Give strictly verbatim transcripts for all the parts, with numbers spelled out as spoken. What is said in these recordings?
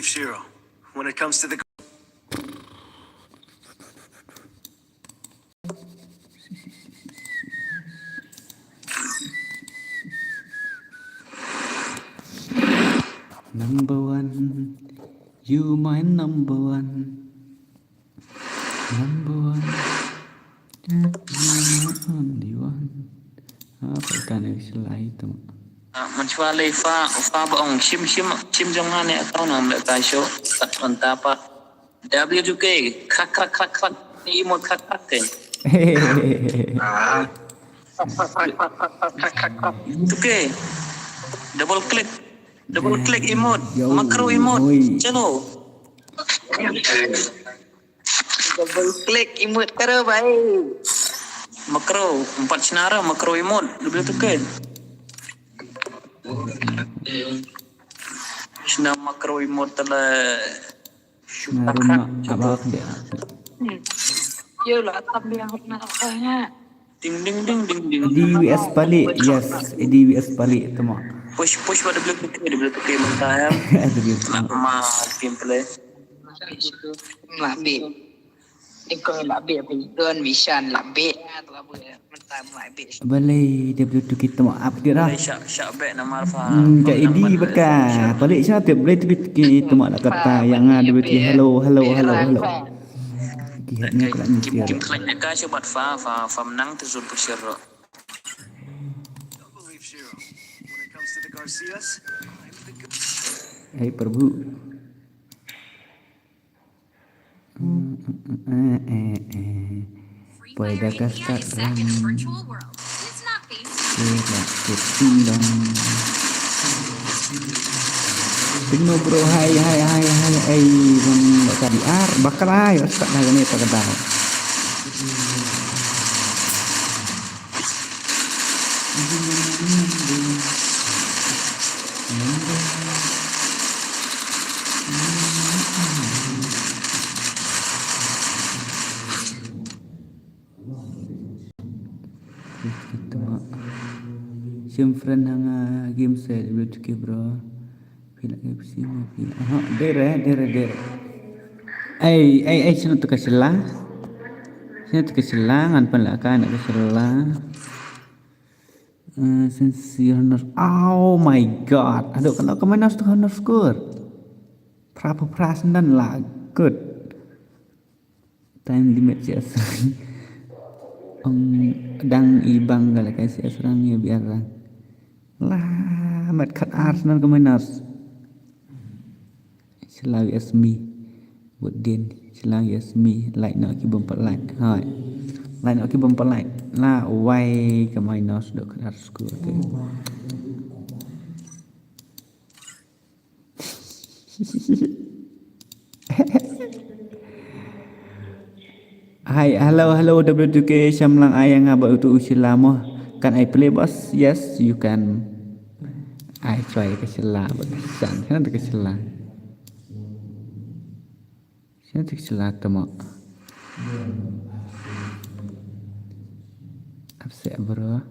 Shiro, when it comes to the Number one, you my number one. Number one, you my only one. Apa kan yang selai tu? Ah, man chwa le fa fa ba ong shim shim shim jong nga ne account am le ka show. Kat on ta pa. W two K krak krak krak krak. Ni emote krak krak ke. W two K. Double click. Double click emote. Yo, Macro emote. Oi. Chalo. Double click emote karo bhai. Macro, empat senara macro emote. W two K. Sna macro emote tala. Nah, rumah abang dia. Yo lah tam yang nak tanya. Ding ding ding ding ding. D W S balik, yes, D W S balik tu mak. Push push pada W two K, W two K mentah ya. Ada dia. Nak ma gameplay. Lah bit. Ikon lah bit apa ikon mission lah bit. Mentah lah bit. Balai W two K tu mak up dia dah. Syak syak back nama Arfa. Hmm, ka Edi baka. Balik syak tu boleh tu kita tu mak nak kata yang ada W two K. Hello, hello, hello, hello. Dia ni aku nak Kim nyisir. Kim klan ka syak bat fa fa fa menang tu zul tu syak. When it comes to the Garcias, Hey Prabhu. Eh, eh, eh. Poi da ka start run. Kira ketinggalan. Tengno bro, hai hai hai hai hai. Bang bakal di ar bakal ai start dah ni tak dah. Kita mak. Sim friend hanga game set W two K bro. Phi lah F C mo phi. Aha, dere dere dere. Ai ai ai sino tu ka sila. Sino tu ka sila ngan pan la ka na ka sila. Uh, since your honor. Oh my god. Aduh, kalau ka minus tu honor score. Pra pra pra sendan lah. Good. Time limit sha srang. Ong dang i bang ka la ka sha srang ïa biar rang. La mat khat ar snan ka minus. Shlaw ïa smi. Bud din shlaw ïa smi. Like noh ki bym pat like. Hoi. Like noh ki bym pat like. La wai ka minus dok khat ar sku te. Hi, hello, hello, W two K, sham lang ai nga ba utu u shila mo. Can I play, boss? Yes, you can. Ai try ka shila ba ka shan. Kan ka shila. Shan ka shila tamo. Upset, bro.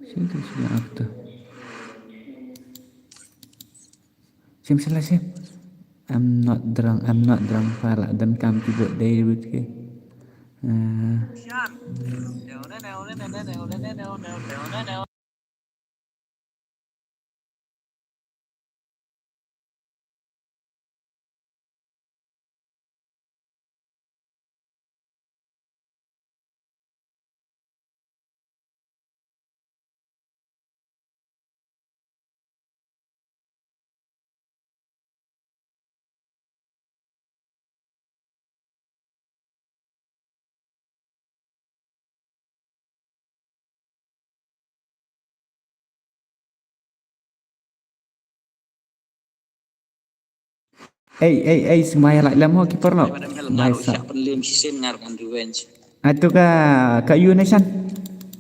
Shan ka shila apa tu? Sim sila sim. I'm not drunk, I'm not drunk pala. Don't come to the day with ke. Uh, Ei, ei, ei, sngewbha ïa like lem ho ki paralok. Bai sa. Atu ka, ka U Nation.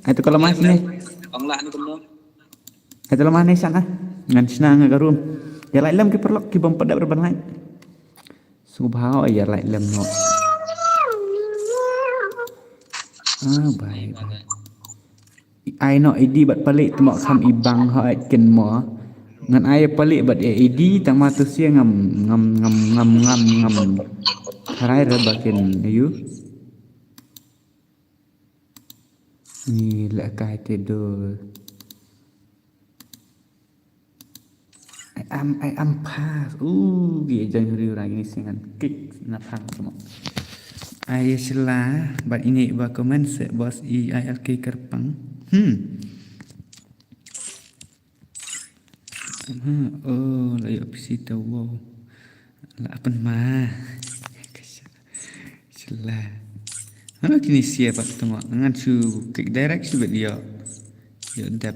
Atu ka lemah sini. Atu lemah Nation ah. Ngan shna nga ka room. Ïa like lem ki paralok ki bym pat dep ban like. Sngewbha ïa like lem noh. Ah, bai, bai. Ai noh idi bad palik tmo kham ibang ha kin mo. Ngan ai pali bad A E D tang ma tu sia ngam ngam ngam ngam ngam ngam. Harai re bakin ayu. Ni la kai te do. Ai am ai am pas. Uh, ki jang riu rang ini singan kick na pang semua. Ai sila bad ini ba comment se bos i I L K Kerpang. Hmm. Ha, oh, la ïoh P C ta wow. La apan ma. Sila. Hano kini sia pat tama ngan su kick direct su bet ïoh. Ïoh dep.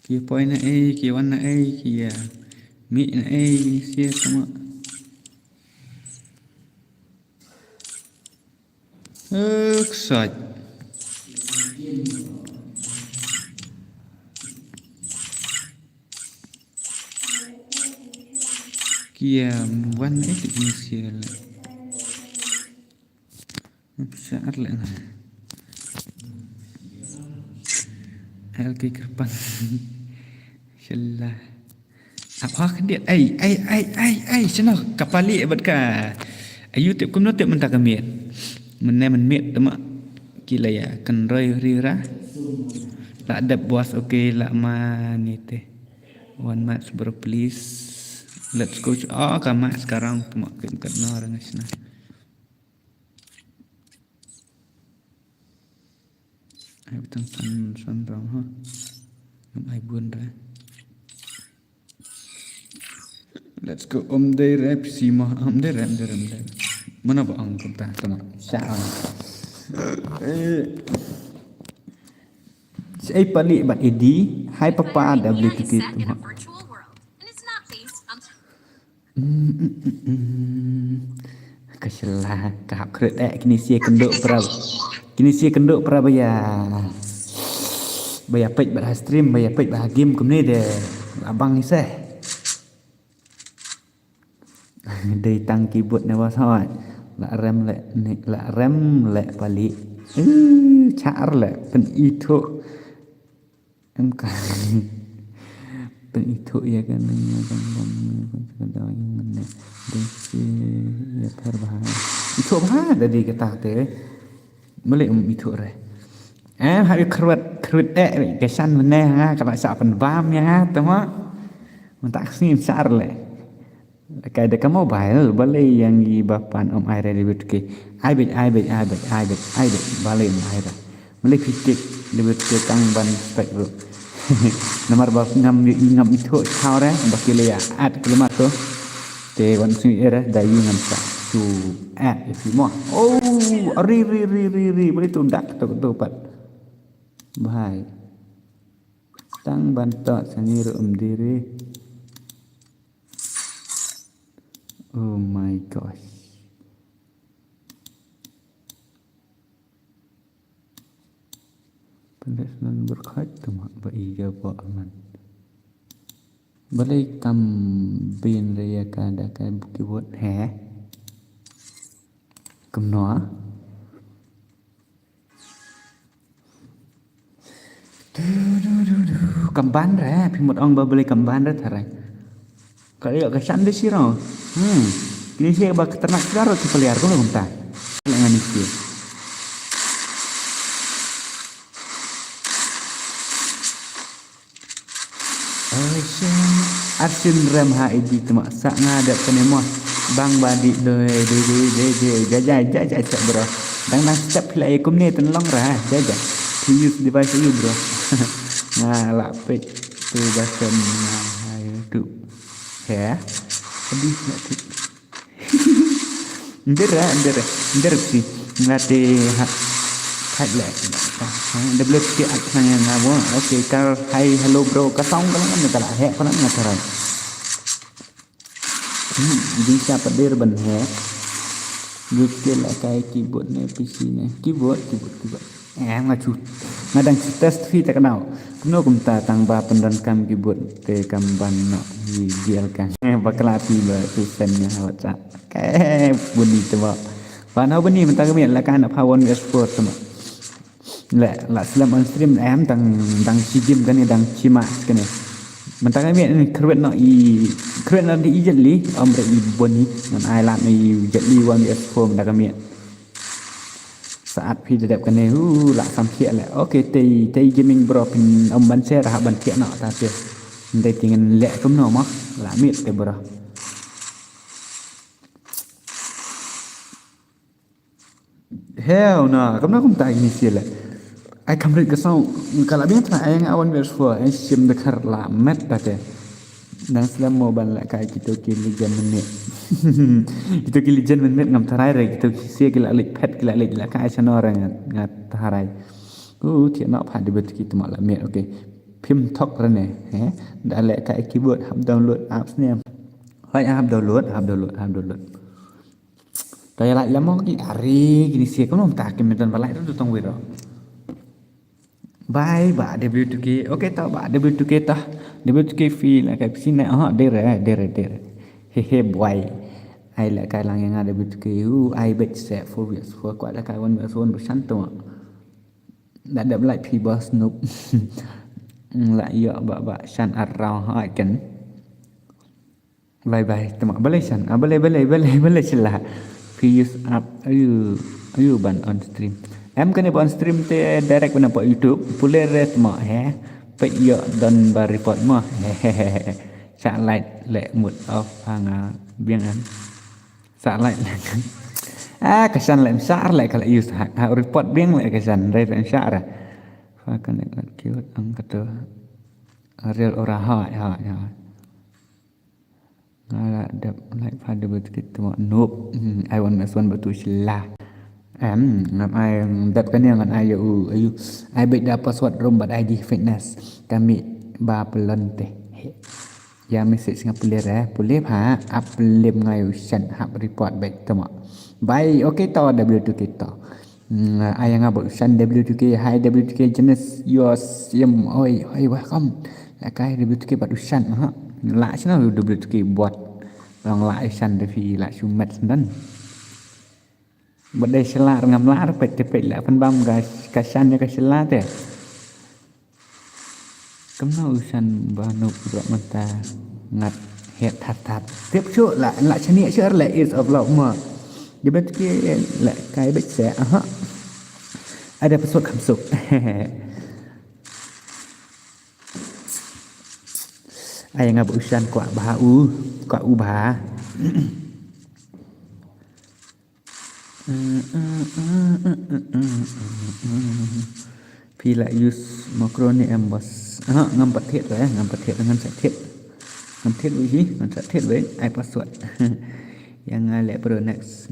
Ki poi na ei, ki wan na ei, ki ya. Mi na ei, kini sia tama. Ksat. Kiam wan eh tu kini sia le. Ksat le na. L K Kerpang. Shala. Apa kan dia? Ai, ai, ai, ai, ai, sino kapali bat ka. Ayu tip kumno tip mynta ka miet. Mynne men miet tama kila ya kan roi rira. La dep bos okay la ma ni te. One match bro please. Let's go. Oh ka match sekarang tama kat no orang sina. Ai tang san san rong ha. Ngam ai bun ra. Let's go om dei rep si mo om dei rep dei rep dei. Mana ba ang kumta tama. Sa ang. Eh. Si ai pali bat idi hai papa da beli tiket tama. Ka shala ka hap khrut eh kini sia kynduh pra. Kini sia kynduh pra ba ïa ba ïa peit bad ha stream ba ïa peit bad ha game kumne de. Abang ni seh. Dei tang keyboard ne was hoi. La rem le ni la rem le pali. Char le pen itu. Em ka. Pynithuh ïa ka nang ïa ka bom ïa ka daw ïa nga ne. Dei shi ïa pher bha. Ithuh bha da dei kata te. Mele um ithuh re. Em ha ïa khrwet khrwet eh ka shan mene ha ka la sha pynbam ïa ha tama. Mynta ka sngi sar le. Ka da ka mobile balei ïa ngi ba pan um ai re debit ke. Ai bit ai bit ai bit ai bit ai bit balei um ai re. Balei phi tik debit ke tang ban spek ruh. Namar ba ngam ïa ngam ithuh chaw re ba ki leh ïa ad khlem to. Te wan sui re da ïa ngam sa su ad ïa phi mo. Oh ri ri ri ri ri balei tu dak to to pat. Bhai. Tang ban to sani ruh um diri. Oh my gosh. Pynleh snan berkhait tama ba i ga ba aman. Balei kam bin raya ka da ka keyboard he. Kumno? Du, du, du, du. Kam ban re, phi mut ong ba balei kam ban re tharai. Ka ïoh ka shan de siro. Hmm. Kini shi ba ka ternak siro ki peliar ko kumta. Lengan ni shi. Arshin rem ha idi tma sa nga dep kane mo bang ba di doi doi doi doi doi jajai jajai cak bro. Dang dang step pila ya kumne ten long ra jajai. To use device you bro. Nga la pek tu basen nga ha YouTube. Ya. Adi na tu. Ndera ndera ndera si ngate ha. Hai le. Double ke ak sang yang ngabo. Okay kar hai hello bro ka sound ka lang ka la he ka lang ngata rai. Hmm, jing siapa dir ban he. Gue ke la kai keyboard ne P C ne. Keyboard keyboard keyboard. Eh nga chu. Nga dang chu test fi ta ka nau. Kumno kumta tang ba pyndonkam keyboard te kam ban no hi G L ka. Eh bakla fi ba tu sen nya ha WhatsApp. Ke buni te ba. Ba nau buni mynta kami la kan apa one S four te ba. Le, la slem on stream em, dang, dang shi game kane, dang shi match kane. Mynta ka miet ni khrwet noh i, khrwet noh da i Jet Li, ym re i Bonnie, ngan ai lad noh i Jet Li one v four mynta ka miet. Sa at phi da dep kane, hu, la sam thiah le. Okay, tei, tei gaming bro, phin ym ban share, ha ban thiah noh, ta te. Ndei te ngan leh kumno mo, la miet te bro. Hell no, kumno kumta kine sha le. Ai kam rit ka song, ka la biang trai, ai nga one v four, ai shim da khar la met ta te. Nang slem mo ban lehkai kito ki legend mynmiet. Kito ki legend mynmiet ngam tharai re, kito ki sha ki la leit phet, ki la leit lehkai shano re nga, nga tharai. Uh, thiah noh pha debut ki tma la miet, okay. Phim thok re ne, eh? Da lehkai keyboard, hap download apps ne. Hoi, hap download, hap download, hap download. Ta ïa lait lemo ki, are, kine sha kumno mynta kim don ba lait ruh tang wiro. Bye, Bah W two K. Okay, ta Bah W two K ta. W two K phi lehkai phi ne, aha, dere, dere, dere. Hehe, bye. Ai lehkai lang ïa nga W two K. Uh, ai beit se four v four, kwah lehkai one v one ba shan to. Da dep lait phi ba snoop. La ïoh ba, ba shan ar raw ha kan. Bye bye. Tma balei shan. Ah, balei, balei, balei, balei shala. Phi use app. Ayu, ayu ban on stream. Em kane ba on stream te direct ban poi YouTube. Pule re tma he. Peit ïoh don ba report mo. Hehehe. Sa lait le mut off ha nga biang em. Sa lait le. Ah, ka shan le msar le ka le use ha, ha report biang le ka shan. Dei le msar. Fa kan le cute ang kato. Real ora ha, ha, ha. Nga la dep lait pha debut kit tma nope. Hmm, ai one v one ba tu shala. Em, ngam ai dep kane ngan ai ïa u, ayu. Ai beit da password room bad I D fitness. Kami ba pelon te. He. Ïa message nga pule re, pule pha, ap lem nga ïa u shan hap report beit tma. Bye, okay to W two K to. Hmm, ai nga ba u shan W two K, hi W two K Janice, yo sim, oi, oi, welcome. Lehkai W two K bad u shan, ha. La shano W two K bot. Long la shan da phi la shu met sendon. Ba dei shala ngam la peit te peit la pynbam ka, ka shan ïa ka shala te. Kumno u shan ba nuk bro mynta ngat het that that. Tip shu la, la shani shu le is of love mo. Di bet ki lehkai bet se, aha. Ada pesut kamsuk. Ai nga ba u shan kwah ba u, kwah u ba. Phi la use macro ne em boss? Aha, ngam pat thied re, ngam pat thied, ngam sa thied. Ngam thied wei hi, ngam sa thied wei, ai password. Ïa nga le pro next.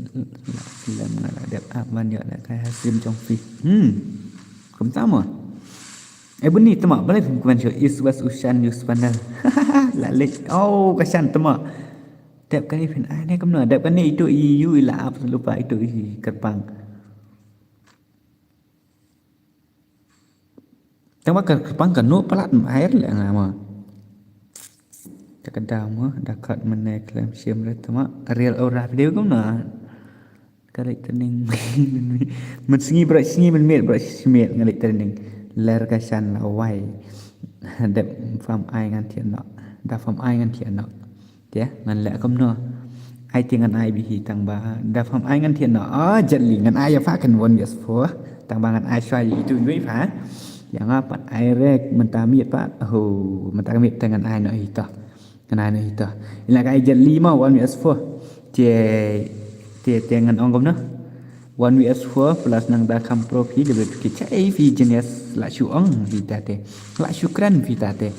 La slem nga la dep ap ban ïoh lehkai ha stream jong phi. Hmm. Kumta mo. Eh, bun ni tma, balei phim kmen shuh East West Ocean use panel. La leh. Oh, ka shan tma. Dep kane phin ai ne kumno, dep kane itu i yu i la ap lypa itu i kyrpang. Tang ba kyrpang ka nu palat mai le nga ma. Ta ka da ma, da kat mene klem shim re tma, real ora video kumno. Ka leit training. Mynsngi bro sngi, mynmiet bro shi miet nga leit training. Ler ka shan la wai. Dep pham ai ngan thied noh. Da pham ai ngan thied noh. Te ngan leh kumno. Ai te ngan ai beit hi tang ba da pham ai ngan thied noh. Ah, Jet Li ngan ai ïa pha kan one v four. Tang ba ngan ai shwa ïa itu nui pha. Ïa nga pat ai re mynta miet pat. Ho, mynta miet te ngan ai noh hi to. Ngan ai noh hi to. Ila ka ai Jet Li ma one v four. Te, te, te ngan ong kumno. One v four plus nang da kham pro phi de bet ki chai phi genius la shu ong phi ta te. La shu kren phi ta te.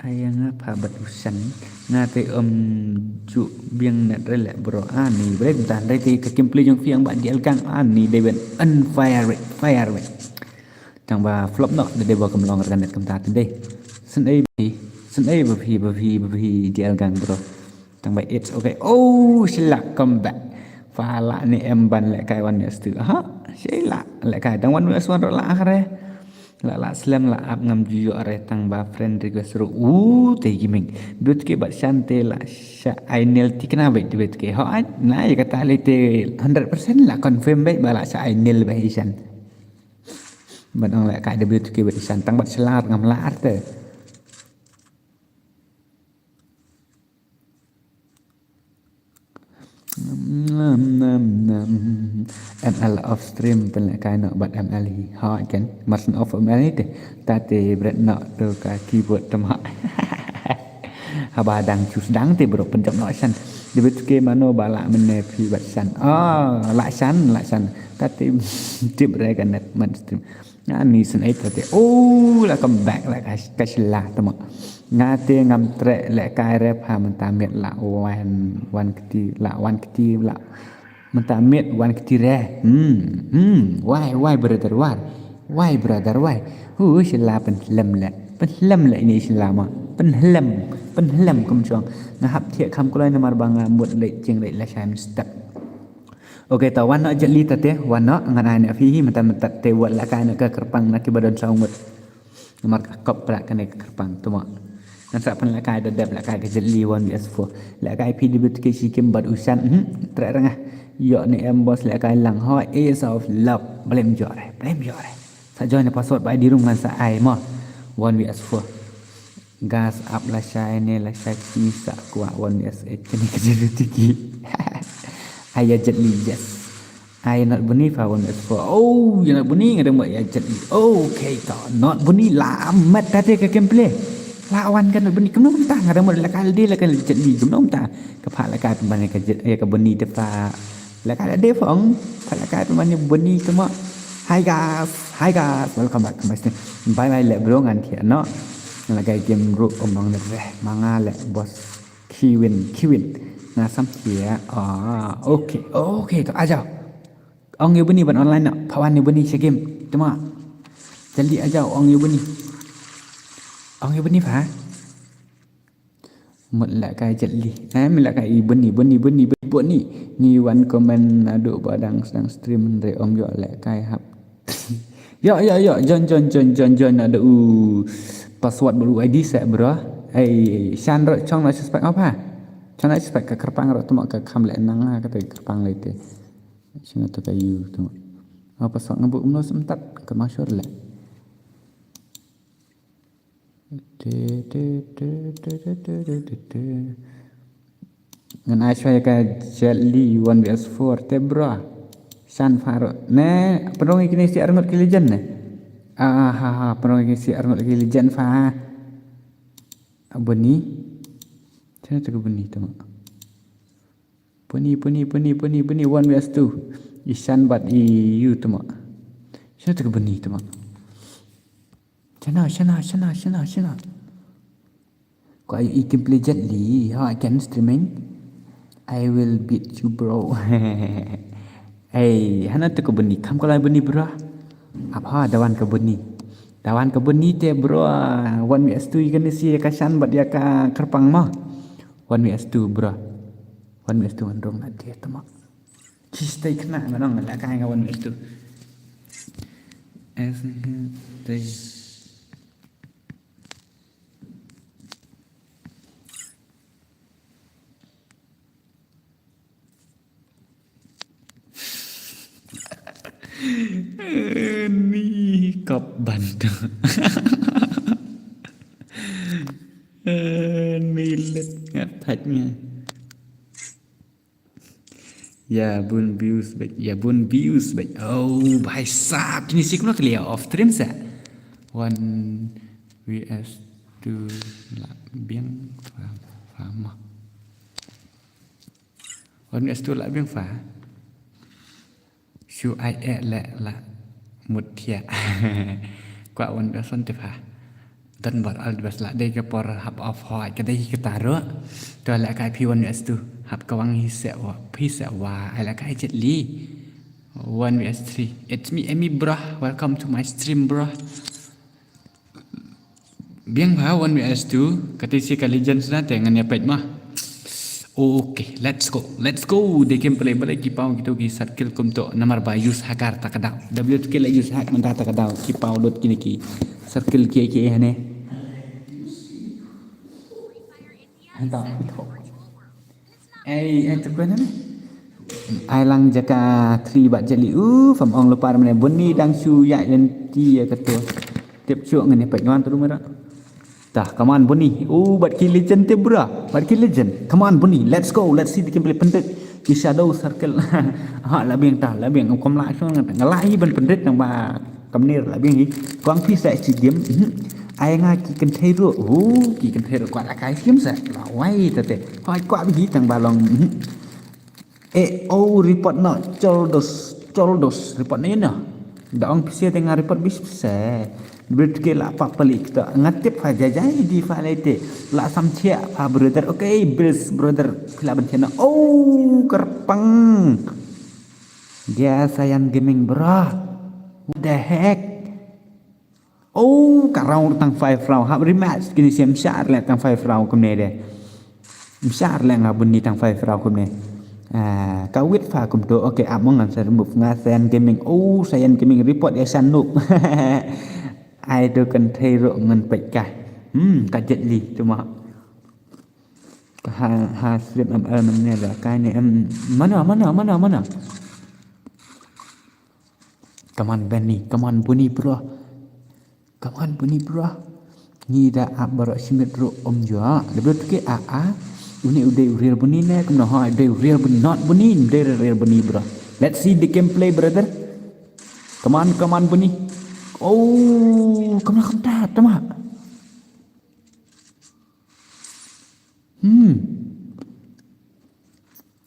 Ai ïa nga pha bad u shan. Nga te ym ju biang net re le bro. Ani bre dan re te ka gameplay jong phi ang ba dial gang ani de ben on fire wei, fire wei. Tang ba flop noh de de ba kam long re net kam ta te de. Sen ai ba phi, sen ai ba phi, ba phi, ba phi dial gang bro. Tang ba it's okay. Oh, sila come back. Pha la ne em ban lehkai one v two. Ha, sila lehkai tang one v one ro la akhre. La la slem la ap ngam ju ïoh re tang ba friend request ruh. U te gaming. Dut ke bad shan te la sha ai nil tikna bad dut ke. Ho ai na ïa kata le te hundred percent la confirm bad ba la sha ai nil bad ishan. Bad ong la kai dut ke bad ishan tang bad sha lar ngam la arte. Nam, nam, nam. M L off stream pynlehkai noh bad M L hi. Ha, ken. Martin off M L hi te. Ta te bret noh tu ka keyboard te ma. Haba dang choose dang te bro pynjop noh shan. Debit ke mano ba la mynne phi bad shan. Ah, la shan, la shan. Ta te tip re ka net man stream. Nga ni sen ai ta te. Oh, la come back la ka, ka shila te ma. Nga te ngam treh lehkai re pha mynta miet la wan, wan kti, la wan kti, la mynta miet wan kti re. Hmm, hmm, why, why brother, why? Why brother, why? Hu, sila pynhlem le. Pynhlem le ini sila ma. Pynhlem, pynhlem kum chong. Nga hap thiah kham kloi namar ba nga mut le jing le la shai step. Okay, ta wan noh jet li ta te, wan noh ngan ai ne phi hi mynta mynta te wat lehkai ne ka kyrpang na ki ba don saw ngut. Namar ka kop prak kane ka kyrpang tu ma. Ngan sa pynlehkai da dep lehkai ka jet li one V S four. Lehkai P W T K shi kim bad u shan. Hmm, treh rengah. Ïoh ne em boss lehkai lang ho Ace of Love. Blem jore, blem jore. Sa join ne password bai di rung ngan sa ai mo. One V S four. Gas up la shai ne la shai kini sa kwah one V S eight kini ka jet li tiki. Ai ïa jet li yes. Ai not buni fa one S four. Oh, ïa not buni nga dang buh ïa jet li. Okay, to not buni la mat ta te ka gameplay. La wan ka not buni kumno mynta nga dang buh la ka di la ka jet li kumno mynta. Ka pha la ka pynban ïa ka jet ïa ka buni te pha. La ka de phong. Pha la ka pynban ïa buni te mo. Hi guys, hi guys. Welcome back to my stream. Bye bye le bro ngan thiah noh. Nga la ka game ruh ong bang le reh ma nga le boss. Kiwin, kiwin. Nga sam thiah. Ah, okay, okay, to ajaw. Ong ïa buni ban online noh. Pha wan ïa buni sha game. Te ma. Jaldi ajaw ong ïa buni. Ong ïa buni pha. Mut lehkai jet li. Eh, mut lehkai i buni, buni, buni, buni, buni. Ngi wan comment naduh ba dang sdang stream hynrei ym ïoh lehkai hap. Ïoh, ïoh, ïoh. Join, join, join, join, join. Ada u password bad u I D seh bro. Ei, shan ruh chong na suspect apa? Chong na suspect ka kyrpang ruh tu ma ka kham leh nang ha kata ka kyrpang leh te. Shin tu ka u tu ma. Apa password nga buh kumno seh mynta ka ma sure leh. Te, te, te. Ngan ai shwa ïa ka jet li one V S four te bro. Shan pha ruh. Ne, pynrung ïa kine shi arngut ki legend ne. Ah, ha, ha, pynrung ïa kine shi arngut ki legend pha. Buni. Chana tu ka buni tu ma. Buni, buni, buni, buni, buni, one V S two. I shan bad i u tu ma. Chana tu ka buni tu ma. Shana, shana, shana, shana, shana. Ko ayu i gameplay jet li, ha, I can streaming. I will beat you, bro. Hey, hana tu ka buni, kam ko lai buni, bro. Apa, dawan ka buni. Dawan ka buni te, bro. One V S two, ïa kane shi, ïa ka shan, bad ïa ka kyrpang ma. One V S two, bro. One V S two, ngan rung na dia, tama. Ki stay kena ngan ong la kai nga one minute tu. As stay. Ni kop bantu. Ni let ngat thaj nga. Ya bun views bad, ya bun views bad. Oh, bhai sahab, kini sik lo clear off stream sa. One V S two la biang fa, fa ma. One V S two la biang fa. Shu ai eh le la mut thiah. Kwah wan ka son te pha. Don bor all the best la dei ka por hap off hoi ka dei ka taro. To la kai phi one V S two. Hap ka wang hi se wa phi se wa ai la kai jet li. One V S three. It's me, Emi, bro. Welcome to my stream, bro. Biang pha one V S two. Kati si ka legends na te ngan ïa peit ma. Okay, let's go. Let's go. Dei kem pele bele ki paw kito ki circle kumto namar ba use hakar ta ka daw. W T K la use hak mynta ta ka daw ki paw lut kine ki circle ki ki hane. Hanta kito. Ei, ei, tu kena ni. Ai lang jaka three bat jali. Uh, fam ong lupar mene. Bunny dang shu ya lenti ya ketu. Tip chuk ngene pek ngan tu mera. Dah, come on, Bunny. Oh, bat ki legend tip bra. Bat ki legend. Come on, Bunny. Let's go. Let's see the gameplay pendek. Ki shadow circle. Ha, la biang ta, la biang. Kom la shong ngan. Ngalai ban pendek nang ba. Kamnir la biang hi. Kuang phi sa chi game. Mhm. Ai nga ki kynthei ruh. Oh, ki kynthei ruh kwah la kai game sa. La wai ta te. Hoi kwah bi hi tang ba long. Mhm. Eh, oh, report no. Choldos. Choldos. Report no yun no. Da ong phi sa te nga report bis sa. Brit ke la pa palik ta. Nga tip fa jajai di fa le te. La sam chia fa brother. Okay, bills brother. Phi la ban chia no. Oh, kerpang. Dia Sayan Gaming, bro. What the heck? Oh, ka round tang five round. Hap rematch kini sim shar le tang five round kumne de. Shar le nga Bunny tang five round kumne. Ah, ka wit fa kumto. Okay, ap mong ngan sa remove nga Sayan Gaming. Oh, Sayan Gaming report ya san noob. Ai tu kynthei ruh ngan pek ka. Hmm, ka Jet Li tu ma. Ha, ha, slip M L man ne la kai ne em. Mana, mana, mana, mana. Come on, Benny. Come on, Bunny, bro. Come on, Bunny, bro. Ngi da ap baroh shi minit ruh ym jua. Da bro tuke a a. Une u dei u real Bunny ne, kumno ha, u dei u real Bunny, not Bunny, u dei u real Bunny, bro. Let's see the gameplay, brother. Come on, come on, Bunny. Oh, kumno kumta, tama. Hmm.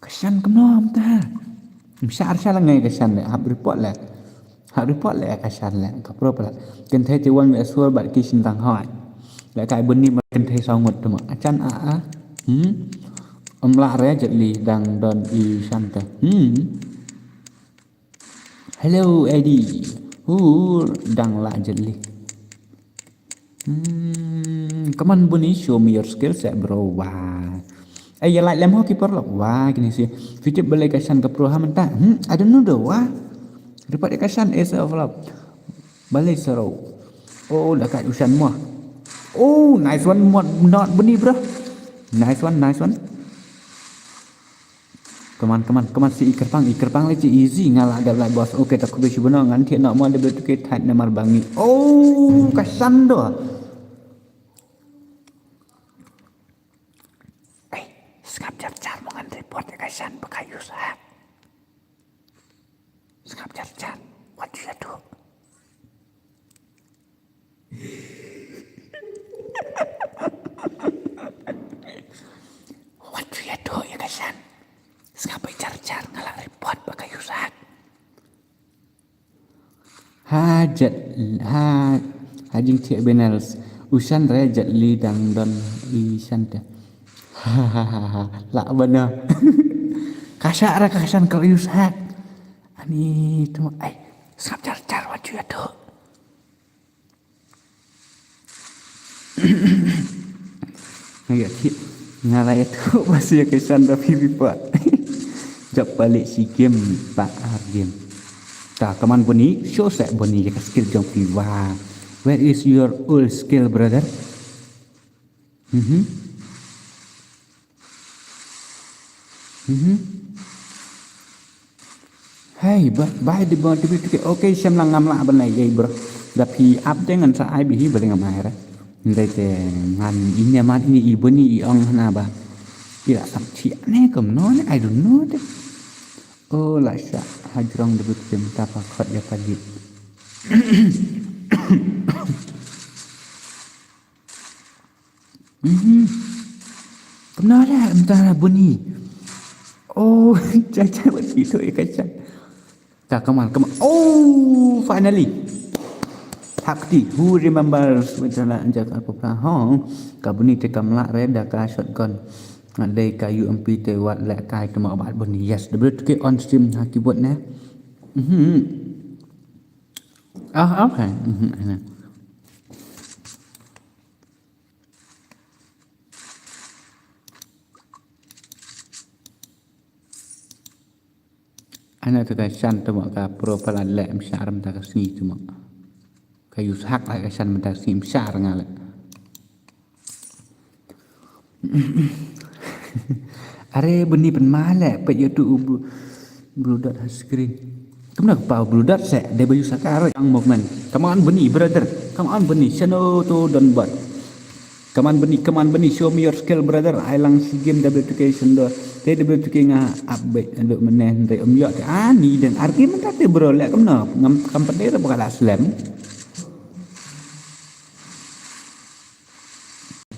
Ka shan kumno mynta. Ym shah ar sha la ngai ka shan le, hap report le. Hap report le ka shan le, ka pro pala. Kynthei te wan me asur bad ki shin tang hoi. Le kai Bunny ma kynthei saw ngut tu ma. Achan a a. Hmm. Ym lah re Jet Li dang don i shan te. Hmm. Hello, Eddie. Hu dang lah Jet Li. Hmm, come on, Bunny, show me your skill set, bro. Wah. Eh, ya like lem ho keeper lo. Wah, kini si. Fitip balai ka shan ka pro ha mynta. Hmm, I don't know though. Wah. Report ka shan is a flop. Balai sero. Oh, la ka u shan mo. Oh, nice one, mo-, not Bunny, bro. Nice one, nice one. Come on, come on, come on, si i kyrpang, i kyrpang le chi easy, nga lah dep lah boss. Okay, ta kube shi beno, ngan thiah noh mo dep tu ke thait namar ba ngi. Oh, ka shan do. Ei, sngap jar jar mo ngan report ka shan ba ka use hack. Sngap jar jar. What do you do? What do you do, ya ka shan? Sngap jar jar nga lah report ba ka use hack. Ha Jet, ha, ha jingthiah Benels. U shan re Jet Li dang don i shan te. Ha ha ha ha. Lah bana. Ka sha re ka shan ka use hack. Ani tu ai. Sngap jar jar, what do you do? Nga ïa ti nga la ïa tu ba shu ïa ka shan da phi phi pa. Jop balik shi game, pa ar game. Ta, come on Bunny, show sa Bunny ïa ka skill jong phi. Wah. Where is your old skill, brother? Mhm. Mhm. Hey, ba, bai di ba, di ba, di ba. Okay, shem lang ngam lah ban ai, bro. Da phi ap de ngan sa ai bih hi ba ngam ai re. Ndai te ngan ini amat ini i Bunny i ong hana ba. I la sam chi ne kumno ne, I don't know de. Oh, la sha hajrong de bit pim ta pa khot ya pa di. Mhm. Kumno la mynta Bunny? Oh, chai chai wat ki to ïa ka chan. Ta, come on, come on. Oh, finally. Hakti, who remembers Winterland and Jakarta Popra? Hong, ka Bunny te kam lah re da ka shotgun. Nga dei ka U M P te wat leh kai te ma bat Bunny. Yes, the blue ticket on stream ha keyboard ne. Mhm. Ah, okay. Mhm. Ana. Hana te ka Shan te mo ka pro palat leh em shah ram ta ka sngi te mo. Ka use hack la ka Shan mynta ka sngi em shah nga leh. Are bani pen ma leh pet yotu u bru-, Blue Dot ha screen. Kumno ka pau Blue Dot se dei ba use hack ar ang movement. Come on bani brother. Come on bani shano to don bot. Come on bani, come on bani, show me your skill brother. Ai lang si game W two K sendo. Te W two K nga update ndo mene ndai um yo te ani den arki menta te bro leh kumno ngam kam pede te bakala slem.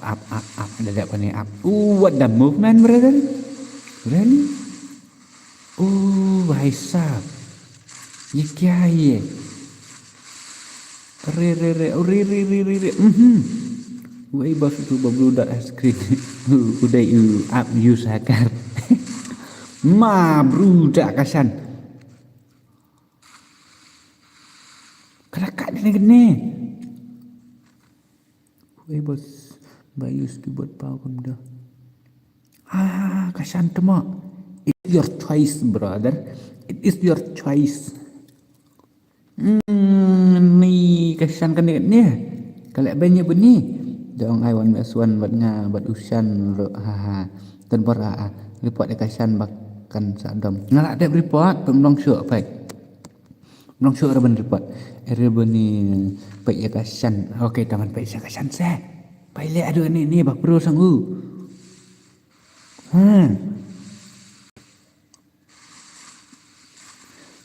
Up, up, up, da dep kane up. Ooh, what the movement brother? Really? Oh, bhai sahab. Ye kya hai ye? Re, re, re, oh, re, re, re, re, re. Mhm. Wei bas tu ba Blue Dot ha screen. U, u dei u app use hacker. Ma Blue Dot ka Shan. Kada ka ni ni. Wei bas ba use keyboard pau kumdo. Ah, ka Shan te mo. It's your choice brother. It is your choice. Hmm, ni ka Shan kane kane. Ka leh beiñ ïa bani. Dong ai one versus one bad nga bad u Shan ruh ha ha. Tang bor ha ha. Report ïa ka Shan ba kan sa dom. Nga lah dep report pynlong shuh peit. Pynlong shuh ruh ban report. Ere bani peit ïa ka Shan. Okay, taman peit ïa ka Shan se. Peit leh aduh ni ni ba pro sang u. Hmm.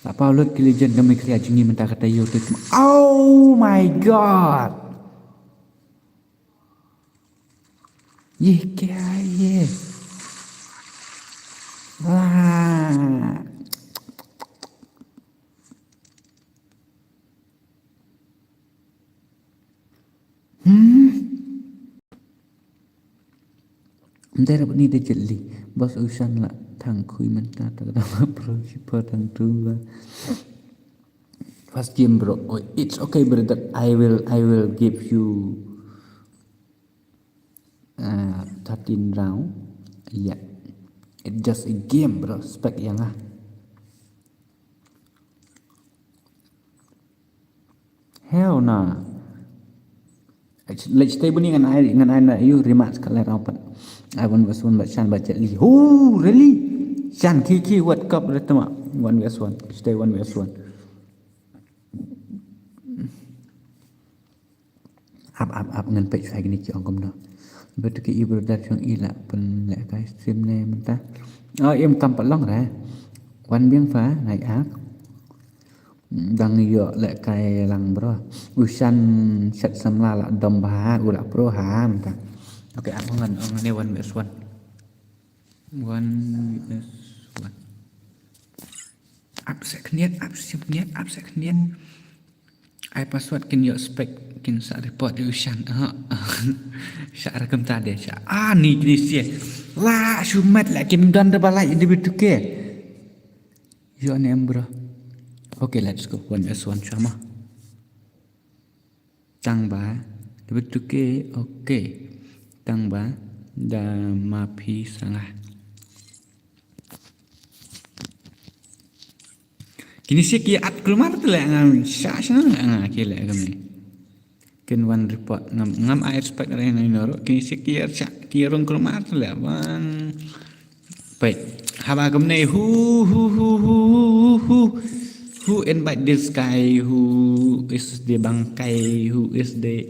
La pau lut ki legend kami kria jingim mynta kata ïa u tu. Oh my god. Ye kya ye. Wah. Hmm. Mder bani de jeli. Bos u Shan la thang khui mynta ta da pro shi pro thang tu ba. First game bro. Oh, it's okay brother. I will, I will give you uh, thirteen round. Yeah. It's just a game bro. Spek yang ah. Hell nah. Let's stay bani ngan ai ngan ai na you rematch ka lai round pat. Ai one versus one bad Shan bad Jet Li. Oh, really? Shan ki ki what cup re tama. One versus one. Stay one versus one. Ap ap ap ngan peit sa kini ki ong kumno. Betu ki i brother jong i la pynleh kai stream ne mynta. Oh, im kam pat long re. Wan biang fa nai ak. Dang ïoh leh kai lang bro. U Shan shet samla la dom bha u la pro ha mynta. Okay, ap ngan ong ne one versus one. One versus one. Ap se khniat, ap se khniat, ap se khniat. Ai password kin ïoh spek kin sa report ïa u Shan. Sha rakam ta de sha. Ah ni kini sia. La shumat la kim don da balai individu ke. Ïoh ne em bro. Okay, let's go. One versus one sama. Tang ba. Individu ke. Okay. Tang ba. Da ma phi sangah. Kini si ki at kulmar tu le ngam sha sha nga nga ki le kami. Ken one report ngam ngam ai respect re na inoro kini si ki at sha ki rong kulmar tu le one. Peit haba kumne who who who who who who who invite this guy, who is the bangkai, who is the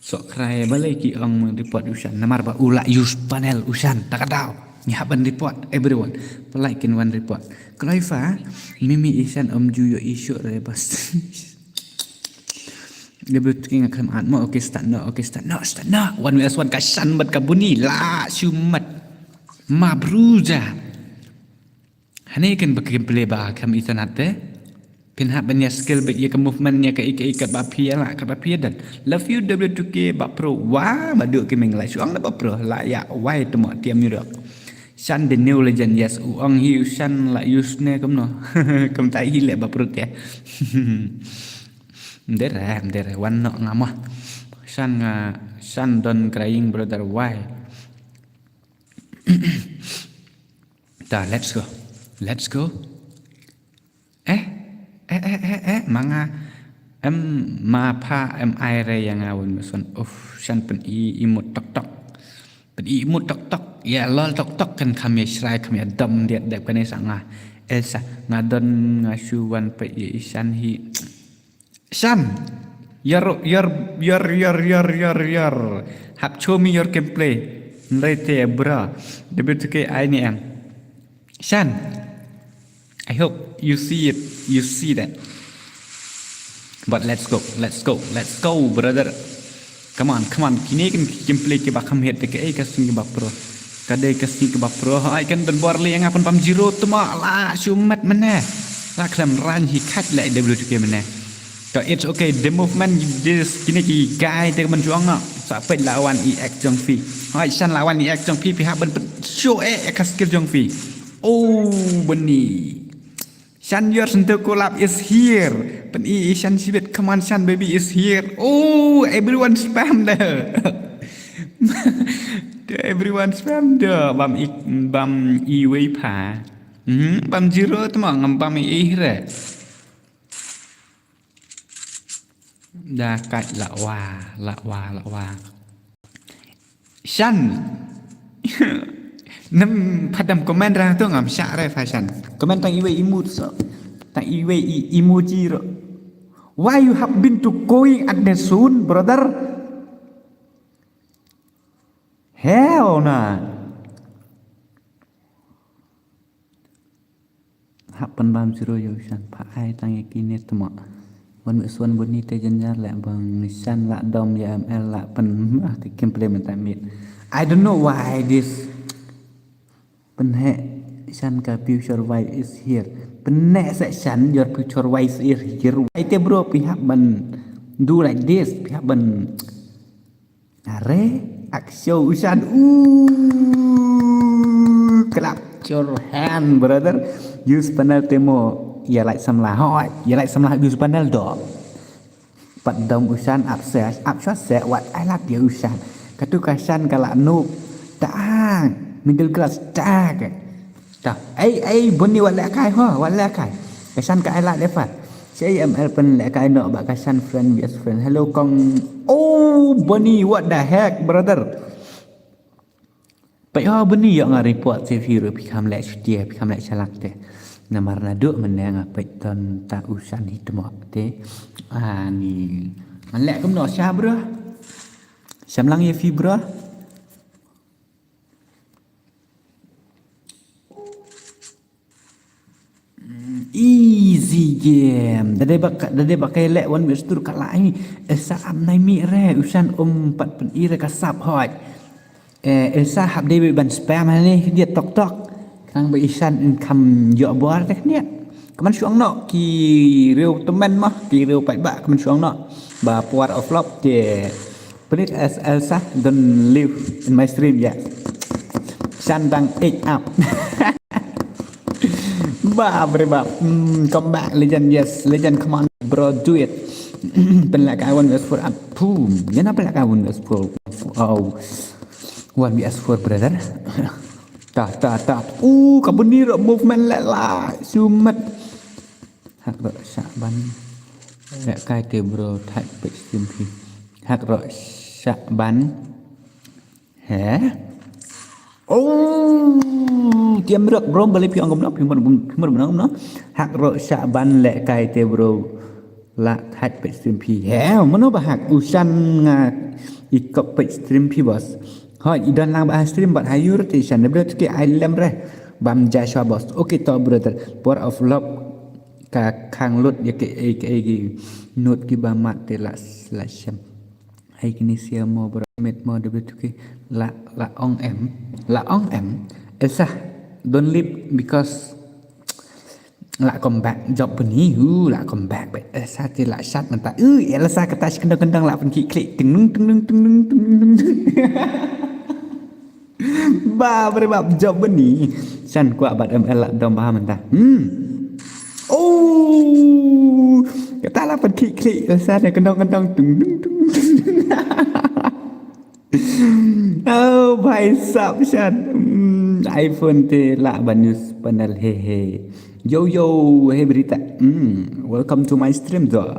Sok krai balei ki ong report u Shan namar ba u la use panel u Shan ta ka daw. Ngi hap ban report everyone. Palai kin wan report. Kloi fa mimi i Shan um ju ïoh issue re bas. Dia betul ki ngakam at mo okay start no okay start no start no. One versus one ka Shan bad ka Buni la shumat. Ma bruja. Hane kan ba gameplay ba kam itanat te. Phin hap ban ïa skill ba ïa ka movement ïa ka ika ika ba phi ïa la ka ba phi ïa dan. Love you W two K ba pro wa ba duk ki meng la shuang la ba pro la ïa wai temo tiam ïa dok. Shan the new legend yes u ong hi u Shan la use ne kam no. Kam tai hi le ba pro te. Mder eh mder eh wan no ngam ah. Shan nga Shan don crying brother why. Ta, let's go. Let's go. Eh, eh, eh, eh, eh, ma nga, em, ma pha, em, ai re ïa nga wan me son. Uf, shan pyn-i, i mut tok tok. Pyn-i, i mut tok tok. Ïa lol tok tok kan kham ïa shrai, kham ïa dom diat dep kane sa nga. Elsa, nga don nga shu wan peit ïa i shan hi. Shan. Yor, yor, yor, yor, yor, yor, yor. Hap show me your gameplay. Nrei te bra. Debut ke ai ni em. Shan. I hope you see it. You see that. But let's go. Let's go. Let's go, brother. Come on, come on. Kine kan gameplay kiba kham hit te ka ei ka sing kiba pro. Ka dei ka sing kiba pro. Ai kan don bor li nga pun pam zero tu ma la shumat mene. La khlem ran hi khat le W two K mene. Ka it's okay. The movement this kine ki guy te man juang na. Sa pet lawan i ek jong phi. Ai shan lawan i ek jong phi phi hap ban pet show eh ka skill jong phi. Oh bani. Shan your Santo collab is here. Pen i i shan shibit come on shan baby is here. Oh everyone spam there. Everyone spam there. Bam i bam i wei pha. Hmm, bam zero tu ma ngam bam i re. Da kat la wa, la wa, la wa. Shan. Nem padam komen ra tu ngam syak re fa shan. Komen tang iwe imut so. Tang iwe i, emoji ro. Why you have been to going at the soon, brother? Hell nah. Hap pynbam siro ïa u shan pha ai tang ïa kine tmo. Wan wis wan buni te jynjar leh bang shan la dom ïa M L la pyn ah te kim play mynta mit. I don't know why this. Pynheh shan ka future wife is here. Pynheh sa shan your future wife is here. Why te bro phi hap ban do like this. Phi hap ban Are, ak show u shan. Ooh, clap your hand, brother. Use panel temo. Ïa like samla. Hoi, ïa like samla use panel do. Pat dom u shan ap se, ap shwa se, wat ai lap ïa u shan. Katu ka shan ka la noob. Tang, middle class tang. Ta, ei, ei, buni wat leh kai ho, wat leh kai. Ka shan ka ai lad leh pat. Sei M L pyn leh kai noh ba ka shan friend V S friend. Hello kong. Oh, buni, what the heck, brother. Peit ho buni ïoh nga report se phi ruh phi kham leh shutia, phi kham leh shalak te. Namar naduh mynne nga peit ton ta u shan hi tmo te. Ani. Ngan leh kumno sha bro. Sham lang ïa phi bro. Mm, easy game. Da dei ba ka, da dei ba ka leh wan mi stur ka lai. Esa am nai mi re, u shan um pat pyn i re ka sap hoi. Eh, Esa hap dei ban spam hani dia tok tok. Kang ba i shan in kam ïoh bor deh ni. Kaman shuang no ki riew temen mah, ki riew pat ba kaman shuang no. Ba power of love je. Please as Elsa, don't leave in my stream ya. Shan dang egg up. Ba bre ba. Mm, come back legend, yes legend, come on bro, do it. Pynlak I want S four up. Boom. Yana pynlak I want S four. Oh. One V S four brother. Ta ta ta. Uh, ka buni ro movement leh la. Sumet. Hak ro sha ban. Leh kai te bro thait peit stream phi. Hak ro sha ban. He? Oh, tiam rok bro bali phi ong kumno phi mut phi mut kumno. Hak ro sha ban leh kai te bro. La thait peit stream phi. He, mano ba hak u shan nga i kop peit stream phi boss. Hoi, i don lang ba ha stream bad ha yur te shan. Bro te ki ai lem re. Bam Joshua boss. Okay to brother. Power of love. Ka khang lut ïa ki ei ki ei ki nut ki ba mat te la la shem. Ai kini sia mo bro met mo de betu ki la la ong em la ong em. Esah don't leave because la come back job beni hu la come back be esah ti la shat menta u esah kata kendang kendang la pun ki klik ting nung ting nung ting nung ting nung. Ba bre ba job beni. San kwah bat M L la dom ba menta. Hmm. Oh. Kata la pat klik klik la san kentong kentong tung tung tung. Oh bhai sab shan. Hmm, iPhone te la ban use panel he he. Yo, yo, hey Brita. Hmm, welcome to my stream, though.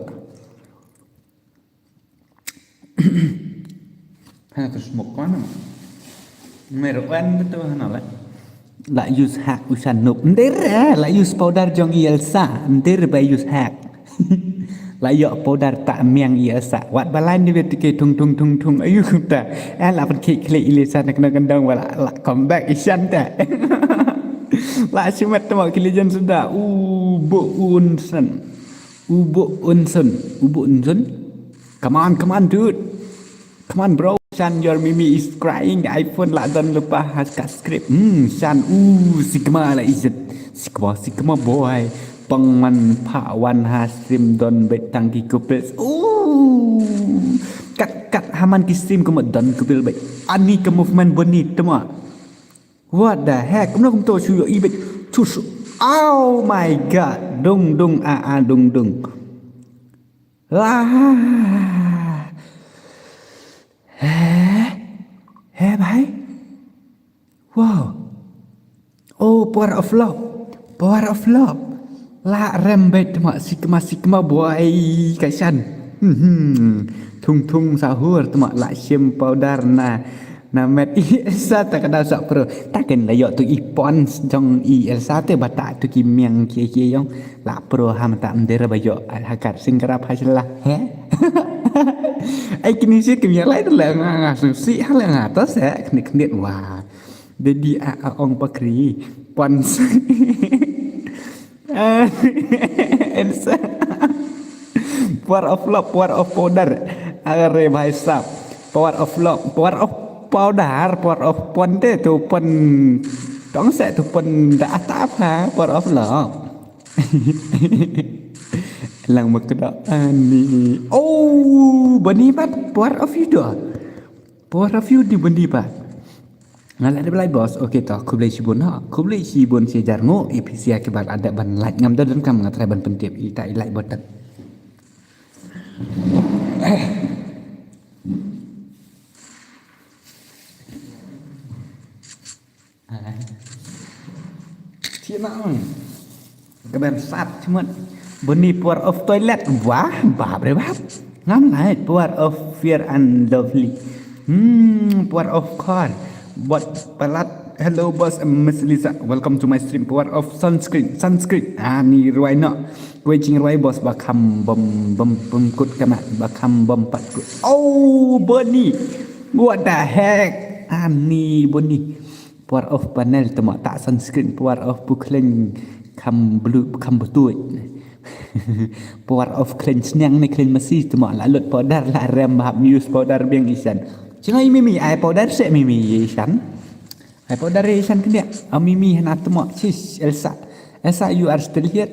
Hana ka smoke ko na. Mer wan tu hana la. La use hak usan nup. Ndir eh, la use powder jong i Elsa. Ndir ba use hak. La yok powder ta miang i Elsa. Wat balai ni vet ke tung tung tung tung. Ayu ta. Eh la pen ki klik i Elsa nak nak kendang wala la come back isan ta. La simet tu ki legend sudah. U bu unsen. U bu unsen. U bu unsen. Come on, come on, dude. Come on, bro. Shan, your mimi is crying. iPhone la don lupa has ka script. Hmm, Shan, u Sigma la iset. Sigma, Sigma boy. Pang man pa wan ha stream don bet tang ki couples. U kat kat haman ki stream kuma don couple bet. Ani ka movement boni tuma. What the heck? Kumno kumto shu yo ibet. Tus. Oh my god. Dung dung a a dung dung. Wah. Heh? Heh, bhai? Wow. Oh, power of love. Power of love. La rem bet ma Sigma Sigma boy ka Shan. Hmm. Thung thung sahur tu ma la shim powder na. Na met i Elsa ta ka dau sa pro. Ta ken la yok tu i pons jong i Elsa te ba ta tu ki miang kie kie yong. La pro ham ta mder ba yok ha kat sing krap ha sla. He? Ai kini si kini lai tu la nga nga sung si ha la nga ta se kni kni wa. Dedi a a ong pakri pons. Elsa. Power of love, power of powder. Are bhai sab. Power of love, power of powder, power of pon te tu pon. Tong se tu pon da atap ha, power of love. Lang makda ani. Oh, bani bat power of you do. Power of you di bani bat. Nga la dep lai boss. Okay to, khublei shibun ha. Khublei shibun shi jar ngo A P C a kibar ada ban like ngam da dan kam nga try ban pyntip ita i like button. Cina on. Ka ben sat cimut. Bani power of toilet. Wah, bap re bap. Ngam lai power of fair and lovely. Hmm, power of car. Bot palat. Hello boss, Miss Lisa. Welcome to my stream. Power of sunscreen. Sunscreen. Ani ruai no. Kuai jing ruai boss ba kham bom bom bom kut kana ba kham bom pat kut. Oh, Bani. What the heck? Ani Bani. Power of panel tama ta sunscreen. Power of pukhleng kham blue kham betuit. Power of khleng sniang ni khleng masi tama la lut powder la rem hap use powder biang isan. Chingai mimi ai powder se mimi isan. Ai powder isan kenia. Mimi hana tama sis Elsa. Elsa, you are still here.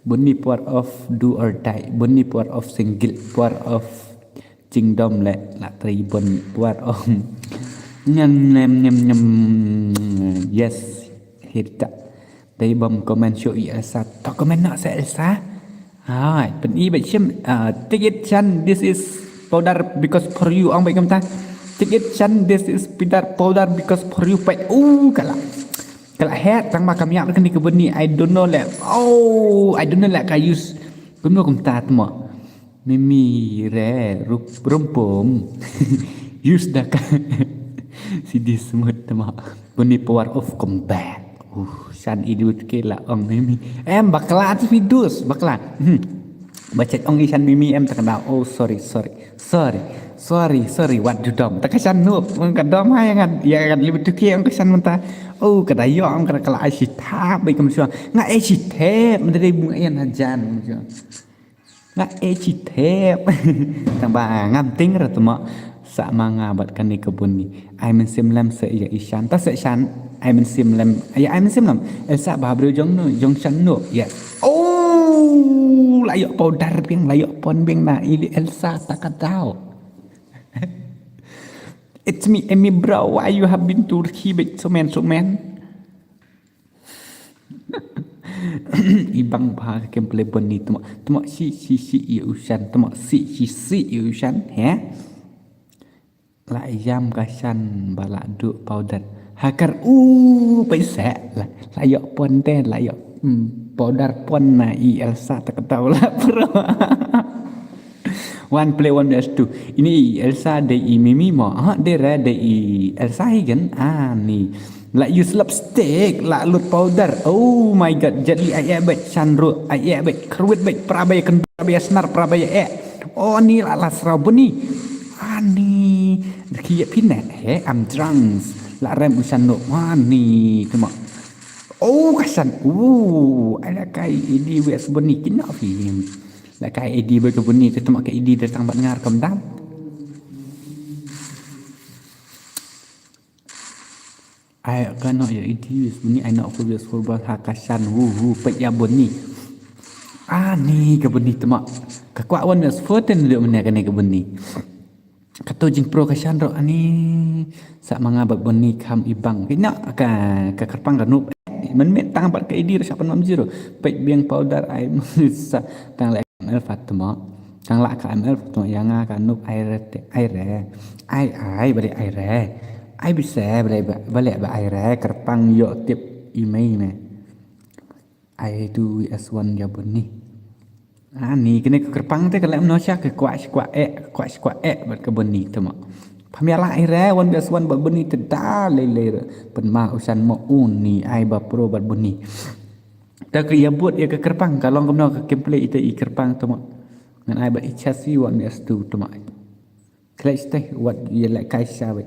Bani power of do or die. Bani power of single. Power of Kingdom le la tribon war om. Nyam nyam nyam nyam. Yes. Hirta. Dei bom comment show i Elsa. To comment na sa Elsa. Hai, pen i ba shim. Take it Shan, this is powder because for you. Ang ba kumta. Take it Shan, this is powder because for you. Pai. Uh, kala. Kala het tang ma kam yak ni ke bani. I don't know le. Oh, I don't know le ka use. Kumno kumta tmo. Mimi re rup rumpum. Use da ka. Si di smooth tama. Bani power of combat. Uh, Shan i lut ke la ong mimi. Em bakla tu fidus bakla. Hmm. Bacet ong i Shan mimi em takna. Oh sorry sorry. Sorry. Sorry sorry what do dom. Taka Shan nup. Ka dom ha yang ad yang ad libut tu ke ong ka Shan menta. Oh kada yo ong kada kala ai si tap bai kam shuang. Nga ai si tap menta dei bung ayan hajan. Nga e chi thep. Tang ba ngam ting ra tuma sa ma nga bat kani ka buni. Ai men sim lem se ya i Shan. Ta se Shan. Ai men sim lem. Ya ai men sim lem. El sa ba breu jong nu jong Shan nu. Ya. Oh, la yok powder bing, la yok pon bing na ili Elsa ta ka dau. It's me, Emi bro. Why you have been to Turkey with so man, so man? Ibang ba kem play bani tuma tuma si si si i Ushan tuma si si si i Ushan he. La yam ka Shan ba la du powder. Hakar u paisa la la yok ponte la yok. Hmm, powder pon na i Elsa ta kata wala pro. One play one versus two. Ini i Elsa dei i Mimi mo. Ha, dei re dei i Elsa hi kan. Ah, ni. La use lipstick, la lut powder. Oh my god, Jet Li ai eh bad Shan ruh, ai eh bad kyrwit bad pra ba ïa kynduh, pra ba ïa snar, pra ba ïa eh. Oh ni la la sraw buni. Ah, ni. Ki ïa phi ne, he, I'm drunk. La rem u Shan ruh. Ah, ni, tuma. Oh, ka Shan. Oh, ai la kai idi wes buni kino film. La kai idi ba ka buni te tuma ka idi datang bad ngar kam dam. Ai ka no ïa idi wes buni ai no ko wes ko ba ha ka Shan hu hu pet ïa buni. Ah, ni ka buni tuma. Ka kwah wan wes foten duk mene ka ne ka buni. Kato jingpro ka Shan ruh ani sa manga bad buni kham ibang. Kina ka, ka kyrpang ka nup. Man met tang bad ka idi ruh sa pan mam zero. Pek biang powder ai sa tang le M L Fatima. Tang la ka M L Fatima ïa nga ka nup ai re te, ai re. Ai, ai, balik ai re. Ai bisa balik ba, balik ba ai re. Kyrpang ïoh tip i mei me. Ai tu S one ïa buni. Ah, ni kene ka kyrpang te ka lem no sha ka kwah shi kwah eh, ka kwah shi kwah eh bad ka buni te mo. Phamia la ai re, one versus one bad buni te da lei lei re. Pen ma u Shan mo un ni ai ba pro bad buni. Ta ka ïa bud ïa ka kyrpang ka long kumno ka gameplay ite i kyrpang te mo. Ngan ai bad i chasi one versus two te mo. Khlei shteh wat ïa leh kai sha bad.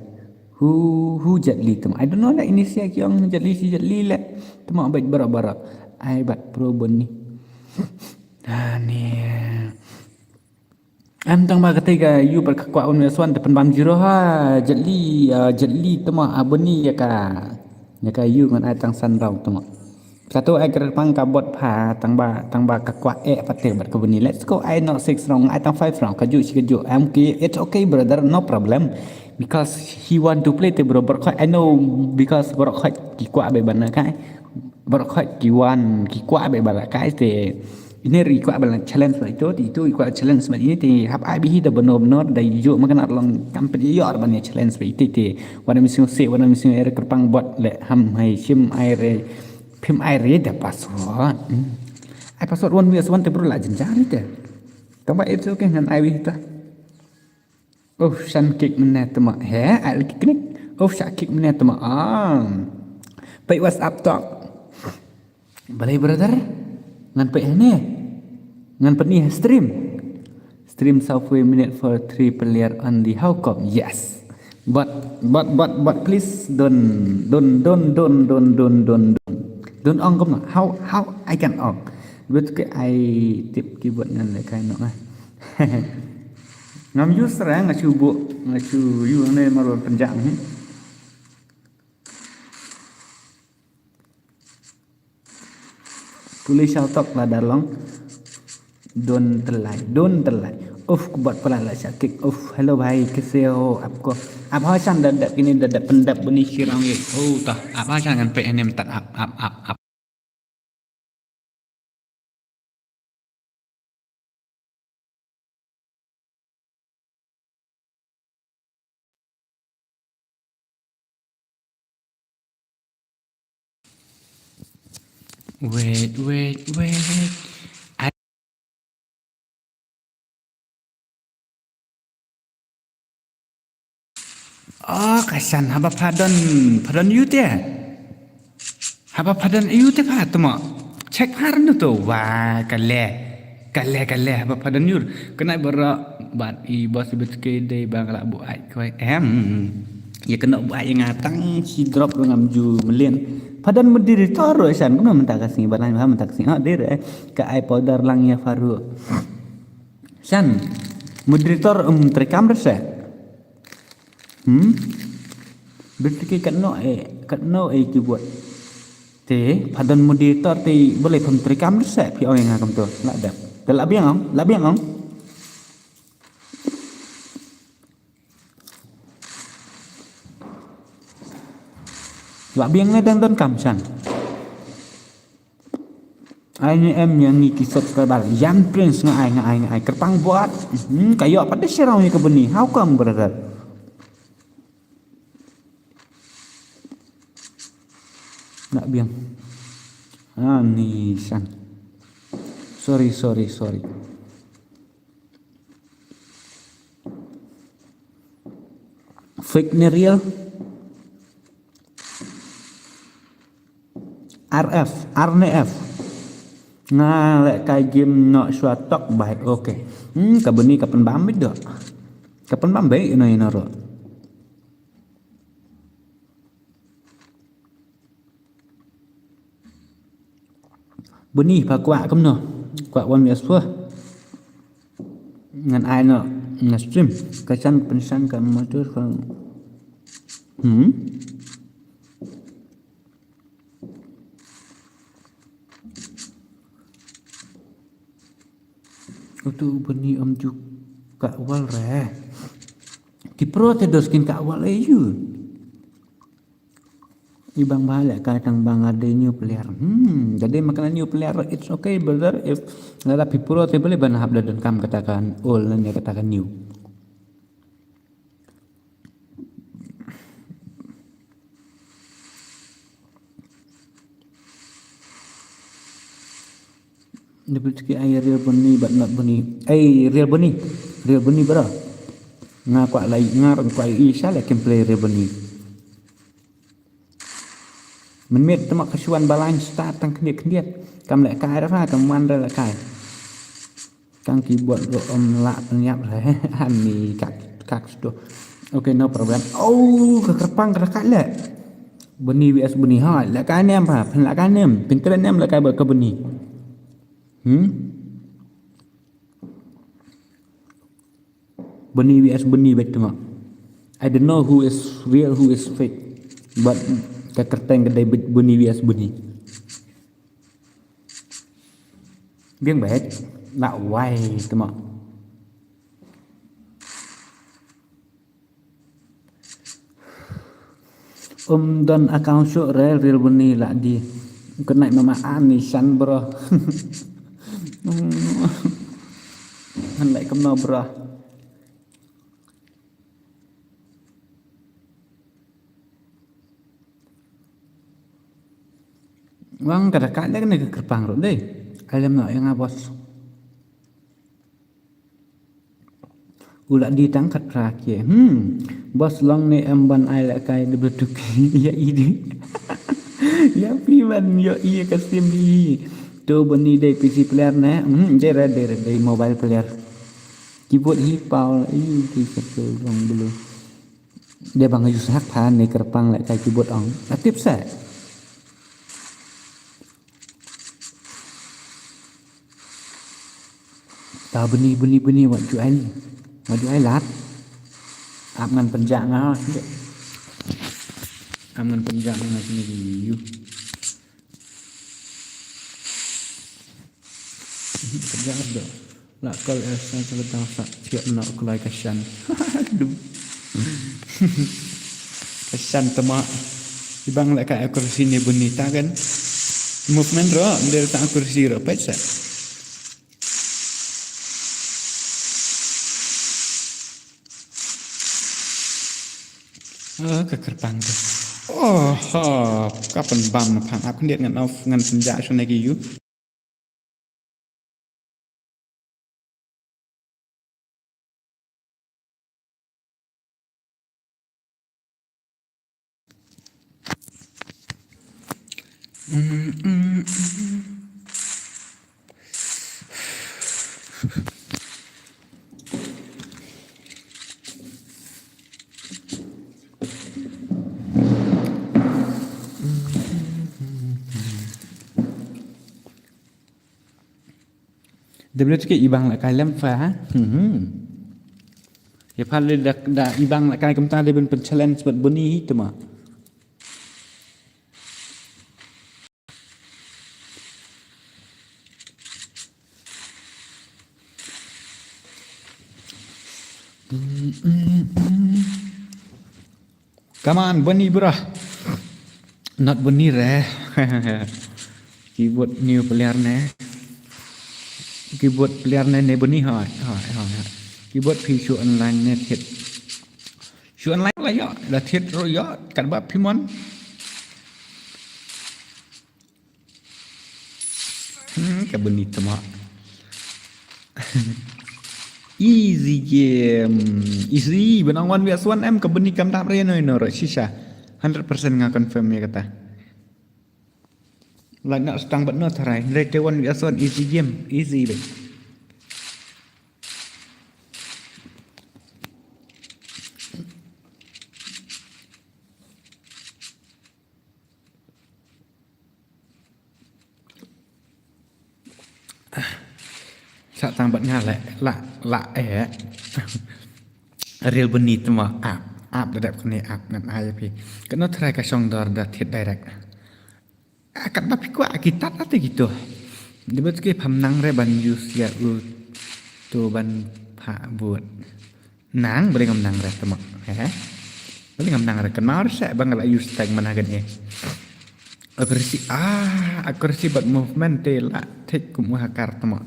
Hu, hu Jet Li tuma. I don't know leh ini sia kiong Jet Li si Jet Li leh. Tuma bad bara-bara. Ai bad pro buni. Ah, ni. Am tang ba kata ka yu bad ka kwah un swan te pen bam zero ha. Jet Li, ah, Jet Li tuma, ah, buni ïa ka. Ïa ka yu ngan ai tang san round tuma. Kato ai kyrpang ka bot pha tang ba, tang ba ka kwah eh pate bad ka buni. Let's go, ai no six round, ai tang five round, ka ju shi ka ju. Am ki, it's okay brother, no problem. Because he want to play te bro, bro khoi, I know, because bro khoi ki kwah be ban kai. Bro khoi ki wan, ki kwah be ban kai te. Ini ri kwah ban challenge ba ito, ito kwah challenge ba ini te hap ai bihi da beno beno da ju makan long kam pe yor ban challenge ba ite te. Wana missing se, wana missing er kyrpang bot le ham hai shim ai re. Phim ai re da password. Hmm. Ai password one versus one te bro la jynjar te. Tang ba it's okay ngan ai wi ta. Oh, Shan kick mene tuma. He, ai lagi klik. Oh, Shan kick mene tuma. Ah. Pei WhatsApp talk. Balai brother. Ngan pei hane. Ngan peni stream. Stream software minute for three player only. How come? Yes. But, but, but, but please don't, don't, don't, don't, don't, don't, don't, don't. Don't ong kumno. How, how I can ong. But ke ai tip keyboard ngan le kai no. Ngam use ra nga chu bu, nga chu yu ne marwar penjang ni. Pule shall talk la dalong. Don telai, don telai. Uf, kubat pala la sakit. Uf, hello bhai, kaise ho aapko? Aap ha Shan dap dap kini dap dap pendap buni shirang ye. Oh, tah, aap ha Shan ngan pe enem tak aap, aap, aap, aap. Wait, wait, wait. Oh, ka Shan haba pha don, pha don yu te. Haba pha don yu te pha tuma. Check pha rnu to wa kale. Kale, kale, haba pha don yu. Kena bara bat i bos i bet ke dei bang la bu ai koi em. Ya kena bu ai nga tang si drop ngam ju mlien. Pha don moderator ro Shan, kena mentah ka sini balan, mentah ka sini. Oh, dei re. Ka ai powder lang ya Faru. Shan, moderator, um, terekam rese. Hmm? Berarti katno eh, katno eh keyboard. Te, pha don moderator te, boleh pha terekam rese, phi ong nga kam tu. La dep. Te la biang ong, la biang ong. La biang ne dang don kam Shan. Ai ni em yang ni ki subscriber. Yan Prince nga ai, nga ai, nga ai. Kyrpang buat. Hmm, kayo apa de shirau ni ke beni. How come, brother? Nak biang. Ani san. Sorry, sorry, sorry. Fake ne real? R F, R ne F. Nga leh kai game noh shuwa tok bai. Okay. Hmm, ka Beni ka pynbam beit doh. Ka pynbam beit ino ino ruh. Beni pha kwah kumno? Kwah wan ïa shuwa. Ngan ai noh na stream. Ka shan pynsan ka motor ka. Hmm. Utu Beni ym ju kah wal re. Ki pro te dos kin kah wal ayu. I bang ba leh kai tang bang ada new player. Hmm, jadi makan new player, it's okay brother. If lada phi pro te boleh ban hap da donkam kata ka old ne kata ka new. Dia boleh cakap ai real Beni but not Beni. Ai real Beni. Real Beni bro. Nga kwah lai nga rang kwah i sha leh gameplay real Beni. Mynmiet te ma ka shuan balang start tang khyndiat khyndiat. Kam leh kai ra kam wan ra leh kai. Kang keyboard ruh ym lah pynïap re. Ani kak kak sto. Okay, no problem. Oh, ka kyrpang ka kat leh. Beni V S Beni ha. Leh kai nem pha. Phin leh kai nem. Phin trei nem leh kai bad ka Beni. Hmm? Beni V S Beni bad tengok. I don't know who is real, who is fake. But ka kyrteng ka dei Beni V S Beni. Biang bad. Nak wai tengok. Um don account shuh re real Beni lah di. Kena mama ani san bro. Han lai kumno bro. Wang kada ka leh ne ka kyrpang ruh dei. Alam no yang bos. U lah di tang khat phra ke. Hmm. Bos long ne em ban ai leh kai de betuk. Ya idi. Ya pi ban yo i ka sim i. Tu Beni dei P C player ne. Hmm, dei re dei re dei mobile player. Keyboard hi pau i tu satu long belu. Dei bang use hak pha ne kyrpang leh kai keyboard ong. Atip sa. Ta Beni Beni Beni wat ju ai. Wat ju ai lad. Ap ngan pynjah nga. Ap ngan pynjah nga sini yu. Pynjah do. La kol esa sa ka dang sa thiap na u kloi ka shan. Dum. Ka shan tama. Ibang leh ka akursi ne Beni ta kan. Movement ro, ndel ta akursi ro pet sa. Oh, ka kyrpang tu. Oh, ha, ka pynbam na phang. Aku ndiat ngan off ngan pynjah shane ki yu. Dei blu tike ibang la kai lem fa. Hmm. Ya pha le da, da ibang la kai kumta dei ban pyn challenge bad Beni hi tama. Come on, Beni bro. Not Beni re. Keyboard new player ne. Keyboard player ne ne Beni hoi. Hoi, hoi, hoi. Keyboard phi shu online ne thied. Shu online la ïoh, la thied ruh ïoh, katba phi mon. Ka buni tma. Easy game. Easy. Ban ong one vs one em ka buni kam dap re no no ro shisha. Hundred percent nga confirm ïa kata. Like nak stang bat no tharai. Re te one vs one easy game. Easy be. Sa tang bat nga leh la la eh. Ril buni tma ap ap da dep kane ap ngan ai phi. Kano tharai ka shong dor da thied direct. Kat ba phi kwah ki tat ate kito. Dei ba ki pham nang re ban use ïa u to ban pha bud. Nang, balei ngam nang re tma. He? Balei ngam nang re kynmaw re seh ba nga la use tag mana gan e. Accuracy, ah, accuracy bad movement te la thik kum u hacker tma.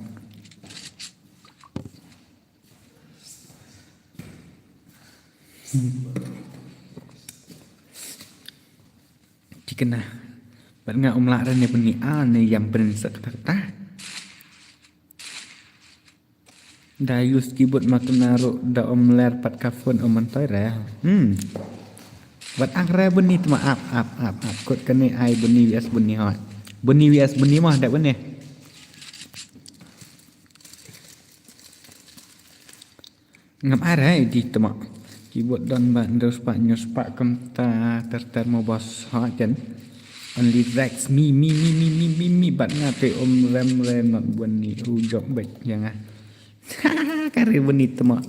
Thikna. Bad nga um lah re ne buni a ne ïam prin sa kata kata. Da use keyboard ma kena ruh da um ler pat ka phone um mantoi re. Hmm. Wat ang re buni tma ap ap ap ap kot kane ai buni vs buni hoi. Buni vs buni mah da buni. Ngam ai re di tma. Keyboard don ba ndus pa nyus pa kumta ter ter mo boss ha ken. Only Rex me me me me me me me bat nga te um rem re not buni u jok bet yang ah. Ka re buni tma.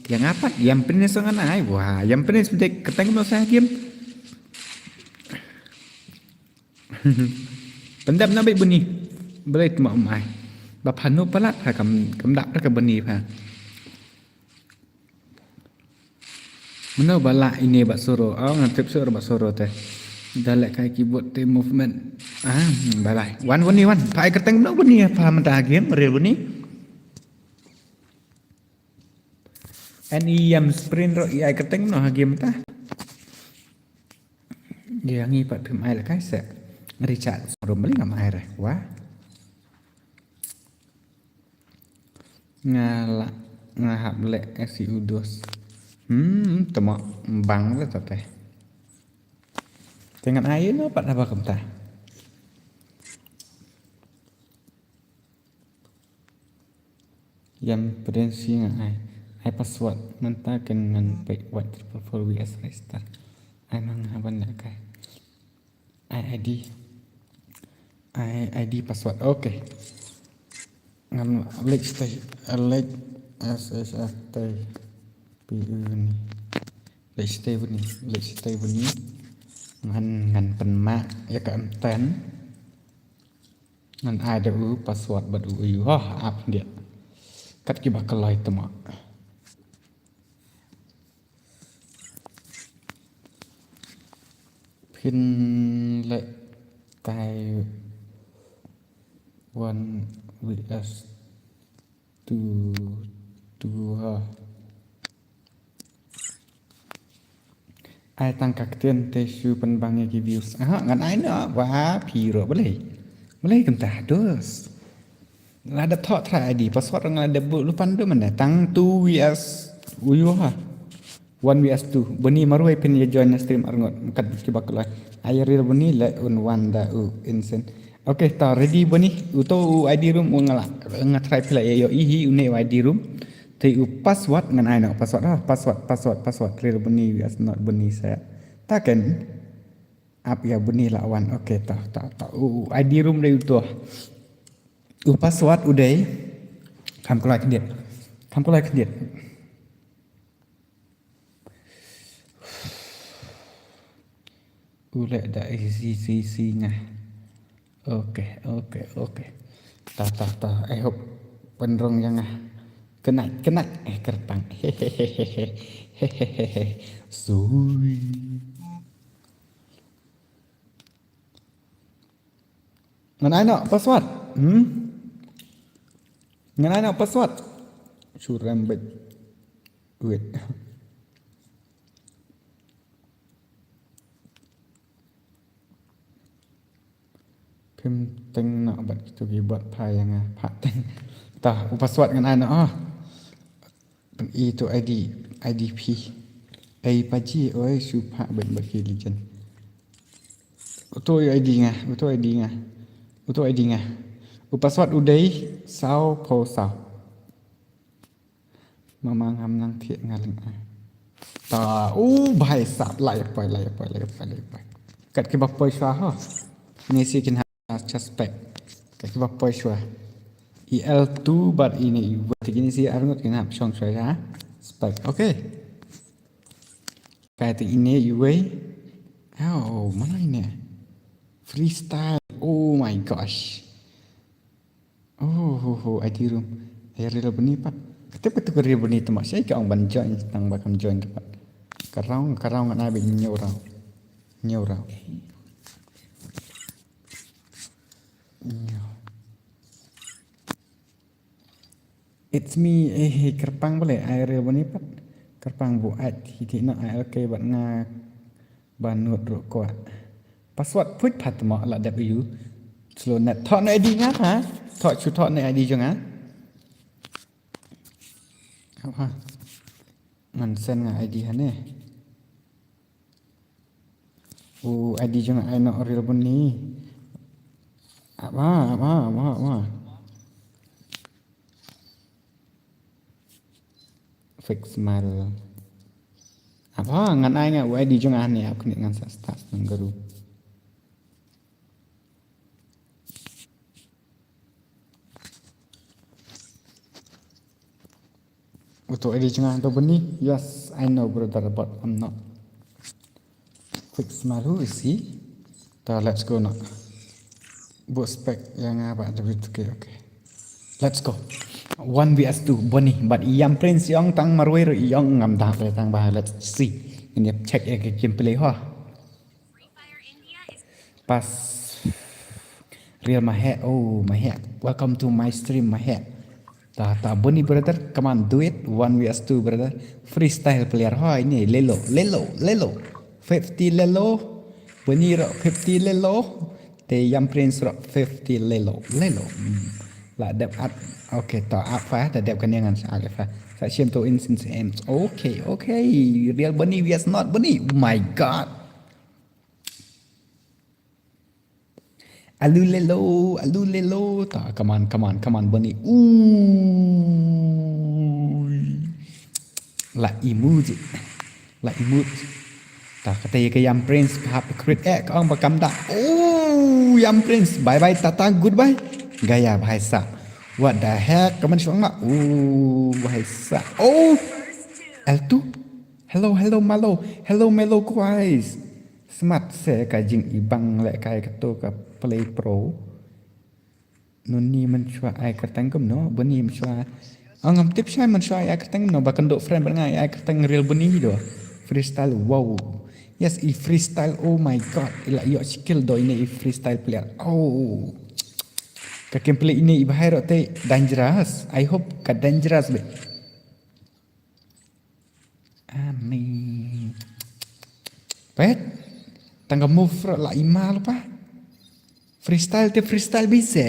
Yang apat yang penis ngan ai. Wah, yang penis bedek keteng no sa game. Pendap na bai buni. Balei tma um ai. Ba phanu palat ha kam kam dap ka buni pha. Mano bala ini ba suro. Oh ngan trip suro ba suro te. Dalek kai keyboard te movement. Ah, bye bye. Wan buni wan. Pai keteng mano buni pha menta game re buni. Ani yam sprint ro i ai keteng no ha game ta. Dia ngi pat phim ai la kai se. Richard rum beli ngam ai re. Wah. Nga la nga hap le si udos. Hmm, tma bang le tate. Tengan ai no pat haba kumta. Yam prensi nga ai. Ai password. Mynta ken ngan pek wat triple four V S register. Ai mang haban la kai. Ai I D. Ai I D password. Okay. Ngan lek stay. Lek S S F T. P U ni. Lek stay buni. Lek stay buni. Ngan ngan pynmah ya ka M ten. Ngan ai da u password bad u u ha ap dia. Kat ki ba kalai tma. Phin le kai one V S two two ha. Ai tang ka ktien te shu pynbang ïa ki views. Aha, ngan ai noh, wa phi ruh balei. Balei kumta dos. Lada thoh try I D password ngan lada bu lupan du mane tang two V S uyu ha. One V S two. Bani marwei phin ïa join na stream arngot. Kat ki baklai. Ai ril bani le un wan da u insane. Okay, ta ready bani. Uto u I D room u ngala. Nga try pila ïa ïohi une u I D room. Te u password ngan ai noh password ha, password password password ril bani we are not bani sa. Ta ken ap ïa bani la wan. Okay, ta ta ta u I D room dei uto. U password u dei. Kam kloi khyndiat. Kam kloi khyndiat. U leh da isi isi isi nga. Okay, okay, okay. Ta ta ta. I hope pynrung ïa nga. Kenai kenai eh kertang. Sui. Ngan ai noh password. Hmm? Ngan ai noh password. Shu rem bit. Wait. Phim teng noh bad kito ki bot pha ïa nga, pha teng. Ta, u password ngan ai noh, oh. Pyn-i to ID, ID phi. Ei paji, oi, shu pha bad bad ki legend. Uto ID nga, uto ID nga. Uto ID nga. U password u dei saw phew saw. Mama ngam nang thiah nga lynga. Ta, u bhai sab, lai poi, lai poi, lai poi, lai poi. Kat kiba poi shuwa ho. Ni si kin ha suspect. Kat kiba poi shuwa. I L two bad ine i wei, te kine si arngut kin hap shong shuwa ha suspect. Okay. Ka te ine i wei. Oh, mana ine? Freestyle. Oh my gosh. Oh, ho, ho, ID room. Ai rila bani pat. Katep katu ka rila bani tu mak. Sai ka ong ban join, tang ba kam join tu pat. Ka raw, ka raw ngan ai ba ñiew raw. Ñiew raw. Ñiew. It's me, eh, eh, kyrpang bale, ai rila bani pat. Kyrpang bu ai, hi ti na ai, okay, bad nga. Ba nud ruh kwah. Password put pat mo la dep ïa u. Slow net. Thoh na ID nga ha. Thoh, shu thoh na ID jong nga. Apa? Ngan send nga ID ha ne. U ID jong nga ai noh rila bani. Apa, apa, apa, apa. Fake smile. Apa ngan ai nga u ID jong nga ne, ap kane ngan sa start nang garu. Uto ID jong nga to bani. Yes, I know brother, but I'm not. Fix malu isi. Ta, let's go na. Bu spec yang apa W two K, okay. Let's go. One V S two, bani, but ïam Prince ïong tang marwei ru ïong ngam dah pe tang ba, let's see. Ini check ya ke gameplay ho. Pas. Real Mahek, oh Mahek. Welcome to my stream Mahek. Ta, ta, bani brother, come on, do it. One V S two brother. Freestyle player. Hoi, ni, lelo, lelo, lelo. Fifty lelo. Bani ro, fifty lelo. Te ïam Prince ro, fifty lelo, lelo. Hmm. La dep at. Okay, ta at fa, ta dep kane ngan sa at fa. Sa shim to in since ends. Okay, okay. Real bani, V S not bani. Oh my God. Alu lelo, alu lelo. Ta, come on, come on, come on, bani. Ooh. La imut. La imut. Ta, kata ya ka ïam Prince, hap crit eh, ka ong ba kam da. Oh, ïam Prince. Bye bye, tata, goodbye. Gaya, bhai sa. What the heck? Kaman shuang ma. Oh, bhai sa. Oh. L two. Hello, hello, Malo. Hello, Melo, guys. Smat se ka jing ibang le kai ka to ka Play Pro. Nuni mynshuwa ai kyrteng kumno, bani mynshuwa. Ngam tip shai mynshuwa ai kyrteng kumno, ba kynduh friend bad nga ai kyrteng real bani do. Freestyle, wow. Yes, i freestyle, oh my God. I la ïoh skill do ine i freestyle player. Oh. Ka gameplay ine i bahai ro te dangerous. I hope ka dangerous be. Ani. Pet. Tang ka move ro la imal pa. Freestyle te freestyle bise.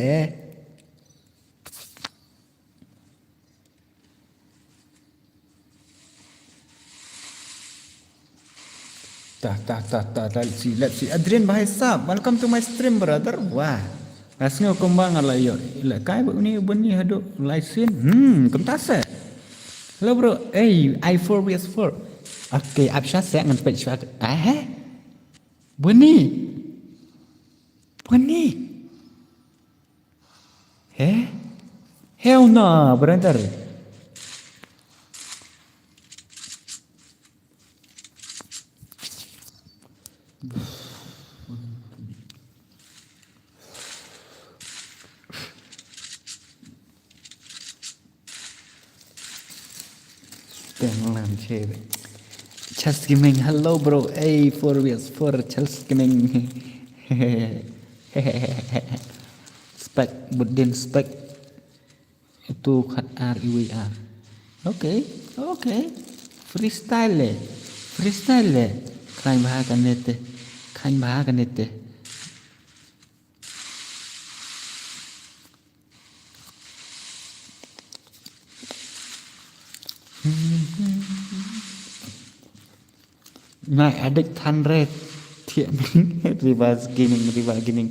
Ta, ta, ta, ta, ta, let's see, let's see. Adrian, bhai sahab, welcome to my stream, brother. Wah. Nga sngew kumba nga la ïoh. La kai ba uni bani haduh lai sien. Hmm, kumta se. Hello, bro. Hey, I four V S four. Okay, ap sha se ngan peit sha. Ah, he? Bani. Bani. He? Hell no, brother. Teng lan che. Charles Gaming, hello bro. A four V S four, Charles Gaming. Spec, Budin Spec. Itu khat ar iwi ar. Okay, okay. Freestyle le. Freestyle le. Khlaiñ bha kane te. Khlaiñ bha kane te. Nai adik than re thiah. Reverse gaming, reverse gaming.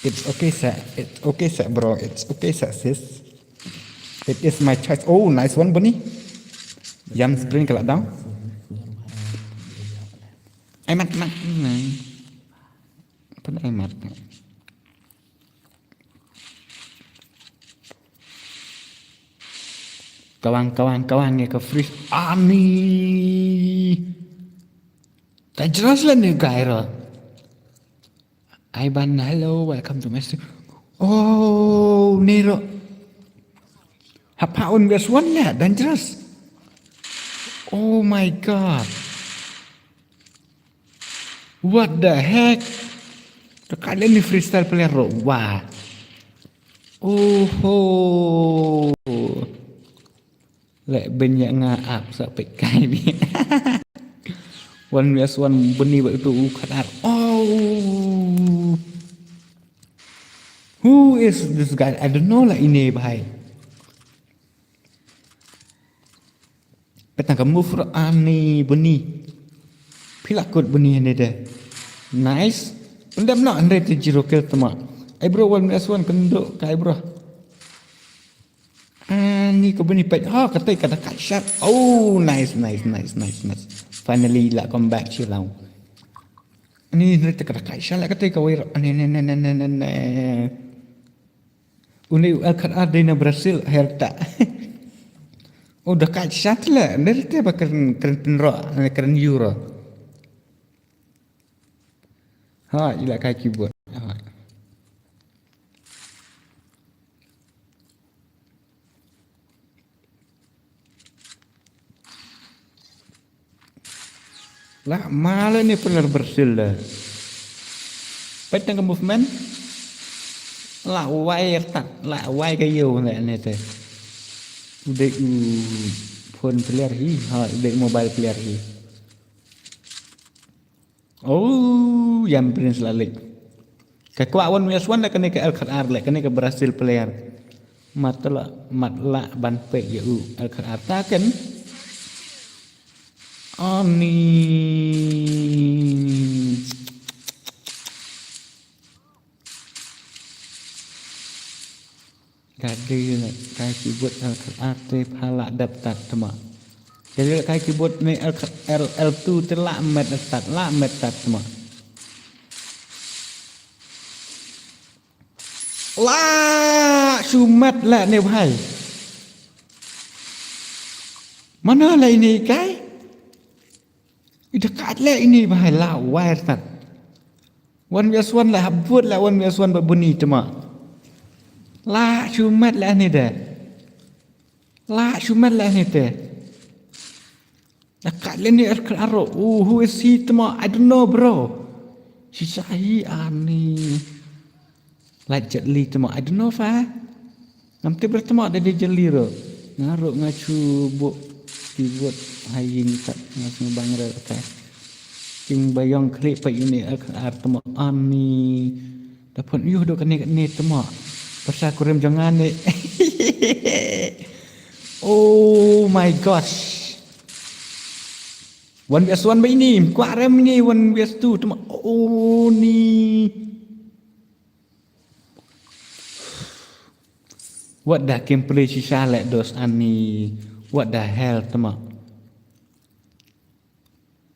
It's okay sa, it's okay sa bro, it's okay sa sis. It is my choice. Oh, nice one Bunny. Yam sprint ka la down. Ai mat mat. Pen ai mat. Kawang kawang kawang ya ka freeze. Ani. Dangerous la ni guy ro. Ai ban hello, welcome to my stream. Oh, ni ro. Hap ha un best one ya, dangerous. Oh my god. What the heck? Ka kali ni freestyle player ro. Wah. Oho. Lek benya nga ap sa pek kai ni. One vs one Bunny ba tu u khatar. Oh. Who is this guy? I don't know lah ini bhai. Petang ka move ro ani Bunny. Pila kut Bunny hande de. Nice. Pendem no andre te zero kill tama. Ai bro one vs one kendo kai bro. Ani ka Bunny pet. Ha kata ka da kai shot. Oh nice nice nice nice nice. Finally la come back shi lau. Ani andre te ka da kai shot la kata ka wai ro. Ani ne ne ne ne ne ne. Uni u L K R dei na Brazil herta. U da kai shot le, nerte ba kren kren pinro, kren euro. Ha, ila kai keyboard. Ha. La mala ni player Brazil la. Pet tang ka movement. La wai tat, la wai ka yo la ni te. Ude u phone player hi, ha ude mobile player hi. Oh, Yam Prince la lek. Ka kwah one vs one la kane ka L K R la kane ka Brazil player. Mat la mat la ban pek ya u L K R ta ken. Ani. Kadi ne kai keyboard L K R te phala dep tat tama. Jadi kai keyboard ne L L L two te la met tat la met tat tama. La shumat la ne bhai. Mana la ini kai? Ida kat la ini bhai la wire tat. One vs one la habut la one vs one ba Bunny tama. La shumat la ni de. La shumat la ni de. Dekat leni er aro. Oh, who is he tama? I don't know, bro. Shisha hi ani. La Jet Li tama. I don't know fa. Ngam tip ber tama da dia Jet Li ro. Nga ro nga chu bo keyboard haying tat nga sngewbang re ka. King bayong klik pa ini er tama ani. Da phone yuh do kane kane tama. Pasal kurim jangan ni. Oh my gosh. One vs one ba ini, kwah rem ini one vs two tama. Oh ni. What the gameplay shisha le dos ani. What the hell tama.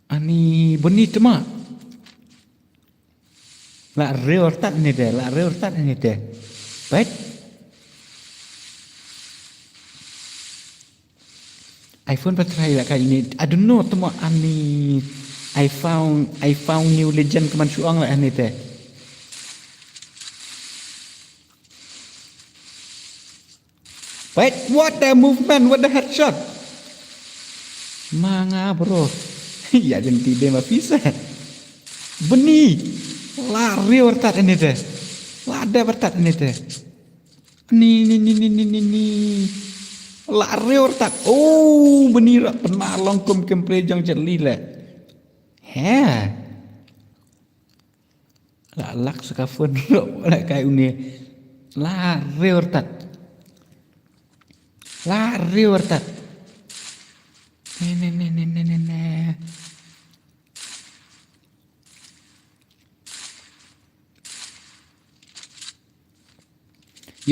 Ani Bunny tama. La rewar tat ni de, la rewar tat ni de. Pet. iPhone patrai la kai ni. I don't know tama ani. I found I found new legend kaman shuang la ani te. Wait, what the movement? What the headshot? Manga bro. Ya jen tide ma pisa. Bunny. La rewar tat ani te. La de bertat ani te. Ni ni ni ni ni ni ni. La rewar tat. Oh, Bunny ra pernah long kum kempre jong Jet Li le. He. La lak saka phone lo la kai uni. La rewar tat. La rewar tat.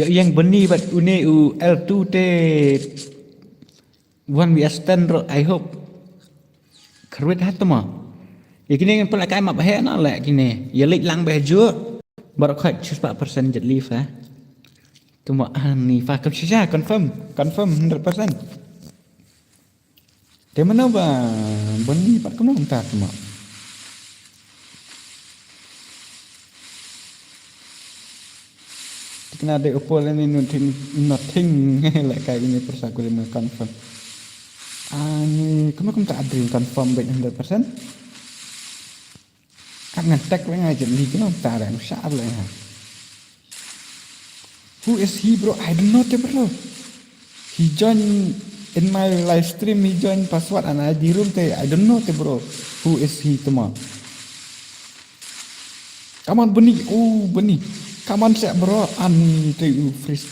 Ïa Bani bad une u L two te wan wi astan ro, I hope. Kharwit hat ma. Ïa kine ngan pynleh kai map he na leh kine. Ïa leit lang beh ju. Baroh khoit shispah percent jet live ha. Tuma ani fa kam shisha confirm, confirm hundred percent. Te mano ba Bani pat kumno kumta tuma. Tikna de upol ani nothing, nothing. Leh kai ini persa kuli me confirm. Ani kumno kumta Adrian confirm bad hundred percent. Ap ngan tag leh nga jet li kumno kumta leh sha ap leh nga. Who is he, bro? I don't know te, bro. He joined in my live stream, he joined password and I D room te, I don't know te, bro. Who is he, tuma? Come on, Bani. Oh, Bani. Come on, seh, bro. Ani te u freeze.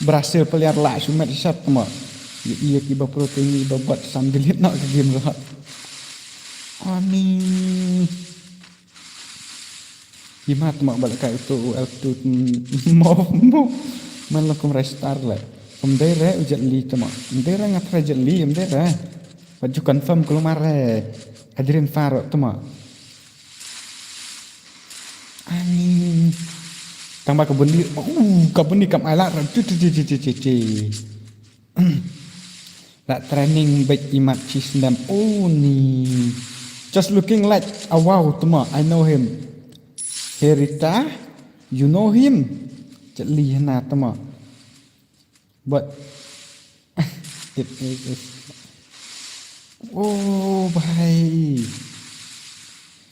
Brazil player la shumet shot tuma. Ïa, ïa ki ba pro te ni ba bot sam delete noh ka game ro. Ani. Imat ma bal ka itu L two mo mo. Man la kum rai star le. Kum dei re u jet li tama. Kum dei re ngat re jet li, kum dei re. Pat ju confirm keluar re. Adrian Faro tama. Ani. Tang ba ka Bani, uh, ka Bani kam ai la. Ci, ci, ci, ci, ci, ci. La training bad imat chi snem. Oh ni. Just looking like a wow tama. I know him. Herita, you know him. Jet li hana tama. But it is. Oh bhai.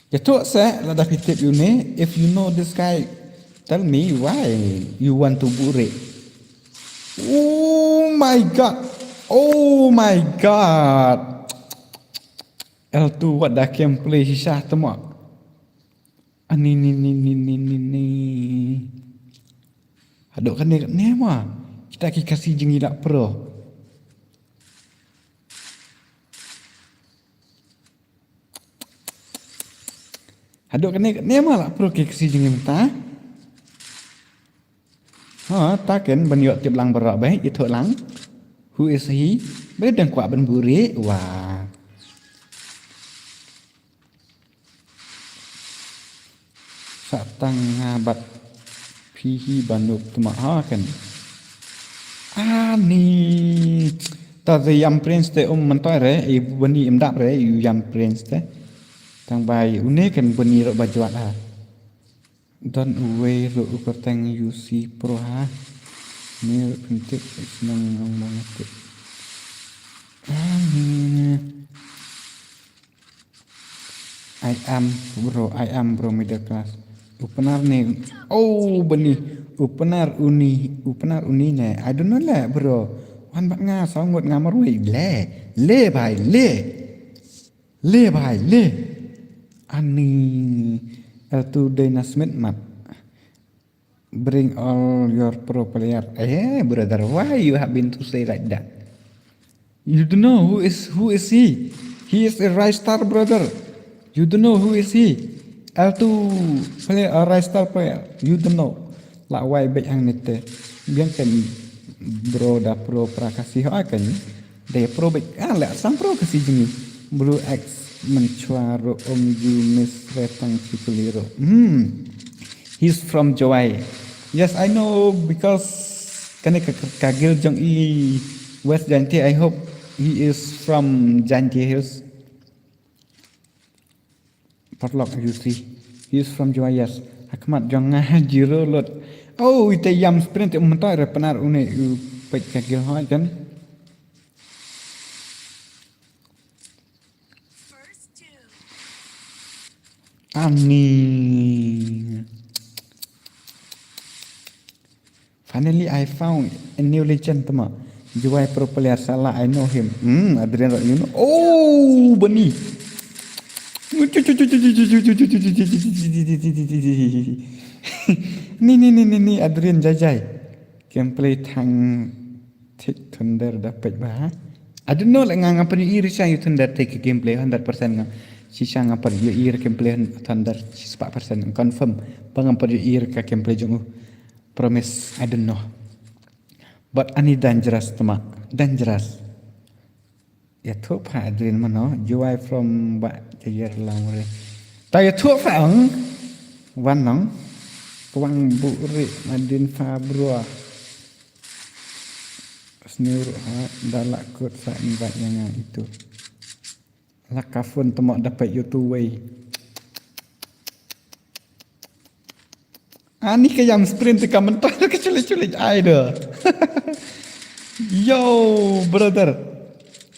Ïathuh seh lada phi tip ïa une, if you know this guy, tell me why you want to bury. Oh my god. Oh my god. L two, what the gameplay shisha tama. Ani ni ni ni ni ni ni. Haduh kane kane ma. Kita ki Khasi jingïalap pro. Haduh kane kane ma la pro ki Khasi jingïalap ta. Ha, ta ken ban ïoh tip lang baroh bad ïathuh lang. Who is he? Bad dang kwah ban bury. Wah. Sa tang nga bad phi hi ba noob tama ha kan. Ani. Ta the Yam Prince te um mynta re, i Bani im dap re, i Yam Prince te. Tang ba i une kan Bani ro ba jwat ha. Don uwei ruh u kyrteng U C Pro ha. Ni ruh pyntik, is nang nang bangat. Ani. I am bro, I am bro middle class. U Pnar ni, oh Bani, u Pnar uni, u Pnar uni ne. I don't know le bro. Wan bad nga saw ngut nga marwei le. Le bhai le. Le bhai le. Ani L two Dynasmith mat. Bring all your pro player. Eh, brother, why you have been to say like that? You don't know who is who is he? He is a Rai Star brother. You don't know who is he? L two player, a Rai Star player. You don't know. La wai bek hang nete. Biang kan bro da pro pra Khasi ha kan. Dei pro bad, ah, leh sam pro Khasi jingïalap. Blue X mynchwa ruh um ju miss re tang chi kuli ruh. Hmm. He's from Jowai. Yes, I know because kane ka, ka, ka guild jong i West Jaintia, I hope he is from Jaintia Hills. Paralok, you see. He is from Jowai, yes. Hakhmat jong nga zero lut. Oh, ite Yam Sprint mynta re Pnar une u peit ka guild hoi kan. Ani. Finally, I found a new legend, tama. Jowai pro player, salah, I know him. Hmm, Adrian, you know. Oh, Bani. Ni, ni, ni, ni, ni, Adrian, jai, jai. Gameplay thang thik Thunder da peit ba. I don't know, like, nga, nga pynïohi shisha ïa Thunder te ka gameplay hundred percent nga. Shisha nga pynïohi gameplay Thunder spah percent confirm. Ba nga pynïohi ka gameplay jong u. Promise, I don't know. But ani dangerous tma, dangerous. Ïathuh pha Adrian mano, Juwai from Bah Jayer Langre. Ta ïathuh pha ang. Wan nong. Kwang bu ri madin pha bro. Sniu ruh ha, da lah kut sa invite ïa nga itu. La ka phone tma da peit ïa utu wei. Ani ka ïam sprint ka mynta ka chule chule ai da. Yo, brother.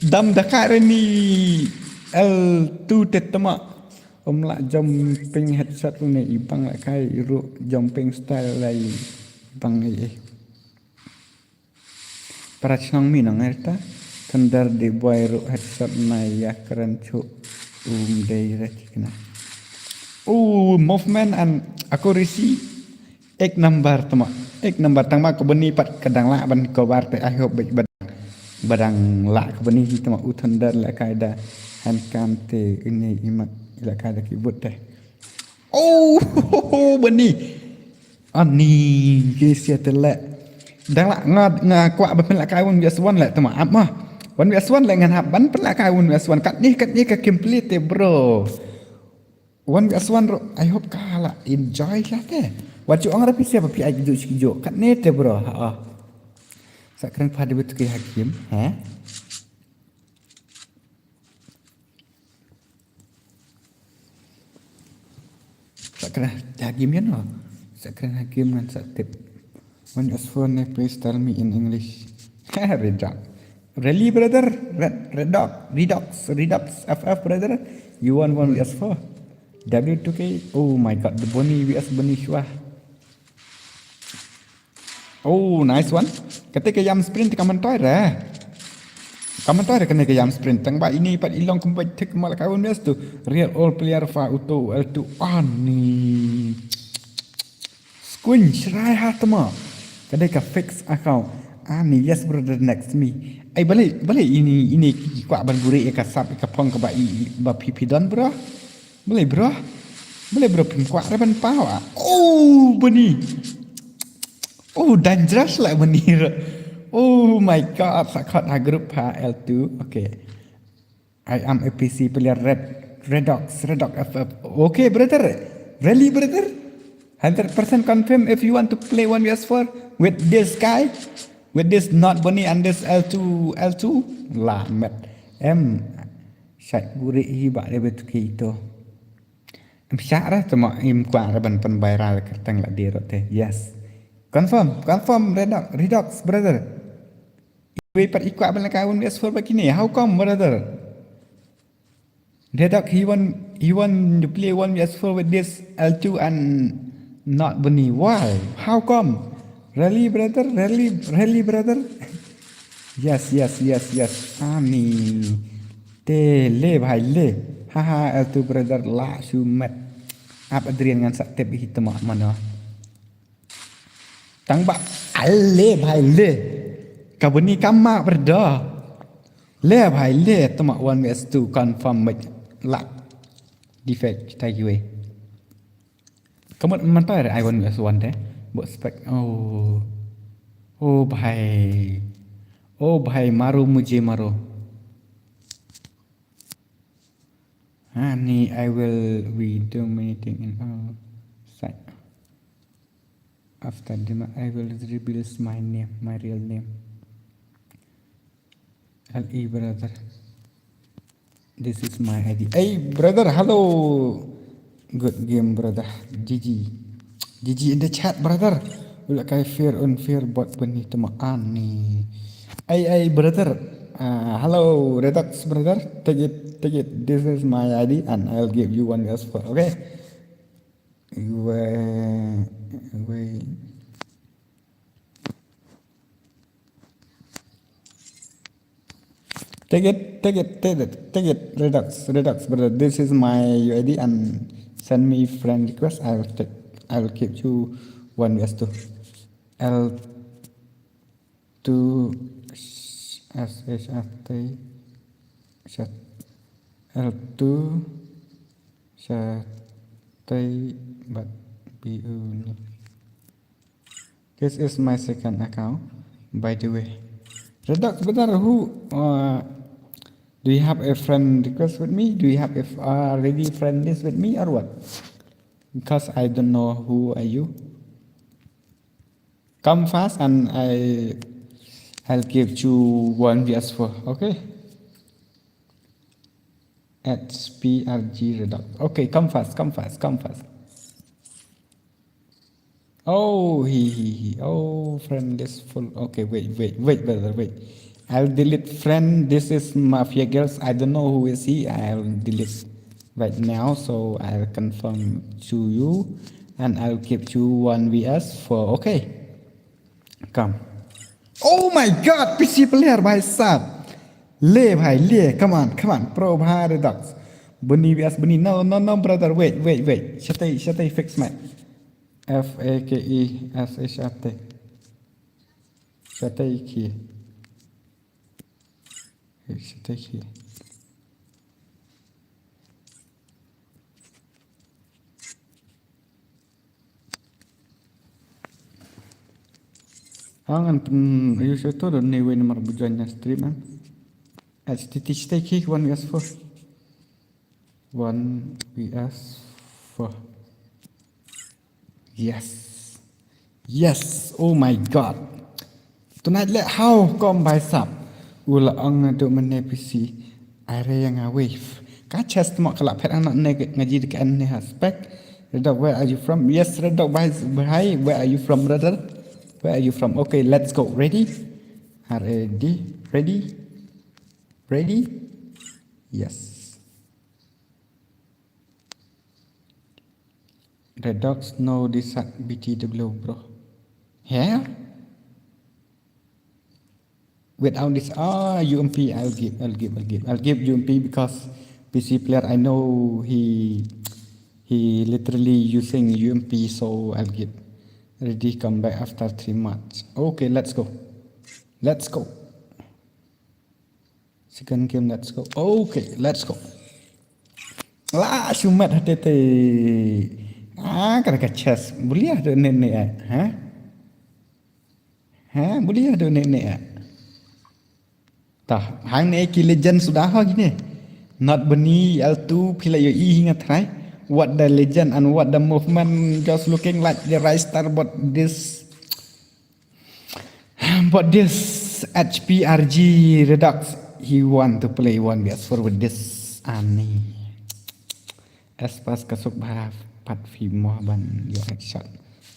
Dam da ka re ni L two te tma. Om la jumping headshot ne ibang la kai ru jumping style lai ibang ai. Para chnong mi nong erta. Thunder di boy ru headshot na ya kren chu. Um dei ra chikna. Oh, movement and accuracy. Ek number tma. Ek number tang ma ko bani pat kadang la ban ko bar te I hope bad badang la ko bani hi tma u Thunder la kaida. Han kam te ini imat la kaida ki but te. Oh, bani. Ani ke sia te le. Dang la nga nga kwah ba pynlehkai one versus one le tma ap ma. One versus one le ngan hap ban pynlehkai one versus one. Katni katni ka complete te bro. One versus one ro. I hope ka la enjoy ka te. Wat ju ong ra phi sia ba phi ai ju ju. Katni te bro. Ha. Sa kren pha de betu ki hakim. Ha. Sa kren hakim ya no. Sa kren hakim ngan sa tip. When you phone ne please tell me in English. Redox. Really brother? Red, Redox, Redox, Redox, F F brother. You want one V S four? W two K. Oh my god, the Bonnie V S Bonnie Shua. Oh, nice one. Kata ka ïam sprint ka mantoi re. Ka mantoi re kane ka ïam sprint. Tang ba ini pat ilong kumbai tik mal ka un tu. Real all player fa uto L two ani. Squinch rai ha tama. Kata ka fix account. Ani, yes brother, next me. Ai balik balik ini ini ki kwa ban buri ka sap ka phong ka ba i ba pipi don bro. Balik bro. Balik bro pin kwa re ban pau. Oh, bani. Oh, dangerous lah bani. Oh my god, sakot ha group ha L two. Okay. I am A P C player Red Redox, Redox F F. Okay, brother. Really, brother? Hundred percent confirm if you want to play one V S four with this guy, with this not Bonnie and this L two, L two. Lah, met. Em, shai guri hi ba dia betul kita. Em shah ra tama im kwah ra ban pynbai ra la kyrteng la dei rot te. Yes. Confirm, confirm Redox, Redox brother. Iwei pat i kwah ban la kai one V S four ba kine. How come brother? Redox he want he want to play one V S four with this L two and not Bani. Why? How come? Really brother, really really brother. Yes, yes, yes, yes. Ani. Te le bhai le. Haha, L two brother la shumet. Ap Adrian ngan sa tip hi tama mana. Tang ba ale bhai le. Ka bani kama brother. Le bhai le tama one V S two confirm met la. Defect kita giwe. Kamu mantai re ai one V S one te. Bo spec. Oh. Oh bhai. Oh bhai, maru mujhe maru. Honey, I will be dominating in all side. After dinner, I will reveal my name, my real name. L E brother. This is my I D. Hey brother, hello. Good game brother. G G. G G in the chat brother. Ula kai fair unfair bot bani tama ani. Hey hey brother. Uh, hello Redox brother. Take it, take it. This is my I D and I'll give you one S four. Okay. Wait, wait. Take it, take it, take it, take it, Redox, Redox, brother. This is my U I D and send me friend request. I will take, I will keep you one V S two. L two S H R T, L two S H R T, but B U ni. This is my second account. By the way, Redox, brother, who, uh, do you have a friend request with me? Do you have a f- uh, already friend list with me or what? Because I don't know who are you. Come fast and I I'll give you one V S four. Okay. H P R G Redox. Okay, come fast, come fast, come fast. Oh, he, he, he. Oh, friend list full. Okay, wait, wait, wait, brother, wait. I'll delete friend. This is Mafia Girls. I don't know who is he. I'll delete right now. So I'll confirm to you and I'll give you one V S four. Okay. Come. Oh my god, P C player, bhai sahab. Le, bhai, le. Come on, come on. Pro, bhai, Redox. Buni, V S Buni. No, no, no, brother. Wait, wait, wait. Shatai, shatai, fix my. F A K E S H A T. Shatai ki. Shatai ki. Ang an pun ayu shato don ne wen mar bujan na stream an. H T T shatai ki one V S four. One V S four. Yes. Yes. Oh my god. Tonight let how come by sap. Ula ang do mene P C. Are yang a wave. Ka chest mo kala pet anak ne ngaji de kan ne ha spec. Redox, where are you from? Yes, Redox, bhai, bhai, where are you from, brother? Where are you from? Okay, let's go. Ready? Ready? Ready? Ready? Yes. Redox, no, this at B T W, bro. Yeah? Without this, ah, U M P, I'll give, I'll give, I'll give, I'll give U M P because P C player, I know he, he literally using U M P, so I'll give. Ready, come back after three months. Okay, let's go. Let's go. Second game, let's go. Okay, let's go. La shumat hati te. Ah, kada ka chess. Boleh ada nenek, eh? Ha? Ha? Boleh ada nenek, eh? Tah, hang ne ki legend sudah ha gini. Not Beni L two pila yo i hinga try. What the legend and what the movement, just looking like the right star, but this But this H P R G Redox, he want to play one V S four with this Ani. Espas kasuk bha pat fi mohban your headshot.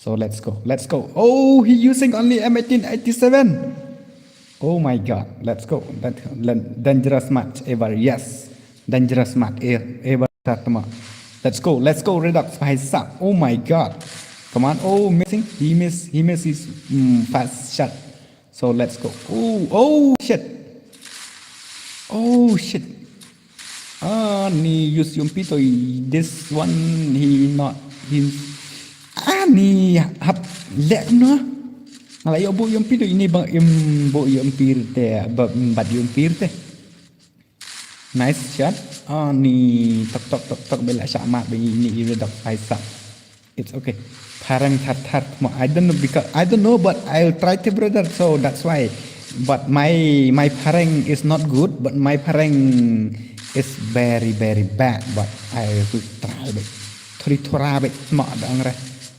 So let's go, let's go. Oh, he using only M eighteen eighty-seven. Oh my god, let's go. That, dangerous match ever, yes. Dangerous match e- ever. Tatma. Let's go, let's go, Redox, bhai sahab. Oh my god. Come on. Oh, missing. He miss, he miss his mm, fast shot. So let's go. Oh, oh shit. Oh shit. Ah, ni use U M P to. This one, he not, he. Ah, ni hap lek no. Ngala yo bu U M P to ini bang im bu U M P te, ba- bat U M P te. Nice shot. Ah, ni tok tok tok tok bela shot mat bagi ni Redox, bhai sahab. It's okay. Phareng thar thar. I don't know because I don't know, but I'll try to, brother. So that's why. But my my phareng is not good, but my phareng is very very bad. But I will try bit. Thori thora bit.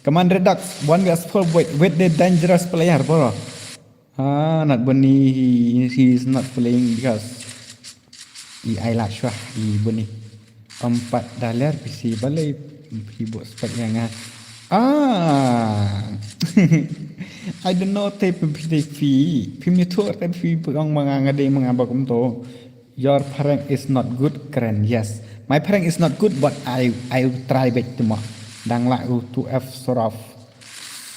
Come on, Redox. One versus four with, with the dangerous player, bro. Ah, Nat Boni, he, he is not playing because he ai la shwa, he Boni. Empat daler P C balai, he bot spek yang ah. Ah. I don't know te phi, phi, phi mi thor te phi pegong manga ngade manga bakum to. Your phareng is not good, kren. Yes. My phareng is not good, but I, I try back to ma. Dang la u two F sort of.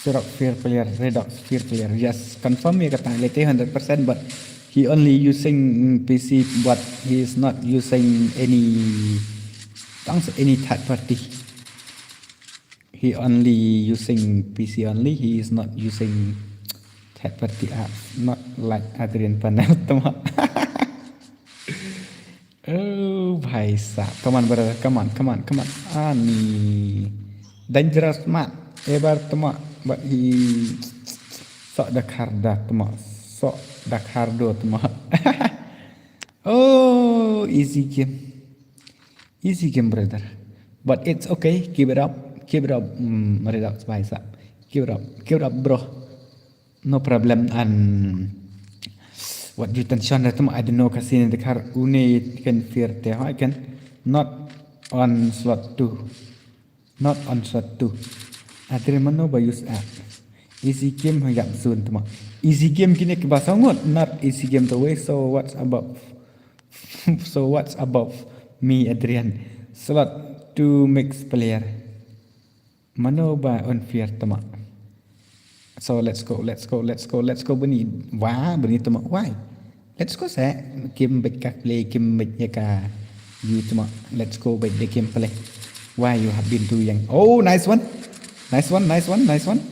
Sirok fear player, Redox fear player. Yes, confirm ya kata lete hundred percent, but he only using P C, but he is not using any, tang se any third party. He only using P C only. He is not using third party apps, not like Adrian Panel teman. Oh, bhai sahab. Come on, brother. Come on, come on, come on. Ani. Dangerous mat. Ebar tma. But he sok da kharda tma. So, Dakar do tma. Oh, easy game. Easy game, brother. But it's okay. Keep it up. Keep it up, mm, Redux bhai sahab. Keep it up. Keep it up, bro. No problem. And what you tension that I don't know kasi ne Dakar une kan fear te ha kan not on slot two. Not on shot two. Adre mano ba use app. Easy game ha yap zone tma. Easy game kine ki ba sangot, not easy game the way. So what's above? So what's above me, Adrian? Slot two mix player. Mano ba on fear tma. So let's go, let's go, let's go, let's go bani. Wah, bani tma. Why? Let's go se. Kim bit ka play, kim bit ya ka. You tma. Let's go bit the game play. Why you have been too young? Oh, nice one. Nice one, nice one, nice one.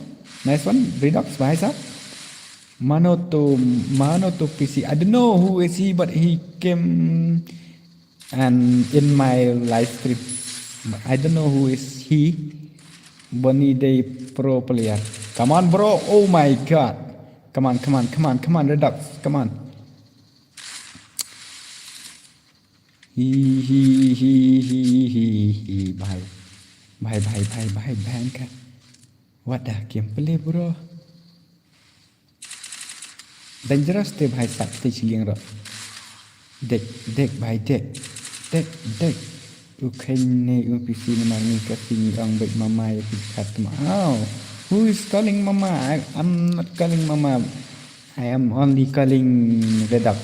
Nice one. Redux, bhai sahab. Mano to, mano to P C. I don't know who is he, but he came and in my live stream. I don't know who is he. Bani Day pro player. Come on, bro. Oh my god. Come on, come on, come on, come on, Redux. Come on. Hi, hi, hi, hi, hi, hi. Bhai. Bhai, bhai, bhai, bhai, bhai, ka. What the gameplay, bro? Dangerous te bhai sahab te chiliang ro. Dek, dek bhai dek. Dek, dek. U khein ne u P C ne mar ni ka sing ong bek mama ya pi khat ma. Ow. Who is calling mama? I, I'm not calling mama. I am only calling Redux.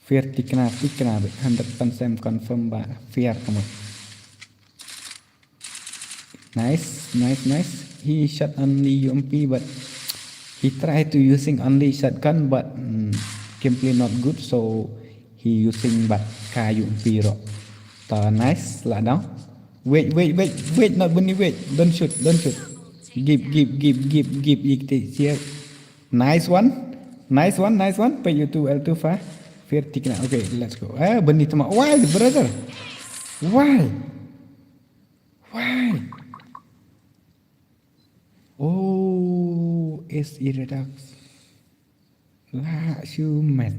Fear tikna, tikna bek hundred percent confirm ba fear kamat. Nice, nice, nice. He shot only U M P, but he tried to using only shotgun, but mm, gameplay not good, so he using but ka U M P ro. Ta nice, lah down. Wait, wait, wait, wait, not bunny, wait. Don't shoot, don't shoot. Give, give, give, give, give, ik te siap. Nice one. Nice one, nice one. Pay you two L two fa. Fear tikna. Okay, let's go. Eh, bunny tama. Why, brother? Why? Why? Oh, is Redux. La shumet.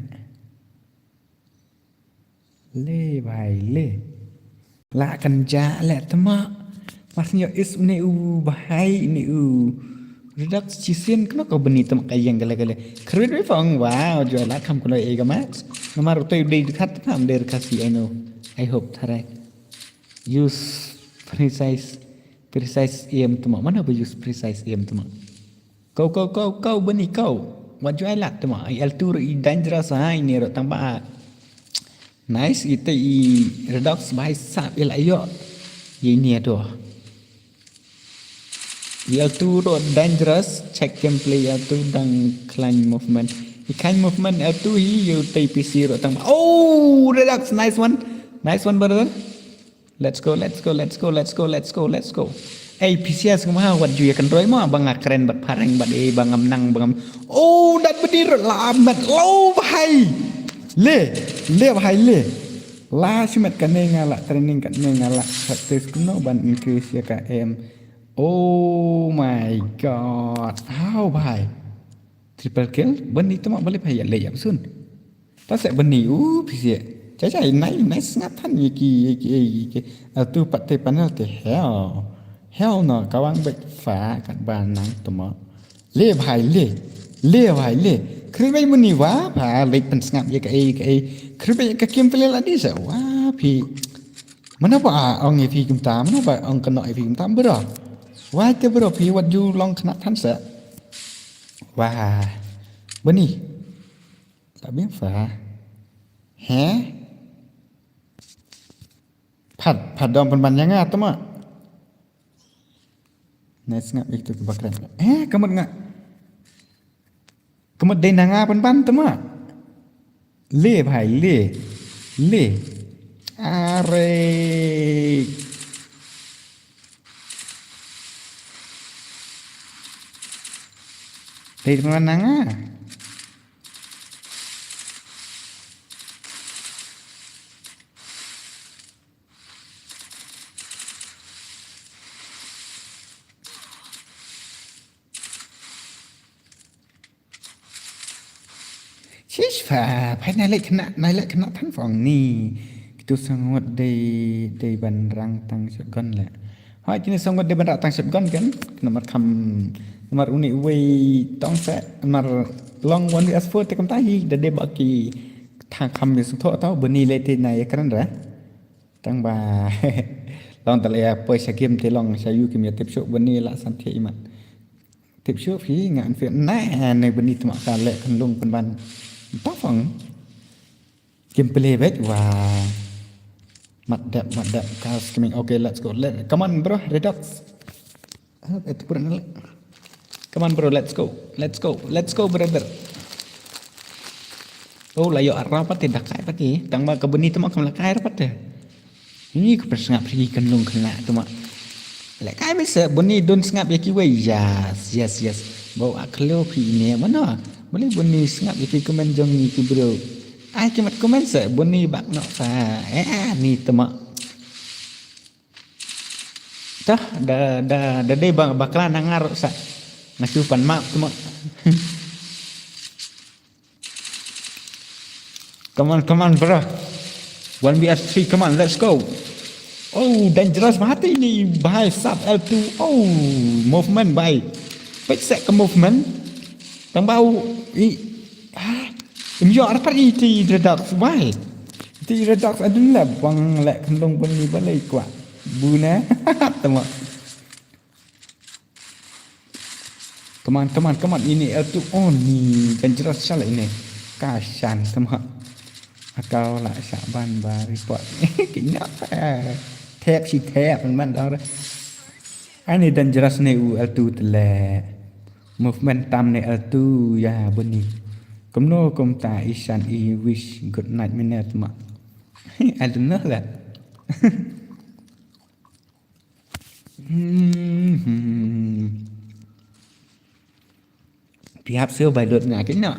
Le bhai le. La kan ja le tama. Mas nyo is ne u bhai ne u. Redux chisin kena ko beni tama kayang gale gale. Krit we fong wow jo la kam kuno ega mat. Namar utai udah dekat tam der kasi I know. I hope tharai. Use precise, precise aim tama. Mana ba use precise aim tama? Kau, kau, kau, kau beni kau. Wat ju ai lak tama. I L two i dangerous ha ini ro tang ba. Nice ite i Redux bhai sahab i la yo. Ye ini ado. I L two ro dangerous. Check gameplay I L two dang climb movement. I climb movement I L two hi yo te P C ro tang ba. Oh, Redux, nice one. Nice one, brother. Let's go, let's go, let's go, let's go, let's go, let's go. Ei, P C S ngam ha wat ju ya kan roi ma ba nga kren bat pareng bat ei ba ngam nang ba ngam. Oh, dat bedir la met lo bhai. Le, le bhai le. La shimet kane nga la training kane nga la practice kuno ban increase ya ka aim. Oh my god. How bhai? Triple kill, bani tama bale bhai ya le ya sun. Pasek bani u pisi. Chai chai nai nai sngap than ye ki ye ki ye ki. Atu pat te panel te hell. Hell no kawang bet fa kat ba nang tama. Le bhai le. Le bhai le. Kribai bani wa pha le pan sngap ye ka ei ka ei. Kribai ka kim pele la di sa wa phi. Mana ba ong ye phi kumta, mana ba ong kano ye phi kumta bro. Wa te bro phi wat ju long khna than sa. Wa. Bani. Ka biang fa. He? Phad, phad dom pynban ïa nga tama. Nai sngap ïa kitu ki bakren. He, ka mut nga. Ka mut dei na nga pynban tama. Le bhai, le. Le. Are. Dei pynban na nga. Tish fa, phai nai leh khynnah, nai leh khynnah than phong ni. Kitu sangot dei, dei ban rang tang shotgun leh. Hoi, kini sangot dei ban rang tang shotgun kan? Namar kham, namar uni uwei tong se, namar long one V S four te kumta hi, da dei ba ki thang kham ni sngewthuh tau, bani leh te nai kren re. Tang ba, long ta leh poi sha game te long sha yu kim ya tip shuh bani la san te imat. Tip shuh phi nga an fi na ne bani tma ka leh kan long pynban. Ta phong. Gameplay bet wa. Mat dep, mat dep. Cars coming. Okay, let's go. Let, come on, bro. Redux. Ah, itu pura na leh. Come on, bro. Let's go. Let's go. Let's go, brother. Oh, la yo arah pati, dakai pati. Tang ba ka bani tma kam la kai pati. Ini ka persngap sigi kan long khynnah tma. Leh kai misa bani don sngap ya kiwei. Yes, yes, yes. Bau akhlo phi ne mano. Boleh bani sngap ya ki comment jong ni ki bro. Ai ki mat comment sa bani bak nok sa. Eh, ah, ni tma. Tah, da, da, da dei ba, bakla na ngarok sa. Nga shu pan map tma. Come on, come on, bro. One V S three, come on, let's go. Oh, dangerous banget ini. Bhai, sub L two. Oh, movement, bhai. Pek sek ke movement. Tang bau. I, ah, im yo, apa iti Redux, bhai? Iti Redux, adun lah, bang lek kendong bani balai kuat. Buna, tengok. Come on, come on, come on. Ini L two. Oh, ni dangerous shala ini. Kashan, tama. Akau la sha ban ba report. Kinya. Tap si tap man dong. Ani dangerous ne u L two tele. Movement tam ne L two ya bani. Kumno kumta isan i wish good night minute ma. I don't know lah. Hmm. Piap sio bai dot nga kino.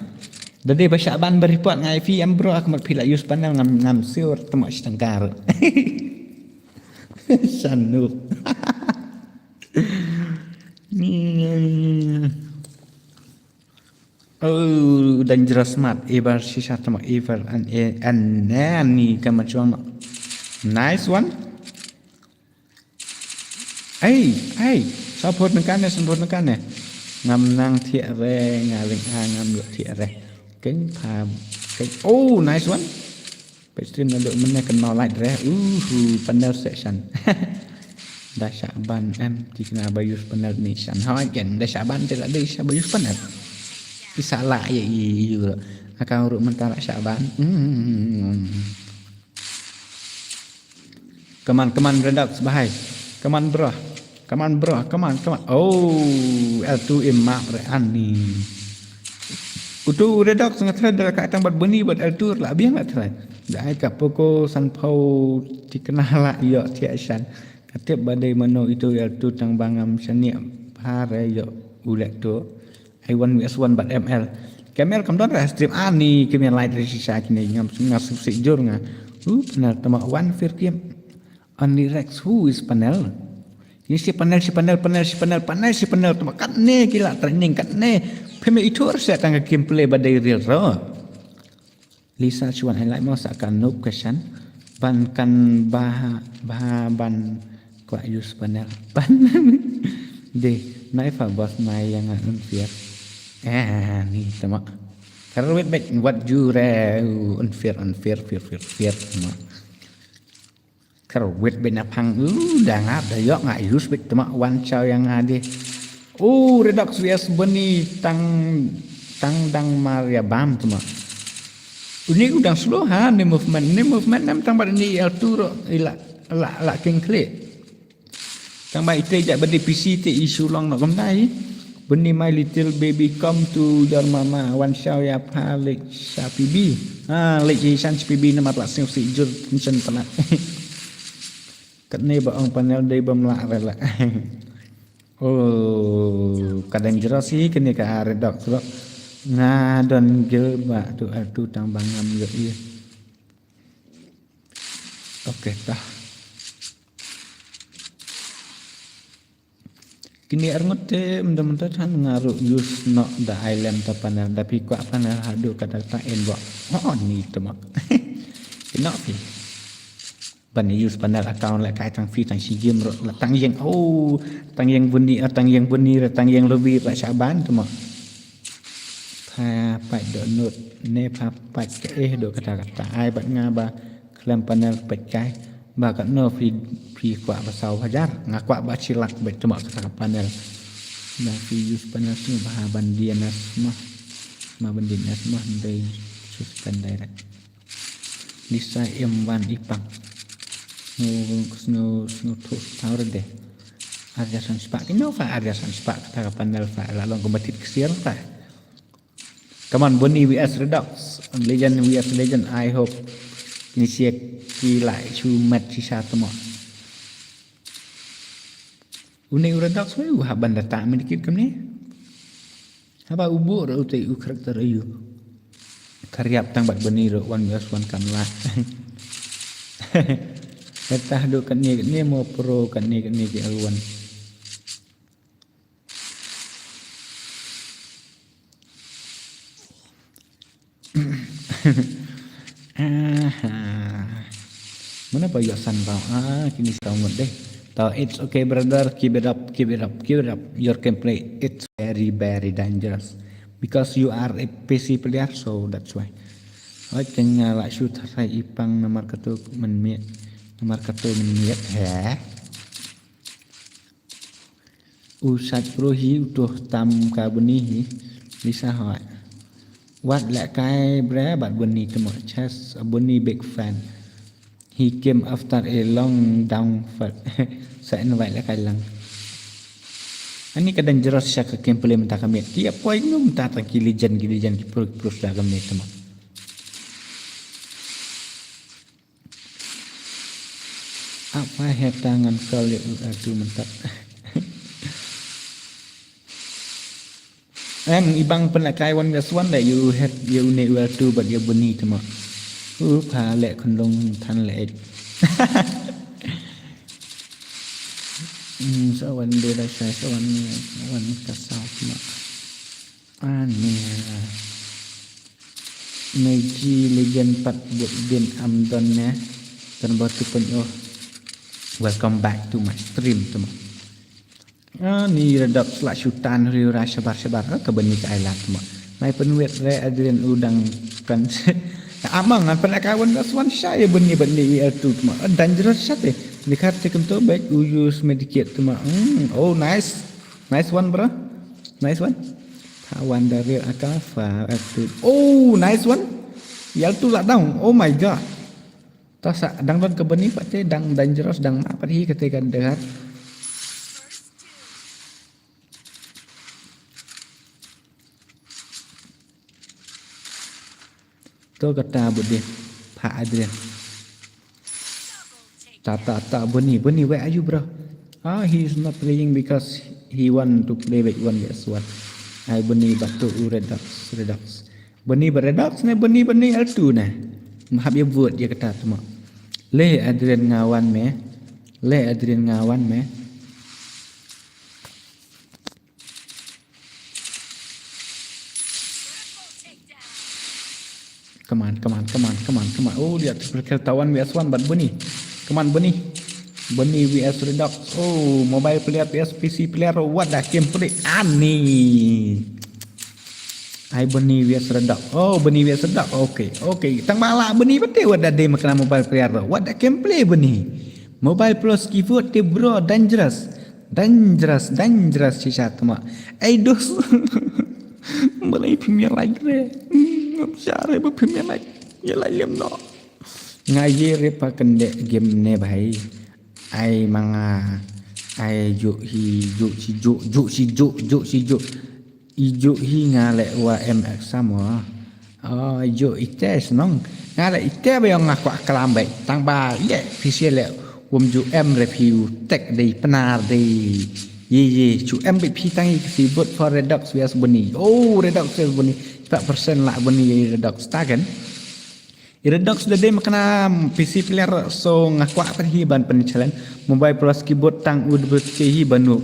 Dadi ba sha ban ba report nga fi em bro ak mat pila use panel ngam ngam sio tama sitangkar. Sanu. Hmm. Oh, dangerous mat. Ebar shisha tama ebar an an ni kama chuang. Nice one. Ai, ai, sa phot nang kane, sa phot nang kane. Ngam nang thiah re, nga ring a ngam yok thiah re. Keng pha, keng. Oh, nice one. Pek stream na dok mene kan mau light re. Uhu, panel section. Da sha ban em, ti kena ba use panel ni shan. Hoi ken, da sha ban te la da sha ba use panel. Isa la ya i yu. Akang ru mentara sha ban. Hmm. Come on, come on, Redux, bahai. Come on, bro. Come on, bro. Come on, come on. Oh, L two im map re ani. Utu Redux nga try da ka tang bat bani bat L two la biang la try. Da ai ka poko san pau tikna la yo ti asan. Ka tip ba dei mano itu L two tang bangam sani pare yo ulek tu. Ai one V S one bat M L. K M L kam don ra stream ani kemia light re shisha kine ngam ngam sik jur nga. Uh, panel tama one fair game. Only Rex who is panel. Ini si panel, si panel, panel, si panel, panel, si panel tama kat ne kila training kat ne. Peme itu harus datang ke gameplay badai real ro. Lisa chuan ai lai mo sa kan nup ka shan ban kan ba ba ban kwa use panel ban de nai fa bos nai yang un fier. Eh, ni tama. Karwet bek wat jure un fier un fier fier fier fier tama. Karwet bek na phang u da ngap da yok nga use bek tama wan chau yang nga de. Oh, Redux V S bani tang tang dang mar ya bam tama. Uni u dang slow ha ni movement, ni movement nam tang bad ni L two ro ila la la king klik. Tang ba ite ja bad P C te issue long no kam dai. Bani my little baby come to your mama wan chau ya pha lek sa P B. Ah, lek ji san P B na mat la sing si jur mission tama. Kat ne ba ong panel dei bam la re la. Oh, ka dangerous hi kene ka Redux ro. Nga don gil ba tu tu tang bangam yo i. Okay tah. Kine arngut te mynta mynta than nga ruh use noh da ai lem ta panel, da phi kwah panel haduh katta katta inbox. Oh, ni te mo. Kino phi. Ban use panel account lehkai tang phi tang shi game ruh la tang ïeng, oh, tang ïeng buni, ah, tang ïeng buni, la tang ïeng lobby la shaban te mo. Pha pait doh nud ne pha pait ka eh doh katta katta. Ai bad nga ba khlem panel peit kai. Ba katno phi, phi kwah ba saw hajar, nga kwah ba shi lak bad te mo kata ka panel. Ba phi use panel sngewbha ban D N S mo. Ma ban D N S mo, ndai suspend direct. Lisa M wan ipang. Sngew, sngew, sngewthuh thaw re de. Arja san spah. Kino pha arja san spah kata ka panel pha la long kumba tit ksiar pha. Come on, Boni V S Redux. Legend V S Legend, I hope. Kine shi ki la shu met shisha te mo. Une u Redux wei u hap ban da tah medkit kumne. Haba u buh ruh u te u character ayu. Khariap tang bad Boni ruh one versus one kam lah. Kata haduh katne katne mo pro katne katne ki alwan. Aha. Mana ba ïoh san tau? Ah, kini tau ngut deh. Tau, it's okay, brother. Keep it up, keep it up, keep it up. Your gameplay, it's very, very dangerous. Because you are a P C player, so that's why. Oi, kynja la shu tharai ipang namar katu mynmiet. Namar katu mynmiet, he? U sait pro hi u tuh tam ka Boni hi. Lisa hoi. Wat lehkai bre bad Boni te mo, chess, Boni big fan. He came after a long downfall. Sa invite lehkai lang. Ani ka dangerous sha ka gameplay mynta ka miet. Ki ap koi num ta tang ki legend, ki legend, ki pro, ki pro sha ka miet te mo. Apa heta ngan kal ïa u L two mynta. Em, ibang pynlehkai one versus one da ïa u het ïa une u L two bad ïa Boni te mo. U pha leh khunlung than leh. Hmm, sa wan de da shai sa wan, wan ka sa te mo. Ani. Meji legend pat bud din am don ne. Don ba tu pun oh. Welcome back to my stream te mo. Ani Redux la shu tan riu ra shabar shabar ka Boni ka ai lad te mo. Mai pynwit re Adrian u dang kan. Amang ngan pynlehkai one versus one shai Boni Boni ïa tu te mo. Dangerous shate. Ni khat te kynto bad u use medikit te mo. Hmm, oh nice. Nice one, bro. Nice one. Pha wan da ril aka pha atu. Oh, nice one. Ïa tu la down. Oh my god. Ta sa dang don ka Boni pat te dang dangerous dang ma pat hi kate ka degar. To kata budi pha Adrian. Ta ta ta Boni, Boni, where are you, bro? Ah, he is not playing because he want to play with one versus one. Ai Boni batu u Redux, Redux. Boni ba Redux ne, Boni ba ne L two ne. Mahap ïa vote ïa kata te mo. Le Adrian nga wan me. Le Adrian nga wan me. Come on, come on, come on, come on, come on. Oh, dia triple kill tawan V S one bad Boni. Come on, Boni. Boni V S Redux. Oh, mobile player V S P C player. What the gameplay? Ani. Ai Boni V S Redux. Oh, Boni V S Redux. Okay, okay. Tang bala Boni bate what the day makna mobile player. What the gameplay Boni. Mobile plus keyboard te bro dangerous. Dangerous, dangerous shisha tama. Ai dos. Balai phim ïa like re. Hmm, ngam sha re ba phim ïa like. Ïa like lem no. Nga ye re pa kende game ne bhai. Ai manga. Ai jo hi jo si jo jo si jo jo si jo. Ijuh hi nga leh wa em exam wa. Oh, ijuh ite snong. Nga leh ite ba yong nga kwah klam bai. Tang ba ye phi sia leh wom ju em re phi u tek dei pnar dei. Ye ye ju em bai phi tang i kasi vote for Redux V S Boni. Oh, Redux V S Boni. Pat persen lah Boni ye Redux taken. Ira dogs da dei makna P C player so nga kwah pat hi ban pynchallenge. Mobile plus keyboard tang u dbut ke hi banu.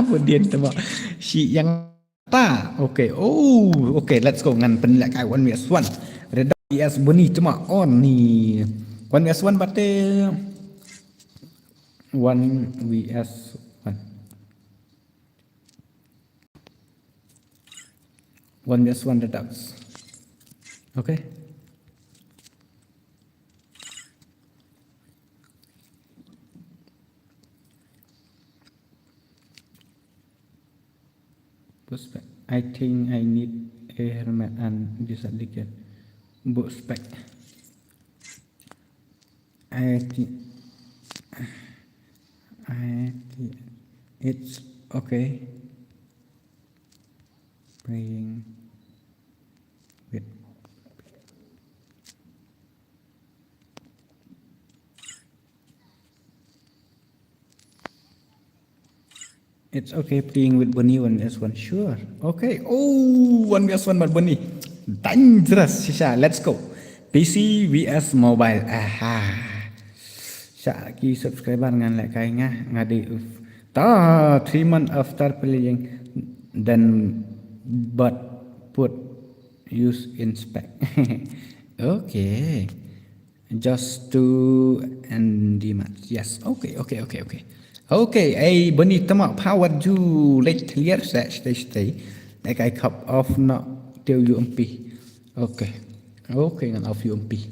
Budien tama. Shi yang ta. Okay. Oh, okay. Let's go. Ngan pynlek kai one v one. Red dog V S Bunny tama on ni. One v one bate. One v one. One v one the dogs. Okay. Boot spec. I think I need a helmet and this again. Boot spec. I think, I think it's okay. Playing with. It's okay playing with Bunny one v one. Sure. Okay. Oh, one v one bad Bunny. Dangerous shisha. Let's go. P C V S mobile. Aha. Sha ki subscriber ngan leh kai nga nga dei uf. Ta three month after playing then but put use in spec. Okay. Just to end the match. Yes. Okay, okay, okay, okay. Okay, ei Bunny tama power ju late clear sa stay stay. Like I cup off no till U M P. Okay. Okay, ngan off U M P.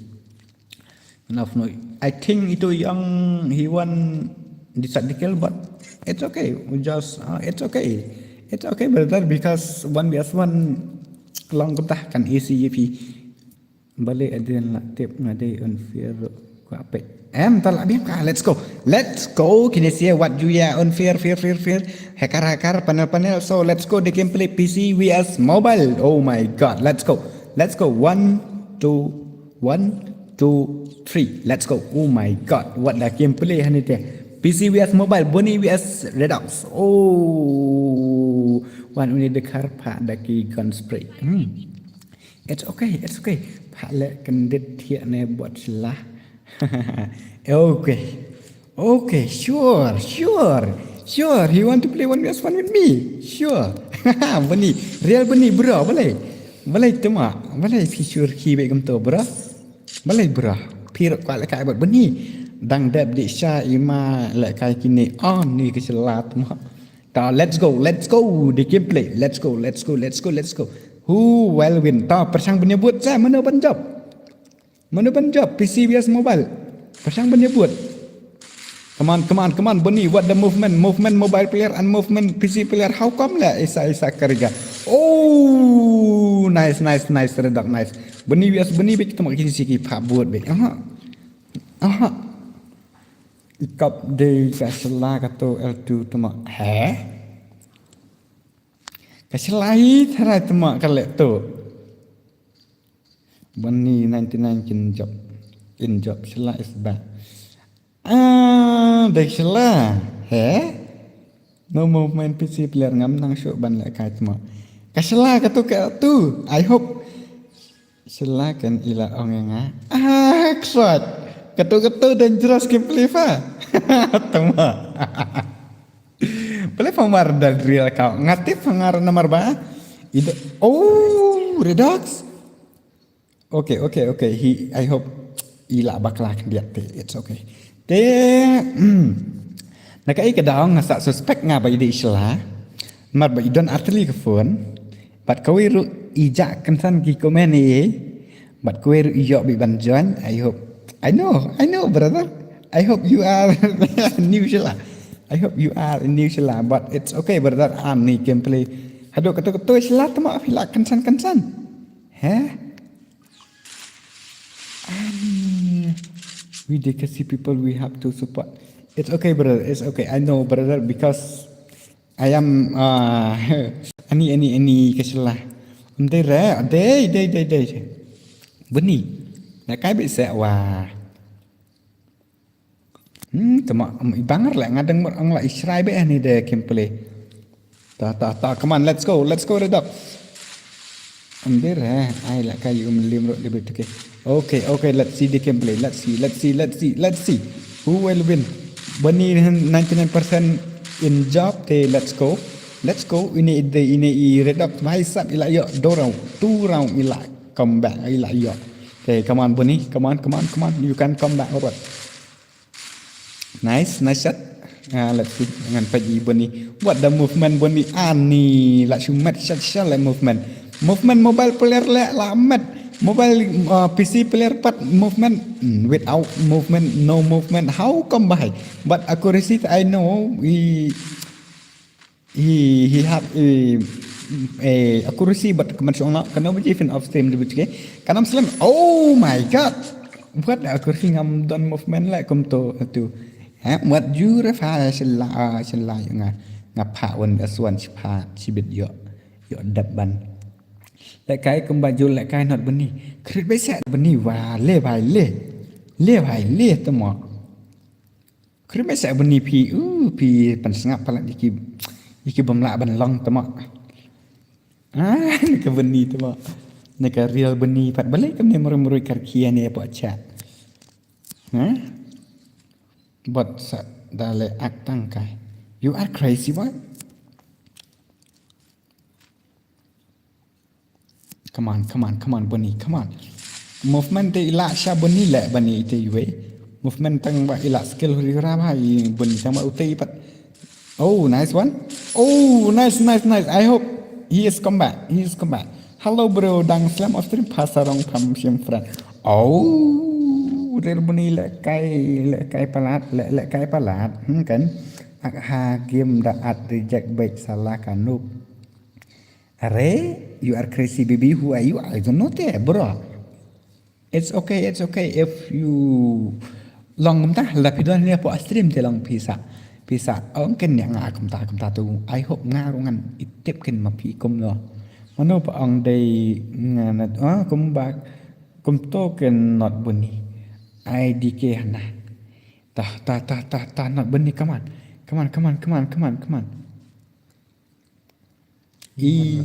Ngan off no. I think itu yang he won di sat di kill, but it's okay. We just uh, it's okay. It's okay, brother, because one v one long kutah kan easy if he Balei adin la tip nga dei unfair ruh ka peit. Em ta la biang ka. Let's go. Let's go. Kine sia wat ju ya unfair fair fair fair. Hacker hacker panel panel. So let's go the gameplay P C V S mobile. Oh my god. Let's go. Let's go. One, two, one, two, three. Let's go. Oh my god. What the gameplay hani te. P C V S mobile. Bunny V S Red Ox. Oh. Wan uni de kar pa da ki gun spray. Hmm. It's okay, it's okay. Pha le kendit thiah ne bot sila. Okay. Okay, sure, sure. Sure, he want to play one v one with me. Sure. Bunny, real Bunny bro, balei? Balei tuma? Balei phi sure ki be kumto bro? Balei bro? Phi rok kwa le kai bot Bunny. Dang dep di sha ima le kai kini on ni ke sila tuma. Ta, let's go, let's go, the gameplay. Let's go, let's go, let's go, let's go. Who will win? Ta, persang punya buat sa, mana ban jawab? Mana ban jawab? P C V S mobile. Persang punya buat. Come on, come on, come on, Bunny, what the movement? Movement mobile player and movement P C player. How come lah? Isa, isa kariga. Oh, nice, nice, nice, Red Dog, nice. Bunny V S Bunny, bik temak kini siki pha buat bik. Aha. Aha. Ikap dei ka sela ka tu L two tuma. He? Ka sela hi tharai tuma ka le tu. Bani ninety-nine kin jop. In jop sela is ba. Ah, dei sela. He? No movement P C player ngam nang shu ban le kai tuma. Ka sela ka tu ka tu. I hope Silakan ila ong ïa nga. Ah, ksot. Katu katu dangerous gameplay fa. Tama. Boleh pamar da real kau. Ngatip pangar namar ba. Ida. Oh, Redox. Okay, okay, okay. He, I hope ila bakla khyndiat te. It's okay. Te, hmm. Naka i ka daw nga sa suspect nga ba i dei i sela. Mar ba i don artylli ka phone. Bad kawei ruh i jah kynsan ki comment i. Bad kawei ruh i ïoh beit ban join. I hope. I know, I know, brother. I hope you are new sela. I hope you are new sela. But it's okay, brother. Am ni gameplay. Haduh katu katu sela tama phi lah kynsan kynsan. Heh? Ani. We the Khasi people, we have to support. It's okay, brother. It's okay. I know, brother, because I am uh, ani ani ani ka sela. Ym dei re, dei dei dei dei. Bani. Na kai bit se wa. Hmm, tama i banger la nga dang mut ang la i shrai be ni de gameplay. Ta ta ta, come on, let's go, let's go, Redox. Ym dei re, ai la kai um lim ro de bit ke. Okay, okay, let's see the gameplay. Let's see, let's see, let's see, let's see. Who will win? Bani ninety-nine percent in job, te let's go. Let's go. Ine ide, ine i Red Dog. Bhai sab ila yo. Do round, two round ila come back, ila yo. Okay, come on, Bani. Come on, come on, come on. You can come back or what? Nice, nice shot. Ah, let's see. Ngan peit i Bani. What the movement Bani ani. La shu met shot shot le movement. Movement mobile player le la met. Mobile, uh, P C player pat movement. Mm, without movement, no movement. How come, bhai? But accuracy I know. He He he had a, a accuracy, but kaman shong la kana ba jifin off stream de butke. Kanam slam. Oh my god. What accuracy, ngam don movement la kum to tu. Ha, what you refa sila sila nga nga pa wan aswan sipa sibit yo yo dap ban. Lekai kum ba jul lekai not Bani. Krit be sa Bani wa le bai le. Le bai le tamo. Krim sa Bani phi, uh, phi pan sngap palat iki, iki bam lah ban long tama. Ah, ni ka Bani tama. Ni ka real Bani pat balik kam ni murui murui kar kia ni apa cha. Ha? Bot sa dale aktang kai. You are crazy boy. Come on, come on, come on, Bani, come on. Movement te ila sha Bani le Bani te yue. Movement tang ba ila skill huri hura ba i Bani tang ba ute ipat. Oh, nice one. Oh, nice, nice, nice. I hope he is come back. He is come back. Hello, bro. Dang slam of stream pasarong pam shim friend. Oh, real Bani le kai, le kai palat, le, le kai palat. Hmm, kan? Ak ha game da at reject back salah kanuk. Are, you are crazy baby, who are you? I don't know te, bro. It's okay, it's okay. If you long kumta, la phi don ne po stream te long pisa. Pisa, ong ken ne nga kumta, kumta tu. I hope nga rungan itip ken ma phi kum no. Mano pa ong dei nga nat, ah, kum ba, kum to ken not Bani. I D K hana. Tah, tah, tah, tah, tah, not Bani, come on. Come on, come on, come on, come on, come on. I,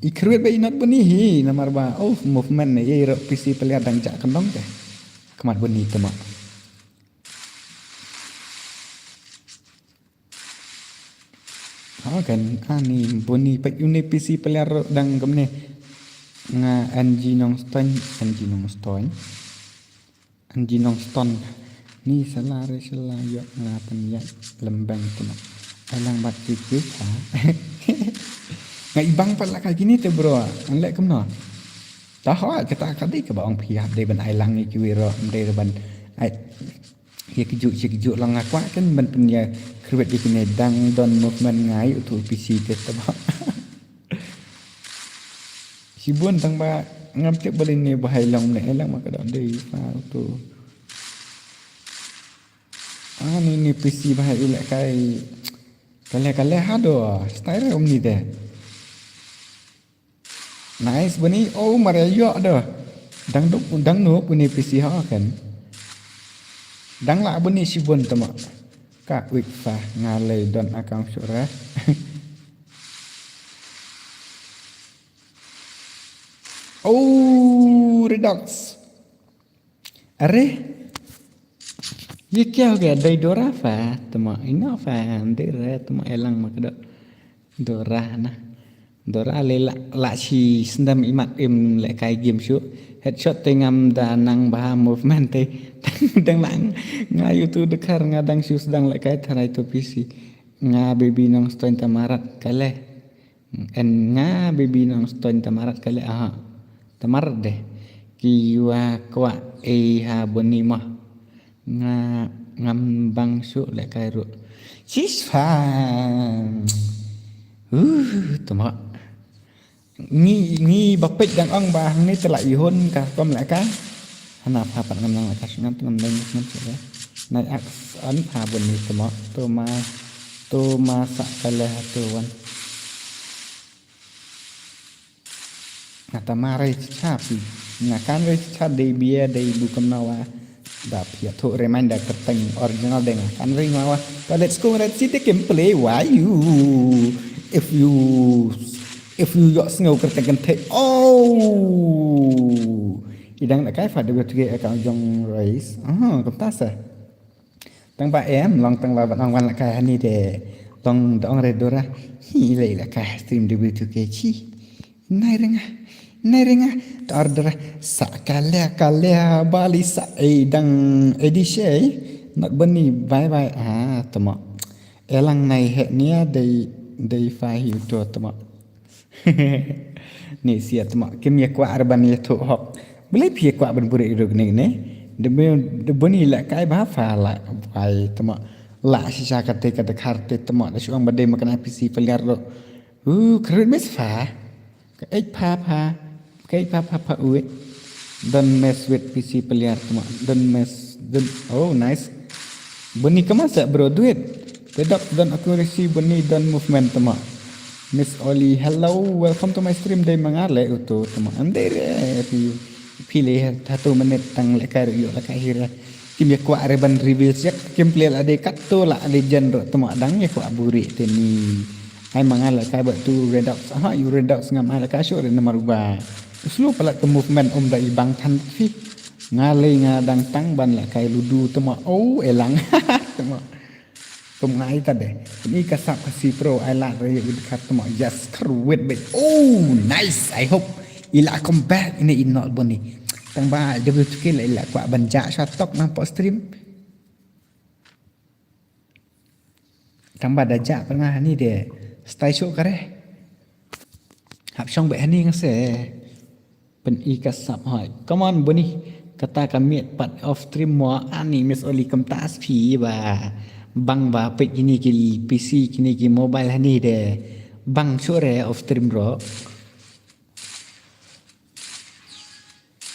i create ba i not Bani hi, namar ba, oh, movement ne, i ro P C player dang jak kendong te. Kemat Bani te ma. Ha kan, ani Bani pek uni P C player dang kemne. Nga N G Nongstoin, N G Nongstoin. Anji Nongstoin. Ni sala re sala yok nga pynyak lembang tu. Ai lang bat ki ki ha. Nga ibang pat la ka kini te bro. An leh kumno. Taho kita ka dei kaba ong phi hap dei ban ai lang ïa kiwei ruh, ym dei ban ai ïa kiju ïa kiju lang nga kwah kan ban pynïa kyrwet ïa kine dang don movement ngai utu P C te taba. Shibun tang ba ngam tip ba lei ne ba hai long ne, eh, lang ma ka dei fa utu. Ah, ni ni P C ba hai u leh kai. Ka leh ka leh ha do. Style um ni de. Nice Bani, oh, mar ïa ïoh do. Dang duk, dang nuk Bani P C ha kan. Dang lah Bani shibun tama. Ka wik fa nga lei don account shuh re. Oh, Redux. Are? Ye kya ho gaya? Dai Dora fa, tama ina fa, dei re, tama elang ma ka do. Dora na. Dora le la, la shi sendam imat im leh kai game shu. Headshot te ngam da nang ba movement te. Dang lang. Nga yu tu dekar nga dang shu sedang leh kai tharai tu P C. Nga baby Nongstoin tamarat kale. En nga baby Nongstoin tamarat kale aha. Tamarat deh. Ki yua kwah ei ha Bani mah. Nga ngam bang shuh leh kai ruh. Sis fan. Uh, tama. Ngi, ngi ba peit dang ong ba hangne te la ihun ka kom leh kai. Hana pha pat ngam nang leh kai ngam ngam dang ngam shuh. Nai ak an pha Bani tama. Tama. Tama sa kale ha tu wan. Nga ta ma rei cha phi. Nga kan rei cha dei bia dei bu kam nawa. Da phi ïathuh reminder kyrteng original dei nga kan rei nawa. But let's go, let's see the gameplay. Why you? If you, if you ïoh sngew kyrteng kynthei. Oh! I dang lehkai fa W two K account jong Rais. Ah, kumta sa. Tang ba em, long tang ba ban ong wan lehkai hani de. Long da ong re Dora. Hi lei lehkai stream W two K chi. Nai ringa. Nai ringa. Ta or Dora. Sa kale kale bali sa e dang edishe. Not bani bye bye. Ah, tama. Elang nai he nia dei dei fa hi to tama. Ni sia tama kim ya kwah re ban ya thu hok. Beli phi ya kwah ban buri ruk ni ni. De buni lehkai ba fa la pai tama. La shisha kate kate kharte tama da shuang ba dei makna P C peliar lo. Uh, kharit mes fa. Ka ej pha pha. Ka ej pha pha pha uwe. Don't mess with P C peliar tama. Don't mess. Don't. Oh, nice. Buni kama sa bro, do it. Redok don accuracy buni don movement tama. Miss Oli, hello, welcome to my stream. Dei manga le uto tama. Ande re pi pile tatu menit tang lehkai ru yo lehkai hira. Kim ya kwah re ban reveal siak kim pile la de kat to la de jen ro tama dang ya kwah buri teni. Ai manga lehkai ba tu Redox. Aha, you Redox ngam ai lehkai sure namar ba. Slow palat ke movement um da i bang than fi. Nga lei nga dang tang ban lehkai ludu tama. Oh, elang. Tama. Tum ngai ta de. Ni ka sap ka si pro ai la re yu ka tama. Yes, kruit be. Oh, nice. I hope ila come back ini inol boni. Tang ba W two K la ila kwah ban ja sha tok nang po stream. Tang ba da ja pernga hani de. Stai shu kare. Hap shong be hani ngase. Pen i ka sap hoi. Come on buni. Kata ka miet pat off stream mo ani Miss Oli kem tas phi ba. Bang ba pek kini ki P C kini ki mobile hani de. Bang sure off stream ro.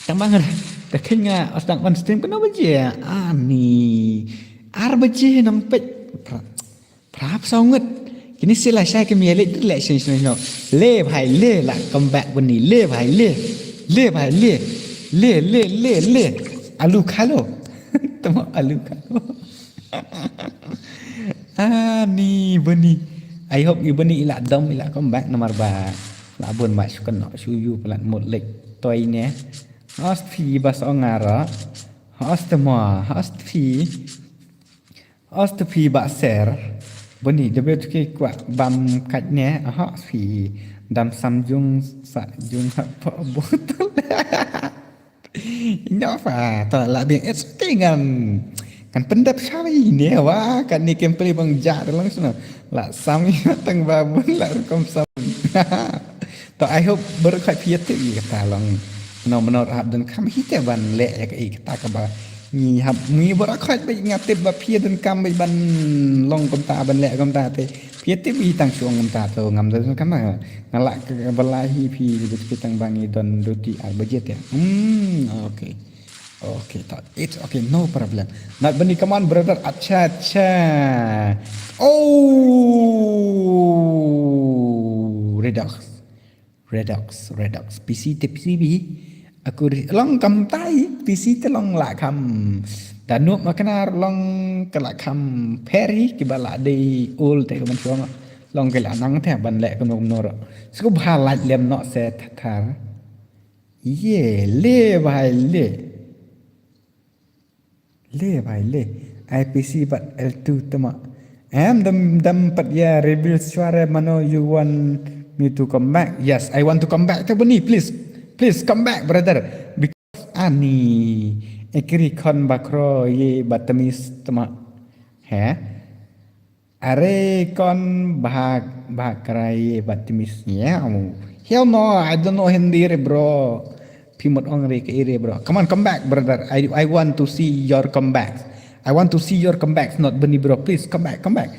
Tang bang da khin nga os dang on stream kena baje ani. Ar baje nang pek. Prap saw ngut. Kini sila shai ke mia lek lek shin shin no. Le bhai le la come back buni le bhai le. Le bhai le. Le le le le. Alu khalo. Tama alu khalo. Ani buni. I hope i buni ila dom ila come back namar ba. La bun ma shukan no shu yu pelat mut lek toy ne. Host fi bas ongara. Host ma host fi. Os te phi ba ser. Buni W two K kwah bam kat ne. Aha phi. Dam sam jung sa jung ha pa botol. Ino fa ta la bing it's okay ngan. Kan pendap shawi ne wa kan ni kem peli bang ja dalang sno. La sam tang babun la rukom sam. To I hope berkhot phi yate kata long. No menor hap dan kam hite ban le ya kata ka ba. Ngi hap ngi bor akhaj ba ngi tip ba phi donkam ba ban long kumta ban leh kumta te. Phi tip i tang shuh kumta to ngam donkam nga la ka ba la hi phi ba phi tang ba ngi don duty ar baje te. Hmm, okay. Okay, to it's okay, no problem. Not bani, come on brother. Acha acha. Oh, Redox. Redox, Redox. P C te P C B. Aku long kam tai, P C te long la kam. Danup maknar long ke la kam peri ki ba la dei ul te man shuwa. Long ke la nang te ban leh kumno kumno ro. Sku ba lait lem no se thar. Ye le bhai le. Le bhai le. I P C but L two tama. Em dam dam pat ya reveal suara mano you want me to come back. Yes, I want to come back. Te buni, please. Please come back, brother. Because ani ekri kon bakro ye batamis tama. He? Are kon bahak bahak krai ye batamis ye amu. Hell no, I don't know Hindi re bro. Pimot ong re ke re bro. Come on, come back, brother. I I want to see your comeback. I want to see your comeback, not Bani bro. Please come back, come back.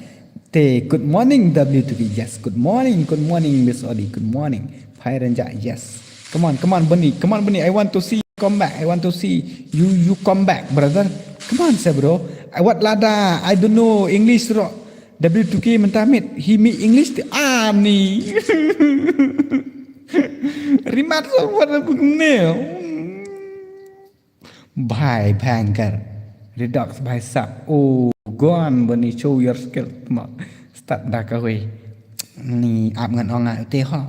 Te good morning W two B. Yes, good morning, good morning Miss Odi. Good morning. Fire and Jack. Yes. Come on, come on Bani. Come on Bani. I want to see come back. I want to see you you come back, brother. Come on, say bro. I what lada I don't know English ro. W two K mentamit. He me English te ani. Rimat so what a good name. Bhai bhanker. Redox bhai sap. Oh, go on Bani show your skill. Ma start da ka hui. Ni ap ngan ong a te ho.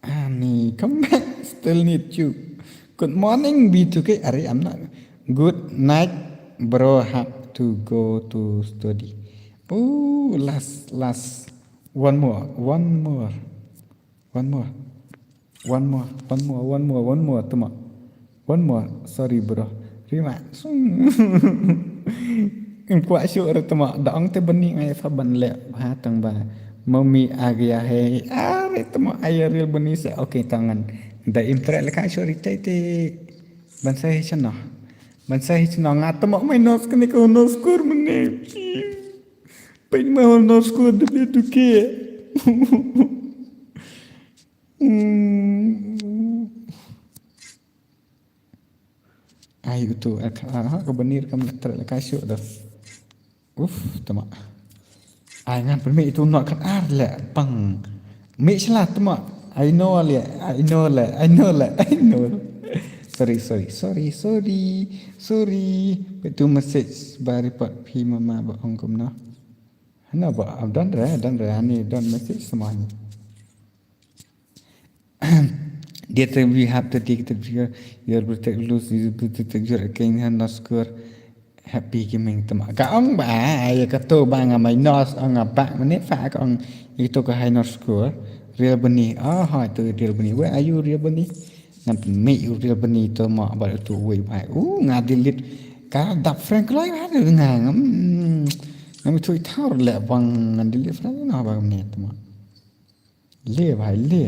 Ani come back. Still need you. Good morning, B two K. Are, I'm not. Good night, bro. Have to go to study. Oh, last, last. One more, one more, one more, one more, one more, one more, one more. Tuma. One more. Sorry, bro. Rima. Im kwah shuh re tuma. Da ong te bani ngai fa ban leh. Ha tang ba. Mami agya he. Are tuma aya real bani se. Okay, tangan. Da im trek leka shuh ri te te. Ban sa hi chano. Ban sa hi chano nga tuma mai nos kene ko nos kur mene. Pek mai nos kur de be tu ke. Hmm. Ai utu, eh, ka, ah, ka banir kam trek leka shuh dah. Uf, tama. Ai ngan pynmih itu nok kat ar le pang. Mih shala tama. I know le, I know le, I know le, I know. Sorry, sorry, sorry, sorry, sorry. Itu message ba report phi mama ba ong kumno. Hana ba, I've done re, I've done re, ani done message sama ni. Dia te we have to take the your your protect lose, you protect your king and not score. Happy gaming tama. Ka ong ba, ya ka to ba nga minus, ong nga back mene fa ka ong itu ka high not score. Real bani. Ah, ha itu real bani. Where are you real bani? Ngan pynmih u real bani to ma ba tu wei bai. U nga delete ka dap friend kloi ba de nga ngam. Ngam tu i thar le bang ngan delete friend na ba ne to ma. Le bai le.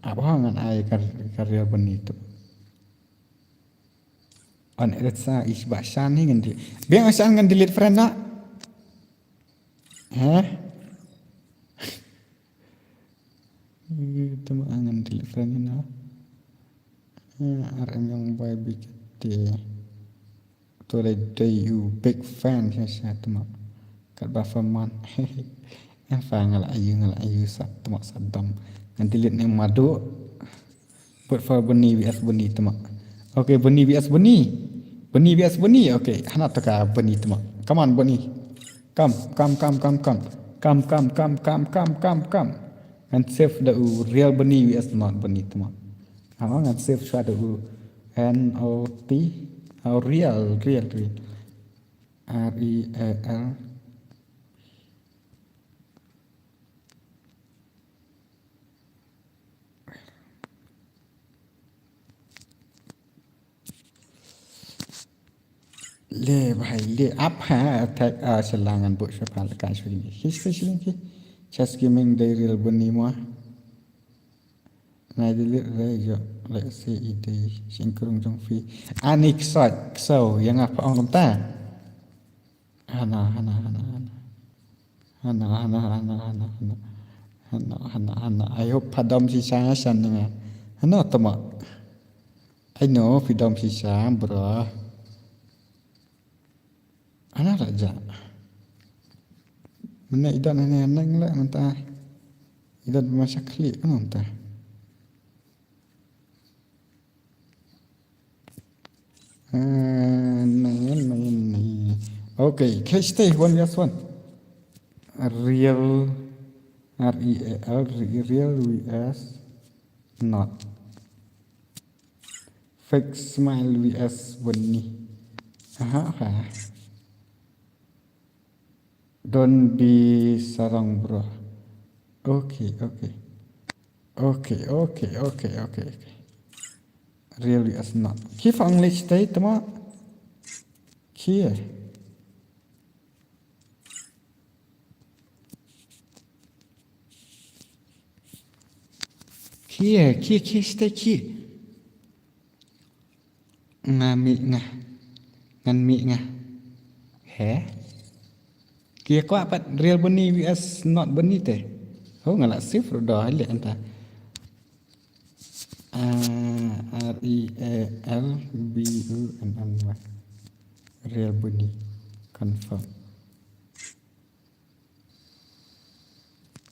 Ap ha ngan ai ka, ka real bani to. An edit sa ish ba shan ni ngan delete. Biang shan ngan delete friend na. Heh? Tama ngan delete friend ni na. Ah, R M Young Boy B K T. To le dei u big fan sha sha tama. Kat ba fa man. Em fa nga la ayu, nga la ayu sa tama sa dam. Ngan delete ni madu. But for Bani V S Bani tama. Okay, Bani V S Bani. Bani V S Bani. Okay, hana taka Bani tama. Come on, Bani. Come, come, come, come, come. Come, come, come, come, come, come, come. And save the u real Bani V S not Bani tama. Hana ngan save sha the u N O T. Oh, real, real, real. R E A L. Le bhai le ap ha attack a shalang an bu shapal ka shwini. History shling ki. Chess gaming dei real Bani mo. Ngai delete re jo re se i dei singkrung jong phi. Ani ksat kso yang apa ong kumta. Hana, hana, hana, hana. Hana, hana, hana, hana, hana. Hana, hana, hana. I hope pha dom shisha shan nga. Hana tama. I know phi dom shisha, bro. Hana raja. Mene idan hana nang le mynta. Idan masha klik mynta. Ah, nine, nine, nine. Okay, catch the one, yes, one. Real, R E A L, re-, real V S not. Fake smile V S Bani. Aha, aha. Don't be sarong, bro. Okay, okay. Okay, okay, okay, okay, okay. Really is not. Keep English stay tama. Kia. Kia, kia, kia, stay kia. Nga mih nga. Ngan mih nga. He? Ki kwah pat real Bani V S not Bani te. Ho nga la save ruh doh leh anta. Ah, R E A L B U N N Y. Real Bani. Confirm.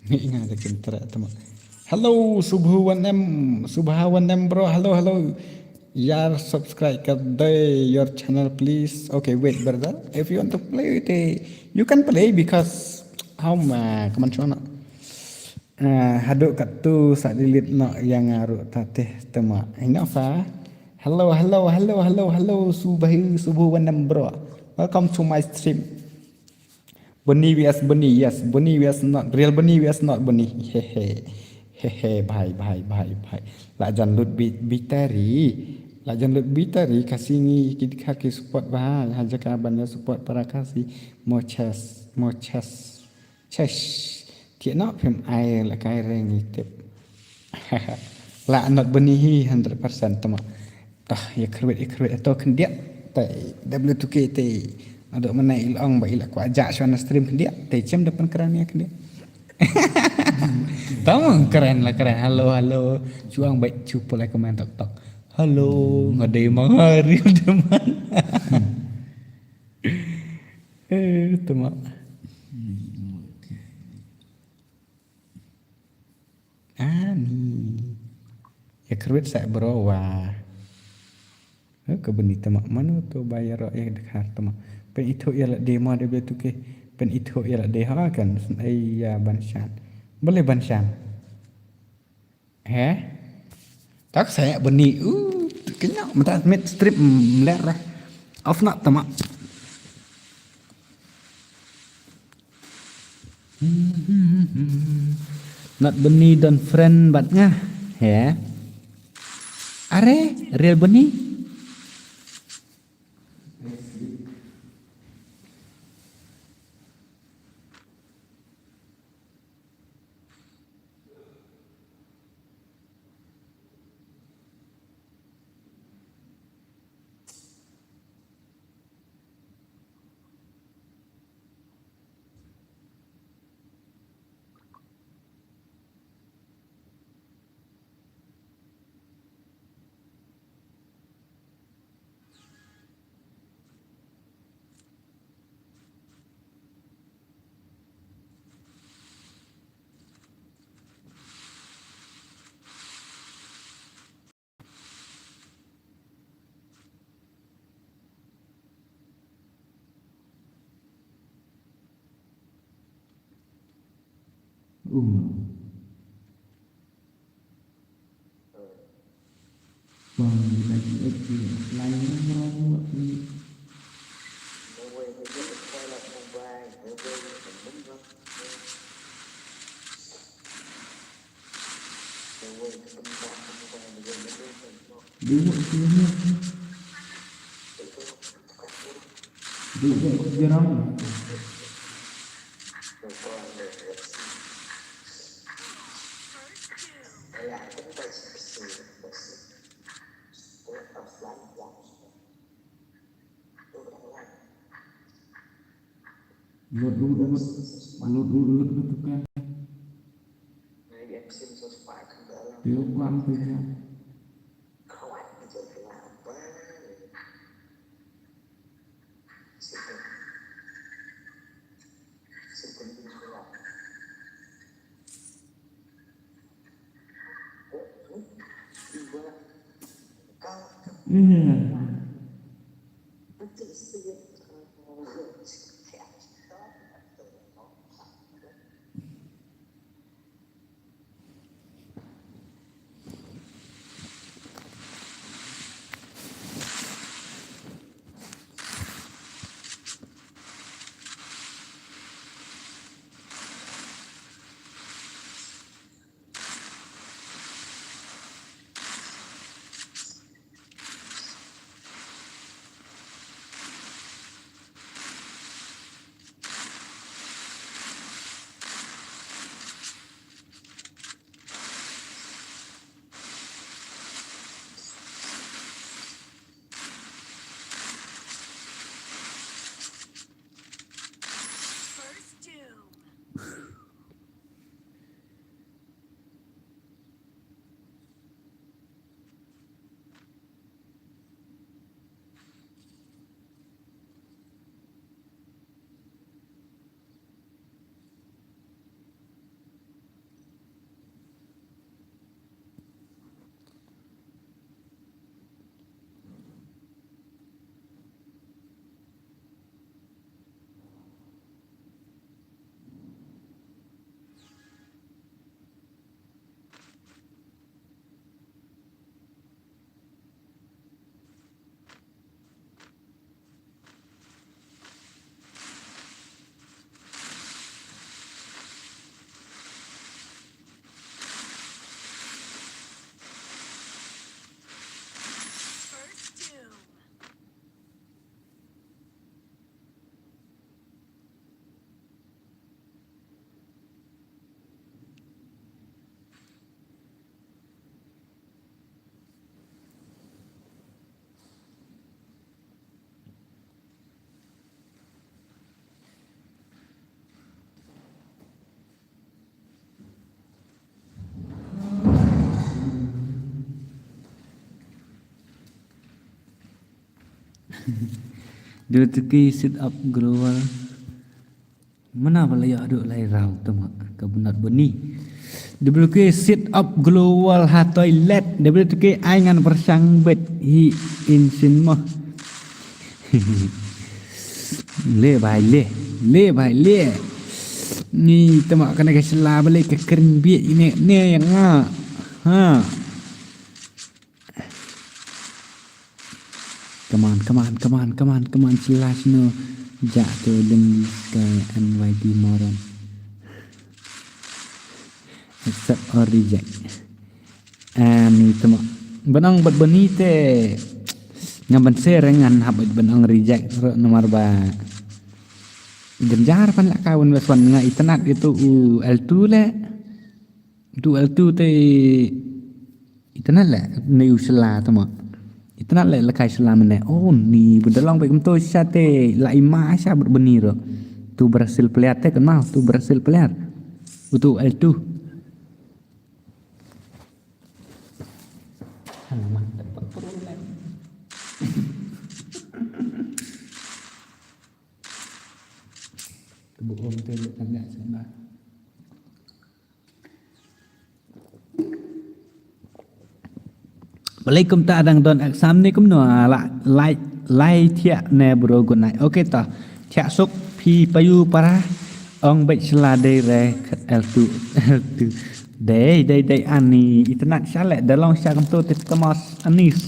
Nga da kin tara tama. Hello, Subhu one M, Subha one M, bro. Hello, hello. Yar subscribe kar dei your channel, please. Okay, wait, brother. If you want to play with it, you can play because how ma kaman chona. Ah, haduh katto sa delete noh ïa nga ruh ta teh tema. Ino sa. Hello, hello, hello, hello, hello. Subahi, subuh wanem bro. Welcome to my stream. Boni V S Boni, yes. Boni V S not real Boni V S not Boni. Hehe. Hehe, bhai, bhai, bhai, bhai. La jan lut bi-, bitari. La jan lut bitari Khasi ngi ki dkha ki support bhai. Ha jaka ban ïa support para Khasi. Mo chess, mo chess. Chesh. Ki noh phim ai la kai reng i tip. La not Boni hi hundred percent tama. Tah, ïa kyrwit, ïa kyrwit, to khyndiat. Te W two K te. Ado mana i la ong ba i la kwah jah shwa na stream khyndiat. Te chem da pynkren ïa khyndiat. Tama kren la kren. Hello, hello. Chuang ba chu pulai comment tok tok. Hello, nga dei ma nga real de man. Eh, tama. Ani. Ïa kyrwit sa bro wa. Eh, ka Boni tama mano to ba ïaroh ïa dkhar tama. Pynithuh ïa lade mo de betu ke. Pynithuh ïa lade ha kan. Ai ïa ban shan. Balei ban shan. He? Tak saya Boni. Uh, kena mata mid strip mler lah. Off nak tama. Not Boni don friend bad nga. He? Are, real Boni? Lut, lut, lut. Lut, lut, lut, lut, tukar. Dia kuat tu je. Dua tiki sit up global. Mana ba la ïoh duh lai rau tu ma ka bynat bani. Dua tiki sit up global ha toilet. Dua tiki ai ngan bersang bet hi insin mah. Le bai le. Le bai le. Ni tama kana ka sela balik ka kering biak ini ne yang nga. Ha. Come on, come on, come on, come on, come on, slash no. Ja to lem sky N Y D moron. Accept or reject. Ani tama. Benang bet beni te. Ngan ben share ngan hap bet benang reject ro nomor ba. Genjar pan la kawan wes wan nga itanat itu u L two le. Tu L two te itanat le ne u sela tama. Itanat le la kai sela mene. Oh ni bedalong pe kemto sha te la ima sha bet beni ro. Tu Brazil player te kenal tu Brazil player. Utu L two. Alamak, dapat problem. Kebuhom tu le tanya sana. Balei kumta dang don exam ni kumno la lai lai thiah ne bro good night. Okay to. Thiah suk phi payu para ong bek sela dei re L two L two. Dei dei dei ani itanat sha le dalong sha kumto tit kamos anis.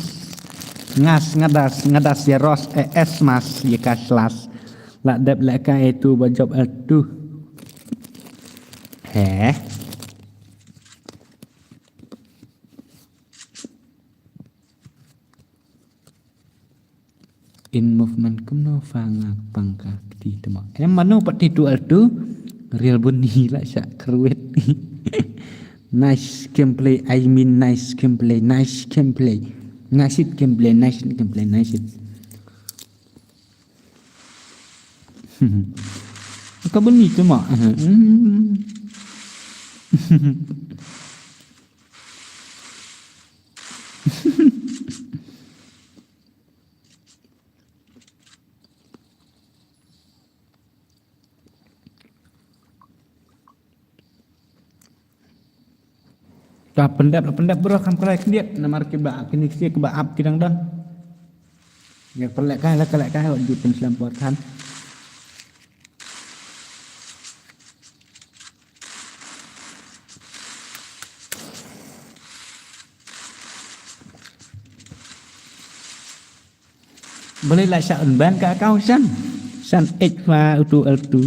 Ngas ngadas ngadas ya ros e es mas ya kaslas. La dep le ka e tu ba job L two. He. In movement kumno fa nga pang ka kti tama. Em mano pati tu altu. Real buni la sha kruet. Nice gameplay, I mean nice gameplay, nice gameplay. Nice gameplay, nice gameplay, nice. Ka buni tama. Ta pendap la pendap bro kam kelai kendiat namar kiba kini kisi kiba ap kidang don. Ya kelek kai la kelek kai wak di penslem portan. Boleh lah syak ban ka kau san. San ek fa utu altu.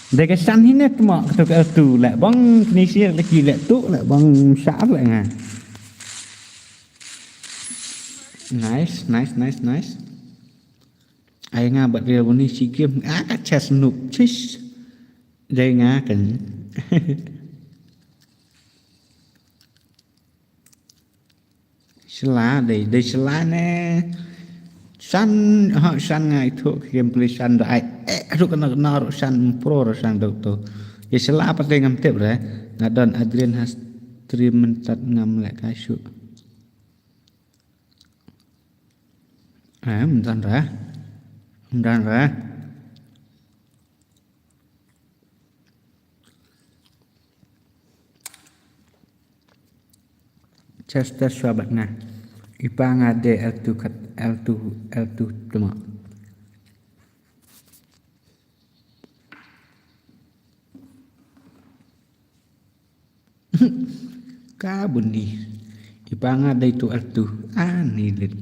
Dega san hinet mo ketuk altu lek bang kini sir leki lek tu lek bang syak lek nga. Nice, nice, nice, nice. Ai nga bat real buni si game. Ah, ka chest noob. Chis. Dai nga kan. Sela dai, dai sela ne. San, ha, san nga itu gameplay san da ai. Eh, aduh kena kena ro san pro ro san dok tu. Ya sela apa dai ngam tip re. Nga don Adrian has stream mentat ngam lek kasuk. Eh, mentan re. Mentan re. Chester swabat nga. Ipa nga de L two kat L two L two tema. Ka buni. Ipa nga dai tu artu. Ani lit.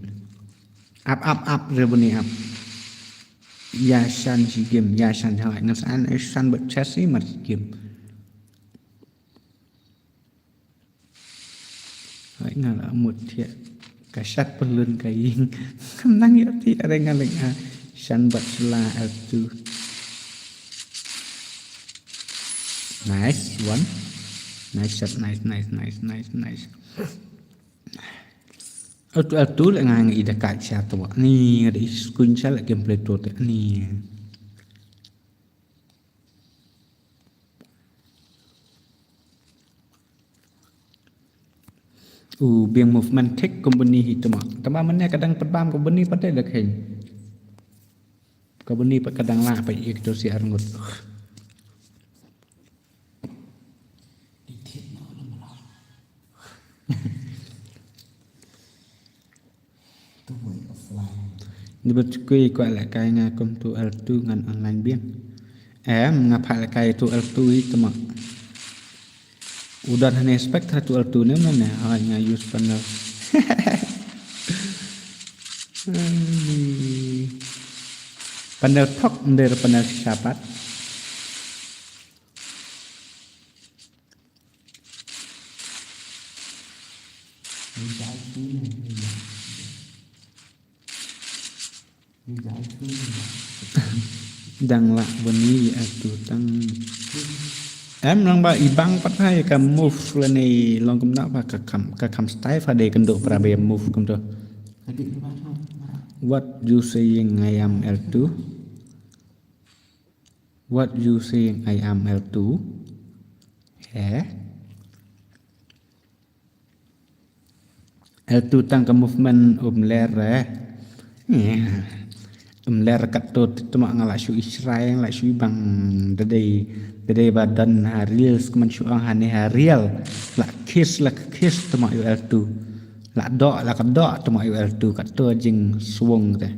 Ap ap ap re buni ap. Ya san si game, ya san halai ngas an san bet chasi mar si game. Hai nga la mut thiah. Ka shat pelun ka ing. Kam nang ïa ti are nga leng a. Shan bat sla atu. Nice one. Nice shot, nice, nice, nice, nice, nice. Atu atu le nga ngi da ka sha tu. Ni nga da is kun sha le gameplay tu te ni. U biang movement thik company hi tuma. Tama mane ka dang pat bam company pat da kheng. Company pat ka dang lah pat ïa kito si arngut. Ni ba tukui kwah lehkai nga kum tu L two ngan online biang. Em, nga phah lehkai tu L two hi tama. U don hane spek tha tu L two ne mane, ha nga use panel. Panel thok nder panel shisha pat. Dang lah bani atu tang. Em lang ba i bang pat hai ka move lane long kumno ba ka kam, ka kam style fa de kendo pra ba move kumto. What you saying I am L two? What you saying I am L two? Eh? L two tang ka movement um ler eh. Um ler kat tu tuma nga la shu israi la shu bang dadai dadai ba don ha reels kemen shu ang hane ha reel la kiss la kiss tuma yu L two la dok la ka dok tuma yu L two kat tu jing suwung te.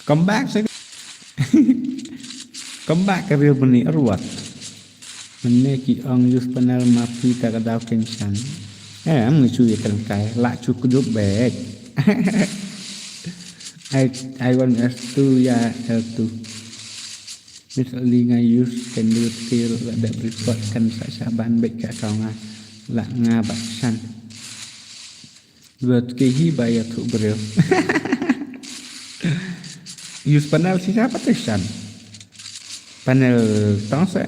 Come back sa. Come back ka reel bani arwat. Mane ki ong use panel ma phi ta ka daw kenshan. Eh, am ngi chu ye kan kai la chu kudup bek. I I want S two ya L two. Miss Ali nga use kan lut kir la da report kan sa sa ban bek ka kau nga la nga bak san. Buat ke hi ba ya tu bril. Use panel si siapa tu san? Panel tong se.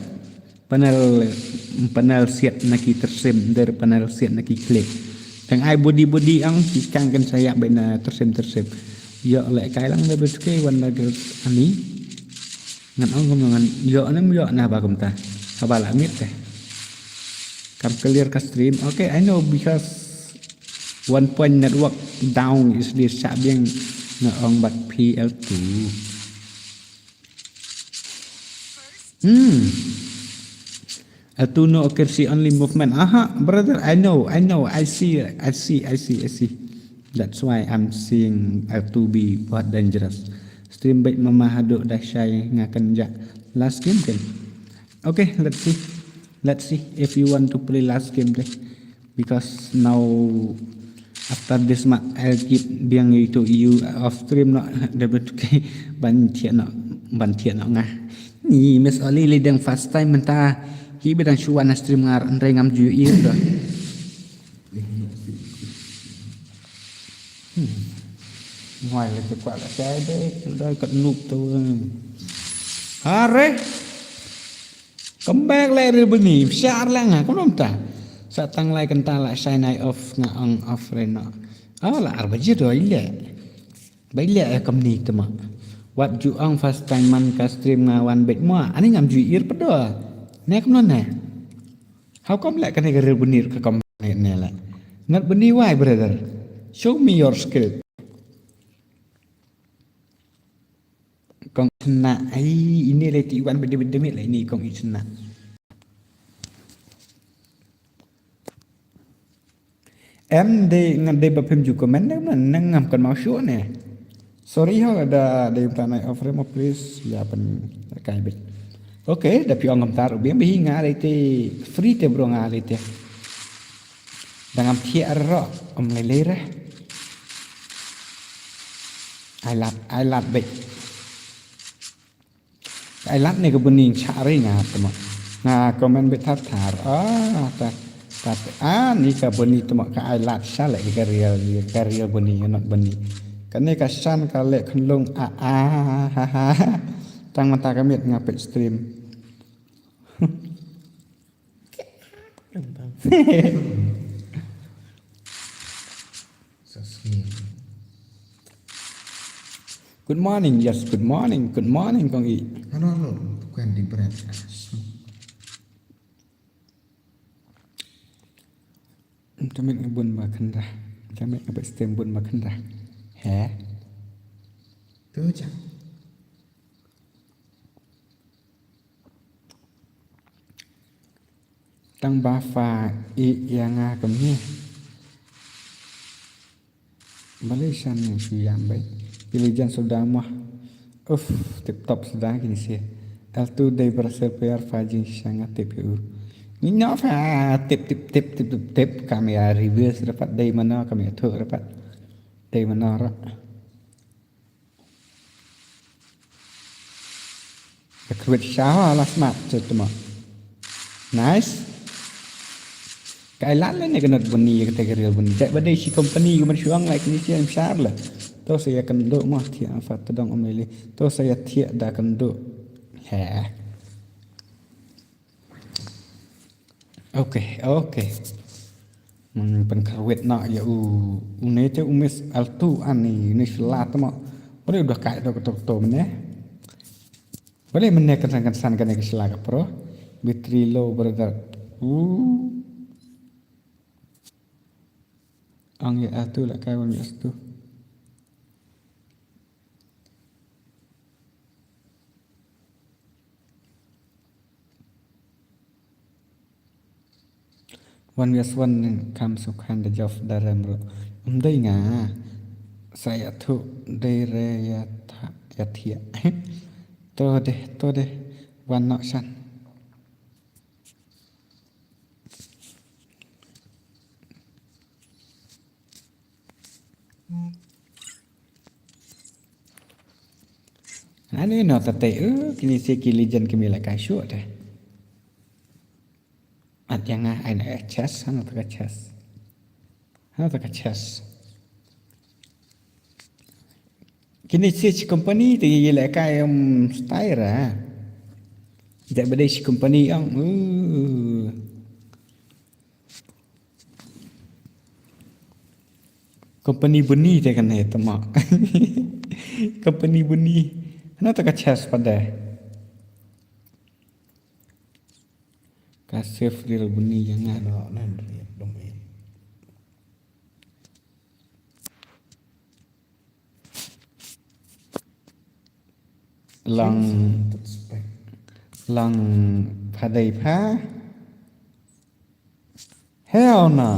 Panel panel siat na ki tersim der panel siat na ki klik. Tang ai body body ang ki kang kan saya bena tersim tersim. Yo le kai lang da buat ke wan da girls ani. Ngan ong kum ngan yo nem yo na ba kum ta. Haba la mit te. Kam clear ka stream. Okay, I know because one point network down is this sa biang nga ong bat P L two. Hmm. L two no can see only movement. Aha, brother, I know, I know, I see, I see, I see, I see. That's why I'm seeing L two be what dangerous. Stream bait mama haduk dah shai ngakan jak. Last game kan. Okay, let's see. Let's see if you want to play last game deh. Because now after this ma I'll keep biang itu you off stream no da buat ke ban thiah no ban thiah no ngah. Ni Miss Oli li dang first time menta hi bidang shuwa na stream ngar andre ngam ju ir do. Hmm. Ngoi le tu kwa la sai de tu dai kat nup tu. Hare. Come back le ril bini, shar le nga, kumno ta. Sa tang lai kanta la shai nai off nga ong off re no. Oh la arba ji do ile. Ba ile e kam ni tama. Wat ju ong first time man ka stream nga wan bek mo. Ani ngam ju ir pedo. Ne kumno ne. How come le kane ka ril bini ka kam ne le. Ngat bini wai brother. Show me your skill. Kong Isna ai ini le ti wan bede bede mit le ini kong Isna. Em de ngan de ba pem ju komen de man nang ngam kan mau shu ne. Sorry ho da de ta nai offer mo please ya pen kai bit. Okay, da pi ong ngam tar ubi bi nga le ti free te bro nga le ti. Dang am thiah ro om lei lei re. Ai lat, ai lat beit. Ai lat ne ka buni cha ri nga tama. Nga komen beit thar thar. Ah, ta ta ah ni ka buni tama ka ai lat sha le ka real ka real buni not buni. Ka ne ka shan ka le khunlung ah ah ha ha. Tang mata ka mit nga peit stream. Good morning, yes, good morning, good morning, kong i. Hello, hello, kwen di bret. Tamit ngi bun ma kynda. Tamit ngi bun ma kynda. He? Tu ja. Tang ba pha i ïa nga kumne. Balei shan shu ïam beit. Phi la jan suda mo. Uf, tip top suda kine shi. Altu dei berhasil pher pha jingshisha nga tip ïa u. Ngi noh pha tip tip tip tip tip tip kam ïa reverse dapat dei mano kam ïa thuh dapat. Dei mano rak. Ka kyrwit sha la smat tu ma. Nice. Ka ai lad lane ka not buni ka te ka ril buni. Jai ba dei shi company ka ban shuang lai kini shi am shar la. To sa ïa kynduh mo thiah fa tdong umeli. To sa ïa thiah da kynduh. He. Okay, okay. Ngan pynkyrwit noh ïa u, une te u Miss Altu ani, une sla te mo. Balei u dei kai to to to mene. Balei mene kan san kan san kane ka sla ka pro. Battery low brother. U. Ang ïa Altu la kai wan ïa Altu. Wan bias wan kam sukhan da jof da rem ro. Um dei nga. Sa ïa thu dei re ïa tha ïa thia. To deh, to deh. Wan nok san. Ani no tate, uh, kini si ki legend ki mila ka shu te. At yang ah, ai na chest, hano ta ka chest. Hano ta ka chest. Kini si chi company te ye le ka em style ra. Jai ba dei chi company ang, uh. Company buni te kan he tama. Company buni. Hano ta ka chest pada. Ka safe dil buni jangan. No, nan riat dong. Lang, lang padai pa. Hell no.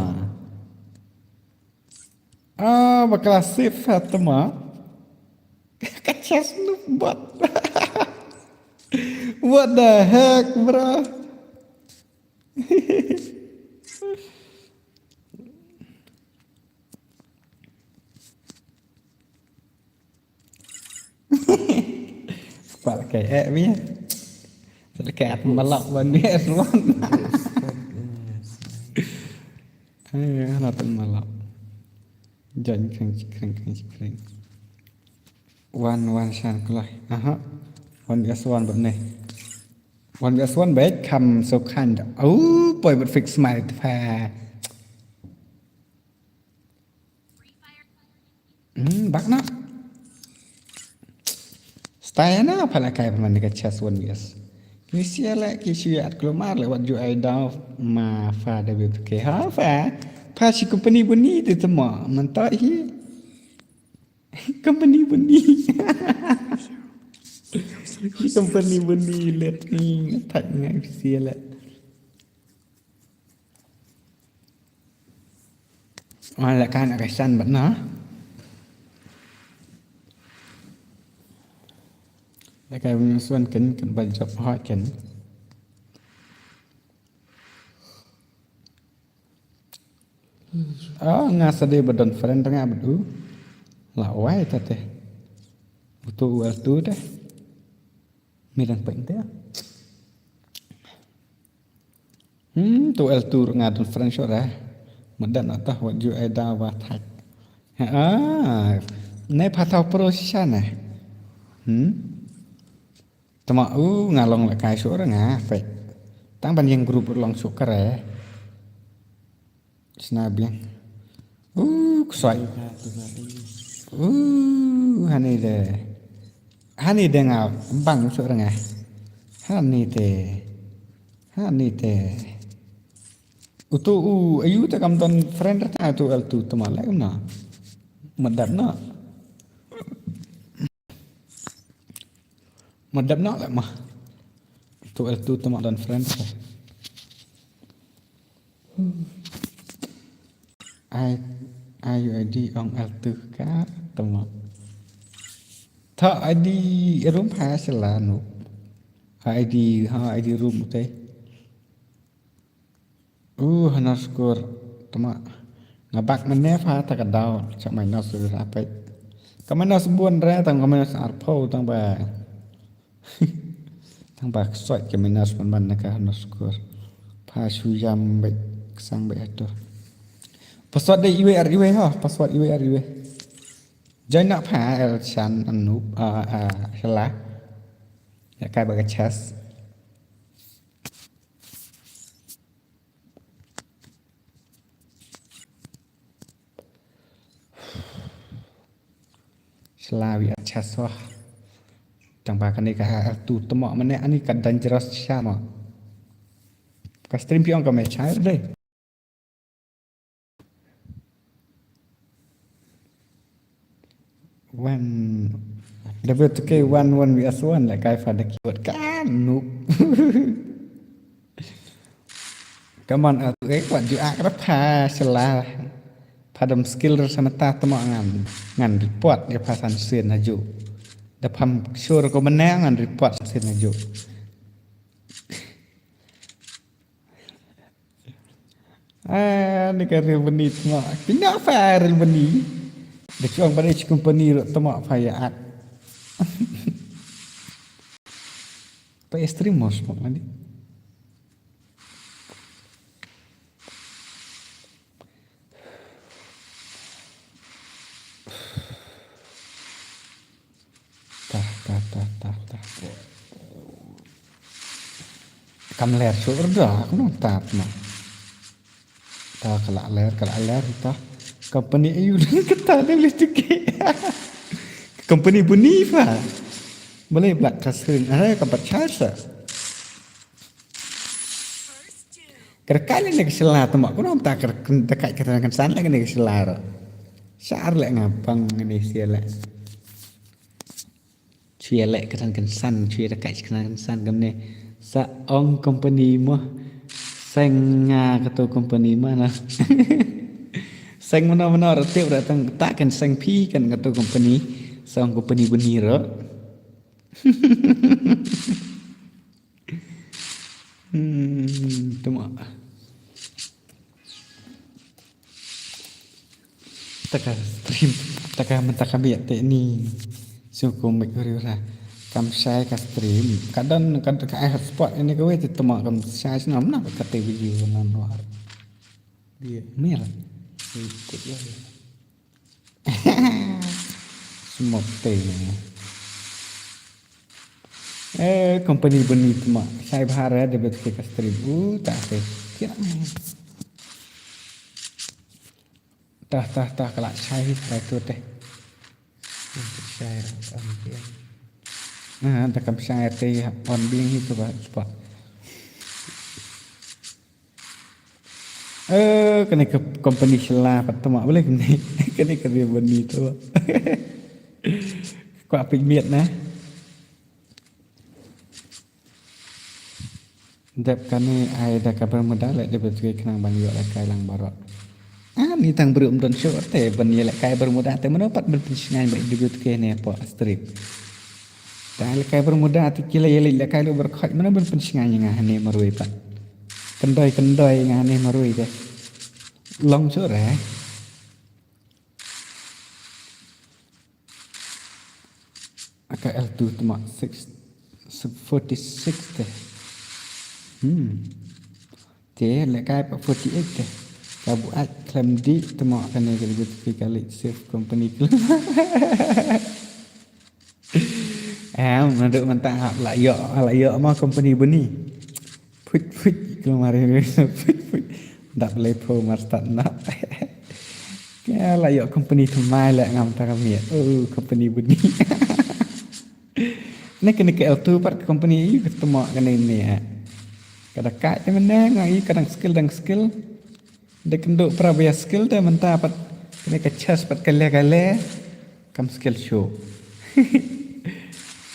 Ah, bakla safe ha tama. Ka chest nu bot. What the heck, bro? Pal kai eh bi. Pal kai at malak ban bi at wan. Eh, hana tan malak. Jan kring kring kring kring. Wan wan shan kloi. Aha. Wan bias wan bad ne. Wan bias wan bad kam so kind. Oh, boy, but fix my fa. Hmm, bak na. Style na pala kai pemandi ka chest one yes. Kini sia le ki sia at kelumar le wat ju ai dau ma fa da bi ke ha fa. Fa si company buni tu tema. Mentok hi. Company buni. Company buni let ni tak ngai sia le. Wan la kan ka san bat na. La kai win suan ken ken ba jop ha ken. Ah, nga sadi ba don friend nga badu. La wai ta te. Utu wel tu te. Mi dan peng te. Hmm, tu el tur nga don friend shot eh. Madan atah wat ju ai da wa thak. Ha, ah, ne pha tau pro shisha ne. Hmm. Tama u nga long la kai shot nga pek. Tang ban yang group long shot kare. Sna biang. Uh, ksoi. Uh, hani de. Hani de nga bang suk rnga. Hani te. Hani te. Utu u ayu te kam don friend rta tu el tu tama lek na. Madap na. Madap na lek ma. Tu el tu tama don friend te. Ai, ai, ai di ong el tu ka tama. Tha ai di room ha sela nu. Ai di, ha ai di room te. Uh, hana skur tama. Nga bak mene fa ta ka daw. Chak mai nas ru rapet. Ka mai nas bun re tang ka mai nas arpau tang ba. Tang ba ksoi ka mai nas man man na ka hana skur. Pa shu yam bet ksang bet atur. Password de iwe ar iwe ha. Password iwe ar iwe. Join na pa el chan anu, ah, ah, sela. Ya kai ba ka chest. Selawi at chest wah. Tang ba kane ka tu tama mane ani ka dangerous sha ma. Ka stream piong ka me chai de. Wan. David tu ke wan wan wi aswan la kai fa da kiwat ka nu. Kaman atu eh wat ju ak rap ha sela. Padam skill rasa mata tama ngan ngan report ya pasan sin aju. Da pam sure ko mena ngan report sin aju. Ah, ni ka real bani tama. Pina fa real bani. Da chuang bani chi company ro tama fa ya ak. Pa stream mos mok mani. Tah, tah, tah, tah, tah. Kam ler shuh dah, aku nang tap mah. Tah, ka la ler, ka la ler, tah. Company ayu dan kata dan listike. Company buni fa. Boleh belak kasring, ada ka bat charsa. Kerkai le ne ka sela tama, kuno ta kerkai kata kan san le ne ka sela ro. Sar le ngapang ne sia le. Chuya leh katan kynsan, chuya da kai katan kynsan kamne. Sa ong company mo, seng nga kato company mana. Seng mana mana ratip ratang ta kan seng phi kan kato company. Sa ong company buni ro. Hmm, tuma. Taka stream, taka mentaka biat te ni. Suku mik uri ura. Kam shai ka stream. Kadang kad ka ai hotspot ini ka wei te tuma kam shai snam na ka te video nan luar. Dia mir. Ikut ya. Smoke te ni. Eh, company buni tuma. Shai bahar ya debit ke ka stream. Uh, tak te. Kira ni. Tah, tah, tah, ka la shai hi, shai tu teh. Shai, um, dia. Ah, da kam shai te, on bing hi tu ba, spot. Eh, kane ka company shela pat tama boleh kane. Kane ka dia bani tu. Kwa pik miat na. Dep kane ai da ka Bermuda le dep tu khnang ban ïoh lehkai lang baroh. Ah, ni tang briew um don shuh te ban ïa lehkai Bermuda te mano pat ban pynshngaiñ ba dep tu kane hapoh stream. Te lehkai Bermuda te ki la ïa lehkai lu baroh khoit mano ban pynshngaiñ nga hane marwei pat. Kyndoi kyndoi nga hane marwei te. Long shuh re. Aka L two tuma six, forty-six te. Hmm. Te lehkai pat forty-eight te. Ka buaid khlem dih tuma kane ka debit ki kali safe company khlem. Em, naduh mynta hap la ïoh, la ïoh ma company buni. Phuit, phuit, keluar hari ni. Phuit, phuit. Dap lepo mar start na. Ya, la ïoh company thymmai leh ngam ta ka miet. Oh, company buni. Kane ka L two pat ka company ïa ka tmoh kane ne. Ka da ka te mynne nga i ka dang skill dang skill. Da kynduh para bia skill te mynta pat kane ka chest pat ka le ka le. Kam skill shuh.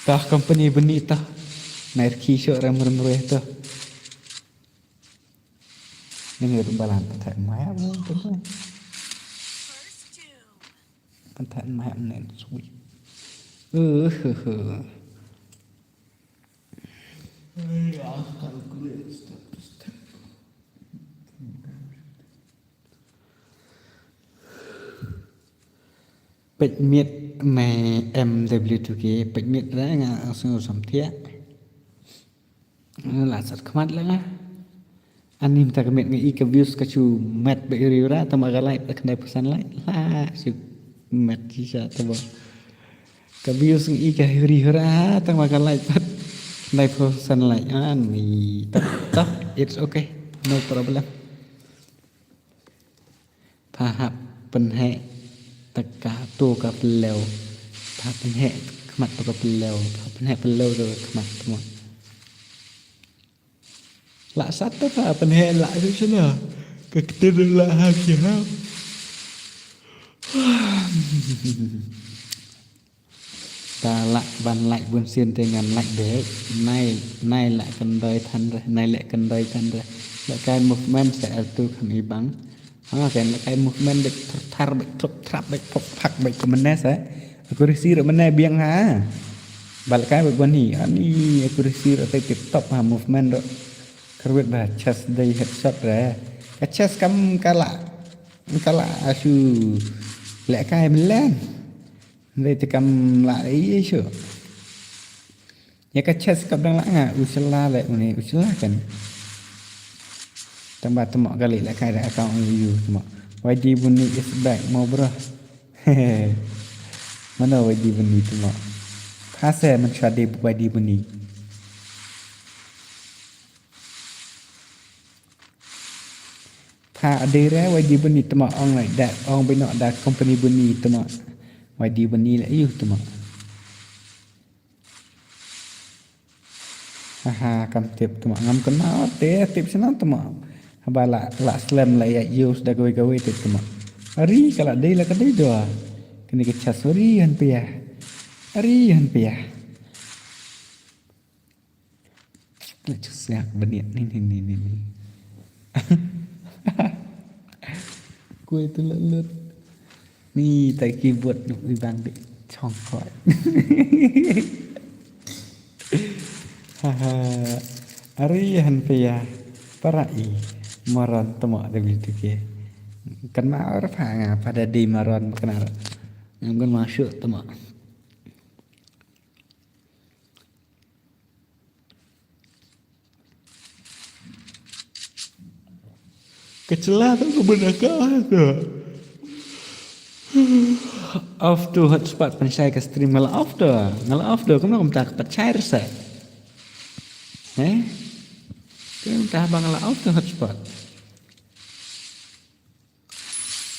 Tah company bni tah. Nair ki shuh ram ram ruh tah. Ini ruh balan patah maya belum tu. Patah maya nen sui. Uh, uh, uh. Peit miet me M W two K, peit miet re nga sngewsam thiah. La sat khmat la nga. Ani mynta ka miet nga i ka views ka shu met ba iri ura tang ba ka like ka khyndai percent like. La shu met ki sha tang ba. Ka views nga i ka iri ura tang ba ka like pat khyndai percent like. Ani toh, toh, it's okay. No problem. Pha hap pynheh ta ka to ka pynlew. Pha pynheh khmat to ka pynlew. Pha pynheh pynlew to ka khmat mo. La sat to pha pynheh la shu shana. Ka ktir la ha ki ha. Ta lah ban like bun sien te ngan like bek. Nai, nai lah kyndoi than re, nai lah kyndoi than re. Lah kai movement sa L two kham i bang. Ha, kan lah kai movement bek thar bek trup trap bek pok phak bek kumne sa. Accuracy ruh mynne biang ha. Ba lah kai bek bun hi. Ani accuracy ruh te tip top ha movement ruh. Kyrwit ba chest dei headshot re. Ka chest kam ka lah, ka lah shu leh kai mlen. Dei te kam lah ïa shu. Ïa ka chest kap dang lah nga u sela leh uni u sela kan. Tang ba tmoh kali leh kai da account ïa u tmoh. Y D Buni is back mo bro. Mano Y D Buni tmoh. Pha se man sha de Y D Buni. Pha adei re Y D Buni tmoh ong lai da ong bino da company Buni tmoh. Y D Buni le yu tmoh. Aha, kam tip tmoh ngam kenal te tip sana tmoh. Haba la la slem la ya use da gawe gawe tip tmoh. Ari ka la dei la ka dei do. Kini ke chas ari han pia. Ari han pia. Let's just snap beniat ni ni ni ni ni. Kue tu lut lut. Ni tai keyboard nuk ibang di chong koi. Haha. Ari han pia para i maran temo W T K. Kan ma ora pa nga pada di maran maknar. Ngam kan masuk temo. Ka chela tu ka bun aka tu. Off tu hotspot pynshai ka stream nga la off tu. Nga la off tu kumno kumta ka pat shai rasa. Eh? Kumta ba nga la off tu hotspot.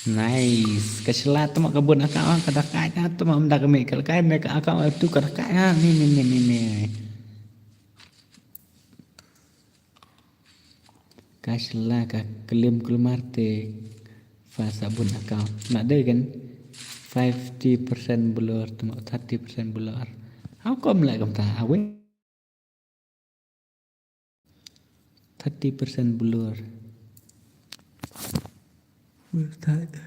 Nice. Ka shla tama ka bun account ka dakai ka tama mda ka me ka kai me ka account tu ka dakai ha ni ni ni ni ni. Ka shla ka klim kulmar te fa sa bun account. Na dei kan fifty percent blur tama thirty percent blur. How come like kumta? Awe. Thirty percent blur. Website.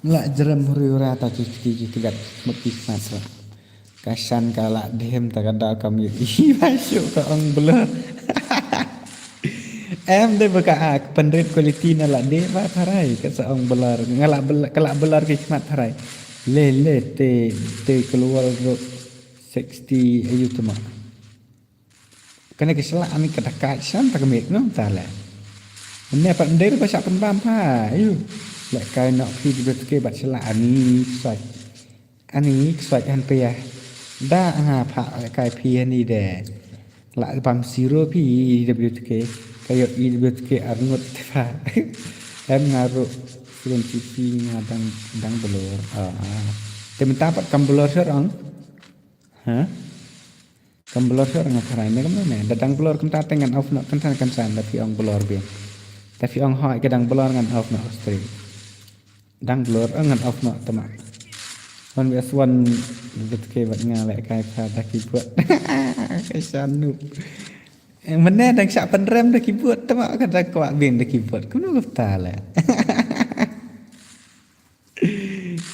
La jrem huri hura ta ki ki ki gat mut ki smat. Ka shan ka la dhem ta ka daw kam ïa i ba shu ka ong blur. Em de ba ka ak pynrit quality na la de ba tharai ka sa ong blur nga la ka la blur ki khmat tharai. Le le te te keluar ruh sixty ayu tuma. Kane ka sla ani ka dakai shan ta ka mek no ta le. Ne pat nder ba sha pynbam pha ayu. Le kai nok phi di bet ke bat sla ani sach. Ani ksuaid han pia. Da nga pha kai phi ani de. La bam siro phi W T K. Ayo, i bit ke arngut te pha. Em nga ruh. Sien chipi nga dang, dang blur. Ah, ah. Te mynta pat kam blur shuh ong. Ha? Kam blur shuh nga tharai ne kam ne. Da dang blur kumta te ngan off noh kumta kan san da phi ong blur biang. Da phi ong hoi ka dang blur ngan off noh stream. Dang blur, eh, ngan off noh tama. One V S one bit ke bad nga leh kai pha da keyboard. Ka shan noob. Eh, mynne dang shah pynrem da keyboard tama ka dang kwah biang da keyboard. Kumno ka pta leh.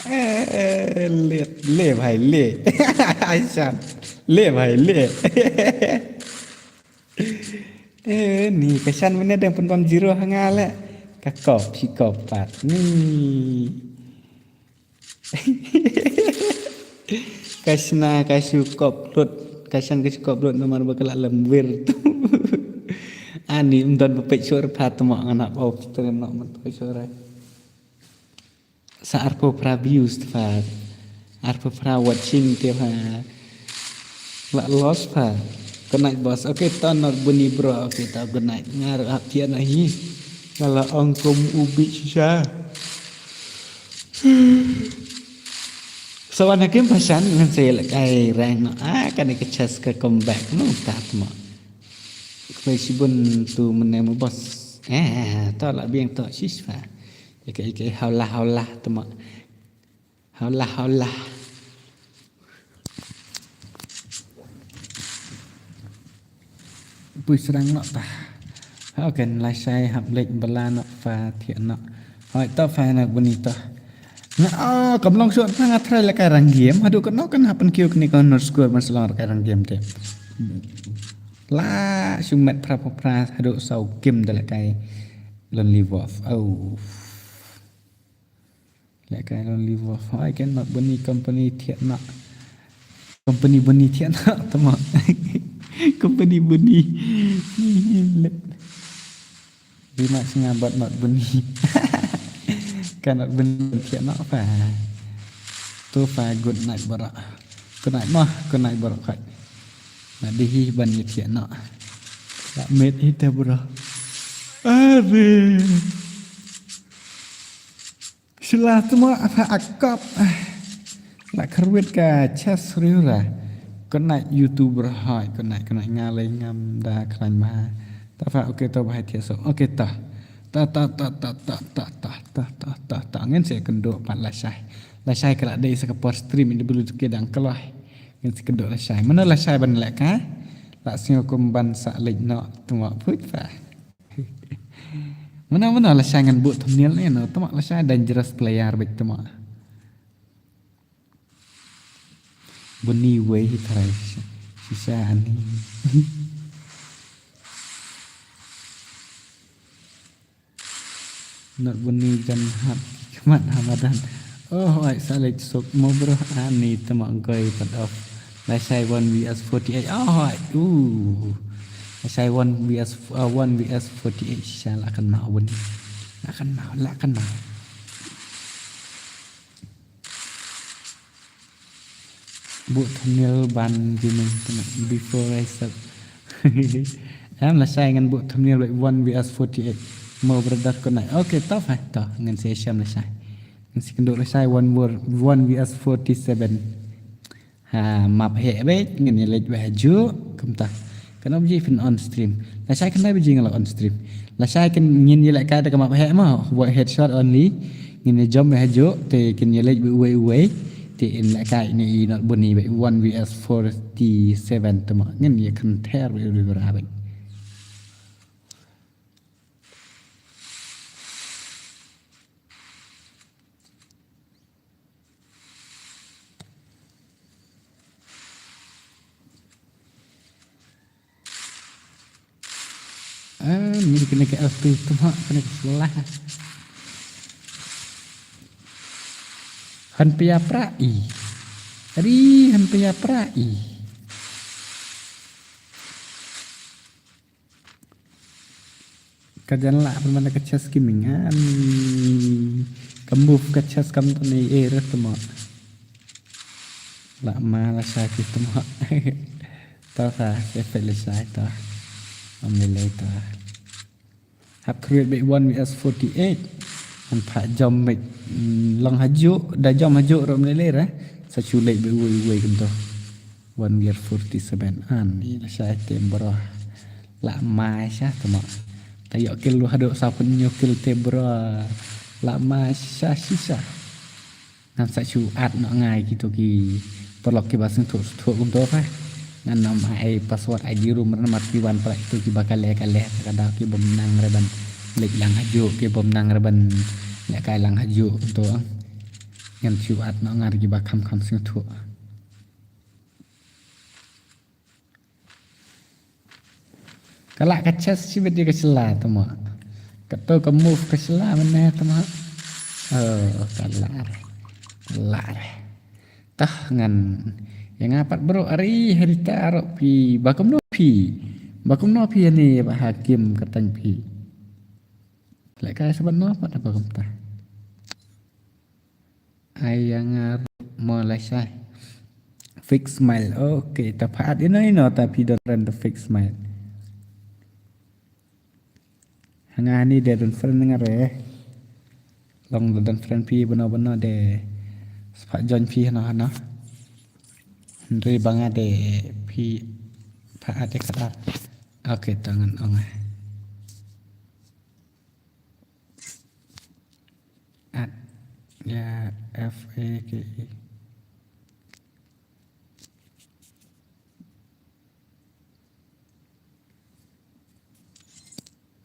Eh, eh, le, le bhai, le. Ai shan. Le bhai, le. Eh, ni ka shan mynne dang pynbam zero ha nga leh. Ka kop, shi kop pat. Ni. Ka shna, ka shu kop lut. Ka shan, ka shu kop lut namar ba ka la lem wir tu. Ani, ym don ba peit shuh pha tama ngan hap off stream noh mynta shuh. Sa arphew phra views te pha. Arphew phra watching te pha. La loss pha. Good night, boss. Okay, to Not Bunny, bro. Okay, to good night. Nga ruh hap thiah noh hi. Nga la ong kum u bit shisha. Sa wan ha kem pha shan ngan sa ïalehkai rank noh. Ah, kane ka chest ka comeback noh, ta tma. Khublei shibun to mynne mo, boss. Eh, to la biang to shish pha. Ïa ka, ïa ka, hawla, hawla, tma. Hawla, hawla. Pui srang noh ta. Okay, lashai hap leit bylla noh pha thiah noh. Hoi, to pha Not Bunny to. Nga, oh, kam long shuh pha, nga try lehkai rank game. Haduh katno kan hap pynkiew kane ka honor score ban sa long lehkai rank game te. La shu met phra phra phra haduh saw game da lehkai Lonely Wolf. Oh. Lehkai Lonely Wolf. Hoi, ka Not Bunny company thiah noh. Company Bunny thiah noh, tma. Company Bunny. Ri ma snga bad Not Bunny. Ka Not Bunny thiah noh pha. To pha, good night baroh. Good night mo, good night baroh khot. Na dei hi ban ïa thiah noh. La miet hi te baroh. Are. Sila tma pha akap. La kyrwit ka chest riura. Good night YouTuber, hoi, good night, good night, nga lei ngam da khlaiñ bha. Ta pha, okay, to bha thiah so. Okay, ta. Ta, ta, ta. Ngin sa kynduh pat lashai. Lashai ka la dei sa ka por stream in the blue ke dang kloi. Ngin sa kynduh lashai. Mano lashai ban lehkai? La sngew kum ban sa leit noh tma, phuit pha. Mano, mano lashai ngan buh thumbnail ne, no, tma lashai dangerous player beit tma. Bunny wei hi tharai shisha ani. Not Bunny jan hap khmat ha madan. Oh, hoi, sa leit suk mo bro, ani tma goi pat off. Lashai one V S forty-eight. Oh, hoi. Uh. Lashai one V S, uh, one V S forty-eight. Sha la kynmaw Bunny. La kynmaw, la kynmaw. Buh thumbnail ban gaming tonight before I sub. Em lashai ngan buh thumbnail bad one V S forty-eight. Mo brother, good night. Okay, to pha, to. Ngan sa shem lashai. Ngan sa kynduh lashai one more, one V S forty-seven. Ha, map heh bad, ngan ïa leit bad hajuh, kumta. Katno baje phin on stream? Lashai khyndai baje nga la on stream. Lashai kan ngin ïa lehkai da ka map heh mo, one headshot only. Ngin ïa jump bad hajuh, te kin ïa leit bad uwei uwei. Te in lehkai ne i Not Bunny bad one V S forty-seven tma. Ngin ïa kynthar bad uwei uwei bad. Ah, ni kane ka L P tu ha, kane ka sebelah. Han pia prai. Ari, han pia prai. Ka jan lah pynban da ka chest gaming, ani. Ka move ka chest kam tu ni, eh, reh tu mo. Lah ma lashai ki tu mo. Tu ka, ka pet lashai tu. Am lele tu. Hap create beit one V S forty-eight. Ngan phah jump beit, mm, long hajuh, da jump hajuh ruh ym lei lei re. Sa shu leit beit uwei uwei kumto. One V S forty-seven. Ani lashai te bro. Lah mai sha te mo. Ta ïoh kill haduh saphew hynñiew kill te bro. Lah mai sha shisha. Ngan sa shu add noh nga ïa kito ki paralok kiba sngewthuh sngewthuh kumto ka. Ngan ym ai password I D room namar ki wan para kito kiba ka leh ka leh, ka daw ki bym nang re ban leit lang hajuh, ki bym nang re ban lehkai lang hajuh kumto. Ngan shu add noh nga ïa kiba kham kham sngewthuh. Ka lah ka chest shibit ïa ka shylla te mo. Kato ka move ka shylla mynne te mo. Oh, ka lah re. Ka lah re. Tah ngan. Ïa nga pat bro, ari harita aro phi. Ba kumno phi. Ba kumno phi ani ba hakim katang phi. Lehkai sa ban no pat ba kumta. Ai ïa nga ruh mo lashai. Fake smile. Okay, ta phah add ino ino ta phi don friend ta fake smile. Ha nga ni de don friend nga re. Long de don friend phi bano bano de. Sa phah join phi hano hano. Hynrei ba nga de phi phah add ïa ka app. Okay, ta ngan ong ai. Add ïa F A K E.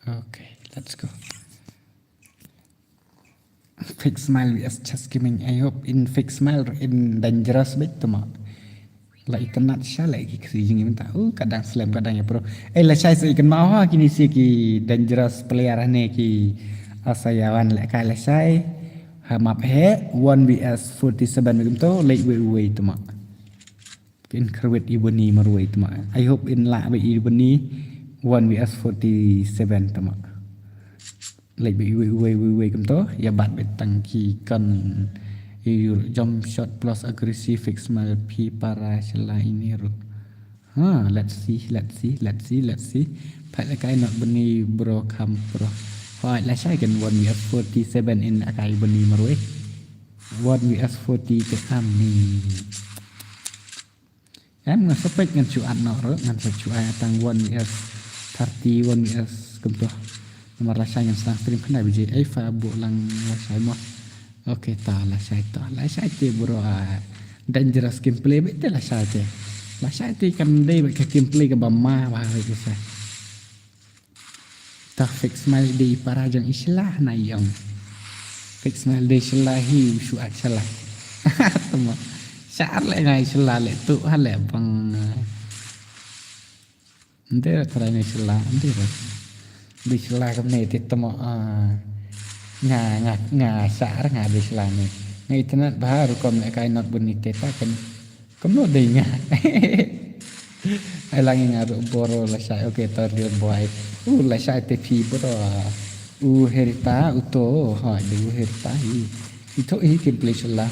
Okay, let's go. Fake smile V S Chess Gaming. I hope in fake smile in dangerous beit te mo. La itynnad sha la ki khri jingim ta. Uh, ka dang slem ka dang ïa pro. Eh, lashai sa i kynmaw ha kine shi ki dangerous player hane ki, ah, sa ïa wan lehkai lashai. Ha map he one V S forty-seven beit kumto, leit uwei uwei te mo. Kin khyrwit i bani marwei te mo. I hope in lah beit i bani one V S forty-seven te mo. Leit beit uwei uwei uwei uwei kumto, ïa bat beit tang ki kan i jump shot plus aggressive fake smile phi para shylla ini ruh. Ha, let's see, let's see, let's see, let's see. Phah lehkai not bani bro kham pro. Hoi, lashai kan one V S forty-seven in lehkai bani marwei. One V S forty te am ni. Em nga suspect ngan shu add noh ruh, ngan sa shu ai tang one V S thirty, one V S kumto. Namar lashai ngan sdang stream khyndai baje, ai fa buh lang lashai mo. Okay, ta lashai ta, lashai te bro, ah, dangerous gameplay beit te lashai te. Lashai te kan dei beit ka gameplay kaba ma ba beit lashai. Ta fake smile dei para jong i shylla na i ong. Fake smile dei shylla hi u shu act shylla. Te mo. Shah leh nga i shylla leh tu ha leh bang. Nde ra trai ne shylla, nde ra. Dei shylla kam ne te te mo, ah. Nga, nga, nga shah nga dei shylla ne. Nga itynnad bha rukom lehkai not bun ni te ta kan. Kumno dei nga. Ai lang nga ruh bro lashai. Okay, ta real boy. Uh, lashai te phi bro. Uh, herita uto. Ha, de uh herita hi. Ito hi gameplay shylla.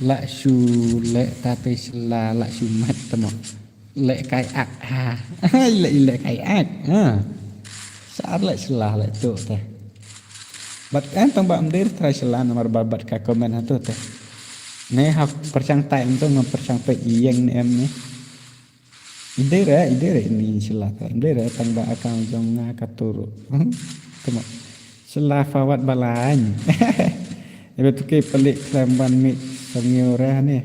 La shu leh ta te shylla, la shu mat te mo. Lehkai ak ha. Ai leh, lehkai ak. Ha. Shah leh shylla leh tu te. Bad en tang ba ym dei trai shylla namar ba bad ka comment ha tu te. Ne ha pyrshang tai em tang pyrshang tai ïeng ne em ne. I dei re, i dei re ini shylla te. I dei re tang ba account jong nga ka tu ruh. Te mo. Shylla forward ba lain. Iba tu ki palik khlem ban mih sangyo re ne.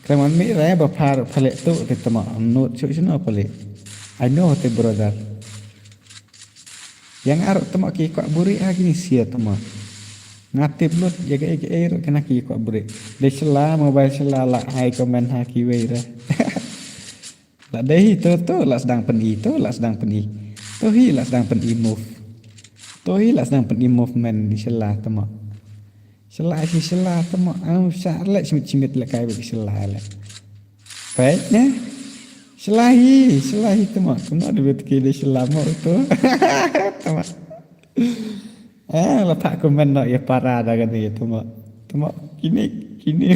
Khlem ban mih re ba phar palik tu te te mo. Not shu shu no palik. I know te brother. Ïa nga ruh te mo ki kwah buhrieh ha kine shi te mo. Nga tip lut ïa kaei kaei ruh kane ki kwah buhrieh. Dei shylla mobile shylla la ai comment ha kiwei re. La dei hi to to la sdang pyni to la sdang pyni. To hi la sdang pyni move. To hi la sdang pyni movement dei shylla te mo. Shylla hi shylla te mo. Au shah leh shimit shimit lehkai bad shylla leh. Peit ne. Shylla hi, shylla hi te mo. Kumno dei bad ki dei shylla mo to. Te mo. Eh, la phah comment noh ïa para da kane te mo. Te mo kine kine.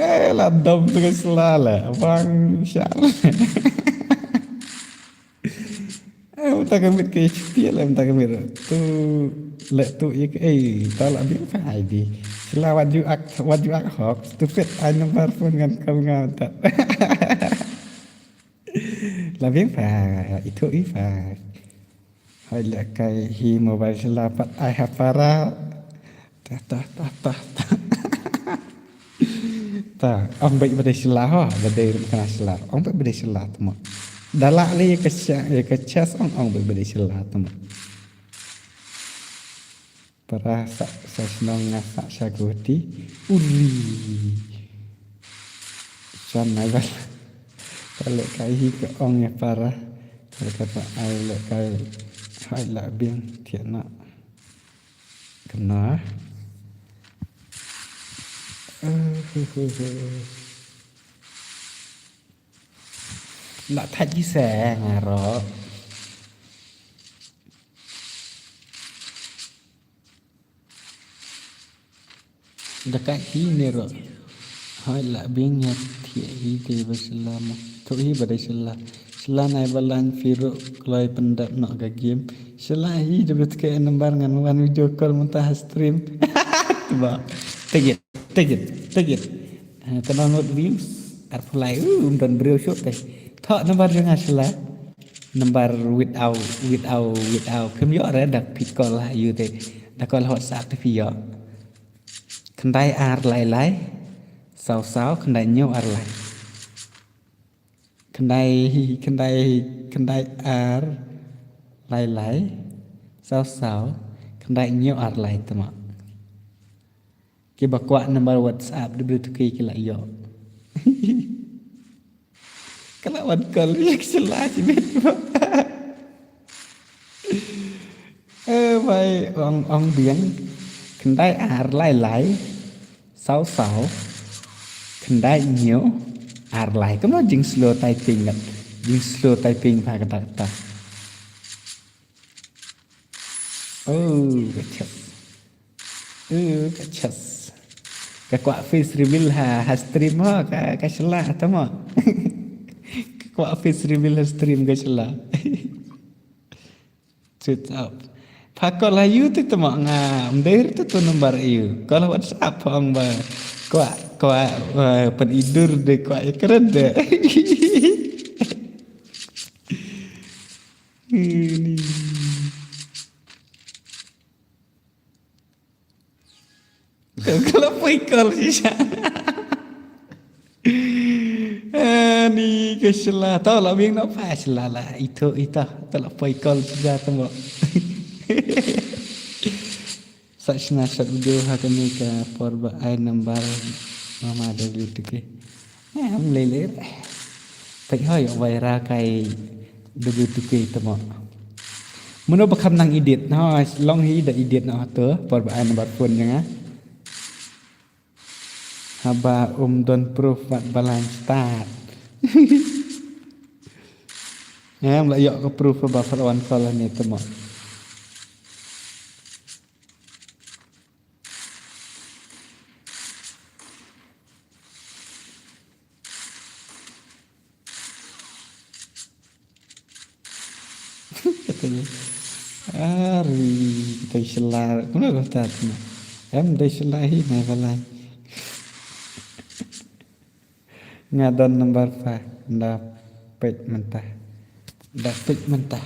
Eh, la dom tu ka shylla leh. Bang shah. Eh, Ta ka miet ka shtia lem ta ka miet. Tu leh tu ïa ka ei ta la biang pha ai di. Shylla wat ju ak, wat ju ak hok. Stupid, ai number phone ngan call nga ta. La biang pha, ithuh i pha. Hoi leh kai hi mobile shylla pat ai ha para. Ta ta ta ta ta. Ta, ong beit ba dei shylla ho, ba dei ruh kane shylla. Ong beit ba dei shylla tmo. Da lah lei ka sha, ka chest ong, ong beit ba dei shylla tmo. Para sa, sa shnong nga sa sha Guwahati. Uri. Chan nai bal. Ka leh kai hi ka ong ïa para. Ka leh kai ai leh kai. Hai la biang thiah na. Kena. Eh, he, he, he. Nak thait ki seng aro. Da ka hi ne ro. Hai la biang ïa thiah hi te ba shylla mo. Tu hi ba dei shylla. Shylla nai ba lan firu kloi pyndap nok ka game. Shylla hi da bet ka number ngan wan video call mynta ha stream. Ba. Take it, take it, take it. Eh, ka download views. Ar pulai, uh, um don briew shoot te. Thok number jong nga shylla. Number without, without, without. Kim ïoh re dak phi call ha ïu te. Da call WhatsApp te phi ïoh. Khyndai ar lai lai. Saw saw, khyndai hynñiew ar lai. Khyndai, khyndai, khyndai ar lai lai. Saw saw, khyndai hynñiew ar lai tama. Kiba kwah number WhatsApp, W two K ki la ïoh. Ka la wan call ïa ka shylla shi bit. Eh, bai, ong, ong biang. Khyndai ar lai lai. Saw saw. Khyndai hynñiew ar lai. Kumno jing slow typing kan. Jing slow typing pha kata kata. Oh, ka chest. Oh, ka chest. Ka kwah face reveal ha, ha stream ho, ka, ka shylla, tama. Ka kwah face reveal ha stream ka shylla. Sit up. Pha call ha ïu te tama nga, mder te tu number ïu. Call WhatsApp pha ong ba. Kwah, kwah, eh, pyn idur de kwah ïa kren de. Ini. Ka la poi call shisha. Ani ka shylla. Tau la biang na pa shylla la. Itu, itu. Tau la poi call shisha tamo. Sa shna shot video ha kane ka por ba ai number mama da video tu ke. Em lele. Pek hoi bai ra kai W two K tamo. Mano ba kham nang edit. No, long hi da edit no tu. Por ba ai number phone jong nga. Haba um don proof wat balang start. Em la yok ka proof ba far wan call ni tamo. Katanya, ari kita shylla, kumno kata tu? Em dei shylla hi nai balai. Nga don number pha, da peit mynta. Da peit mynta.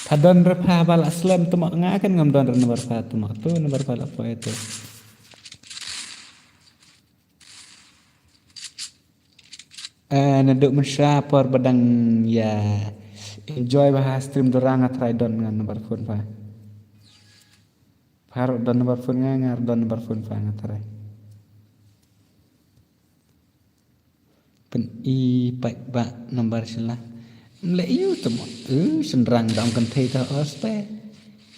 Pha don re pha ba la slem tamo nga kan ngam don re number pha tamo. Tu number pha la poi tu. Eh, naduh mynshwa por ba dang ïa enjoy bha ha stream dura nga trai don nga number phone pha. Pha ruh don number phone nga, nga ruh don number phone pha nga trai. Pyn-i pat ba number shylla. Mlei ïu tamo. Eh, shynrang dang kynthei ta os pe.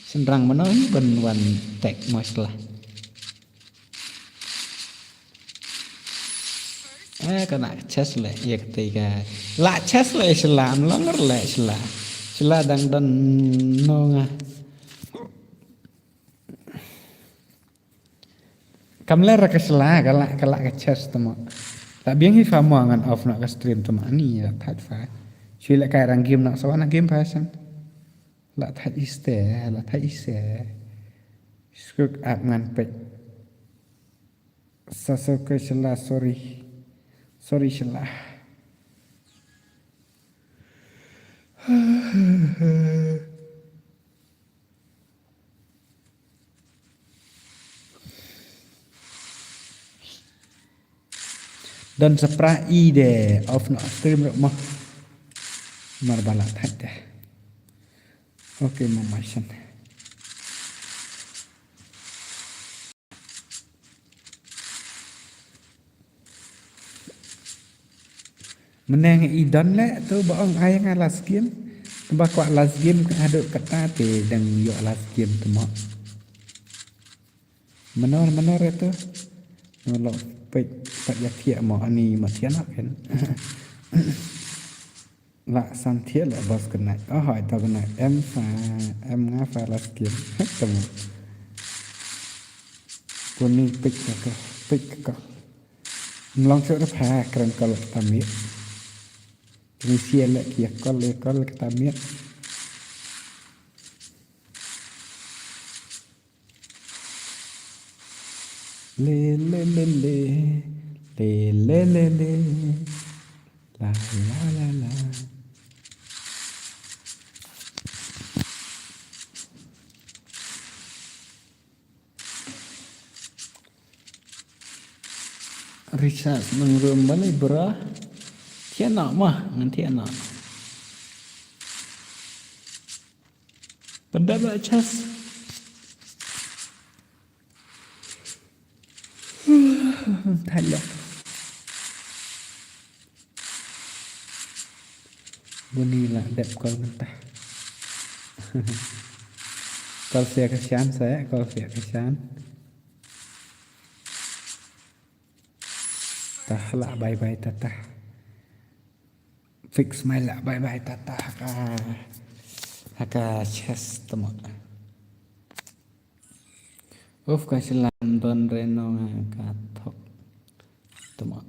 Shynrang mano ïu ban wan tek mo shylla. Eh, ka na chest le, ïa ka tei ka. La chest le shylla, am long le shylla. Shylla dang don no nga. Kam le ra ka shylla, ka la, ka la ka chest tamo. La biang hi fa mo ngan off na ka stream tamo ani, la thait fa. Shu leh kai rang game noh, sa wan game passion. La thait iste, la thait iste. Skuk ap ngan pek. Sa so ke shala, sorry. Sorry shala. Don sa pra i de, off noh stream ruh mo. Mar ba la thait de. Okay, mo mashan. Mynne i don leh tu ba ong ai nga last game. Ba kwah last game ka haduh kata te dang ïoh last game tu mo. Menor, menor itu. Nolo pek pat ya thiah mo ani mo thiah nak kan. La san thiah la bos kena. Oh, hai to kena. Em fa, em nga fa last game. Hek temu. Kuni pek ka, pek ka. Mlong chok da pha kren kol tamit. Ni sia lek ya kol, ya kol tamit. Le, le, le, le. Le, le, le, le. La, la, la, la. Richard nang rum balik bra. Thiah noh mah, ngan thiah noh. Pendap lah chas. Thait leh. Buni la dep kol mynta. Kol sia ka shan sa, kol sia ka shan. Tah la bye bye tata. Fix mai la bye bye tata ha ka, ha ka chest tamo. Uf, ka slam don reno nga ka thok. Tama.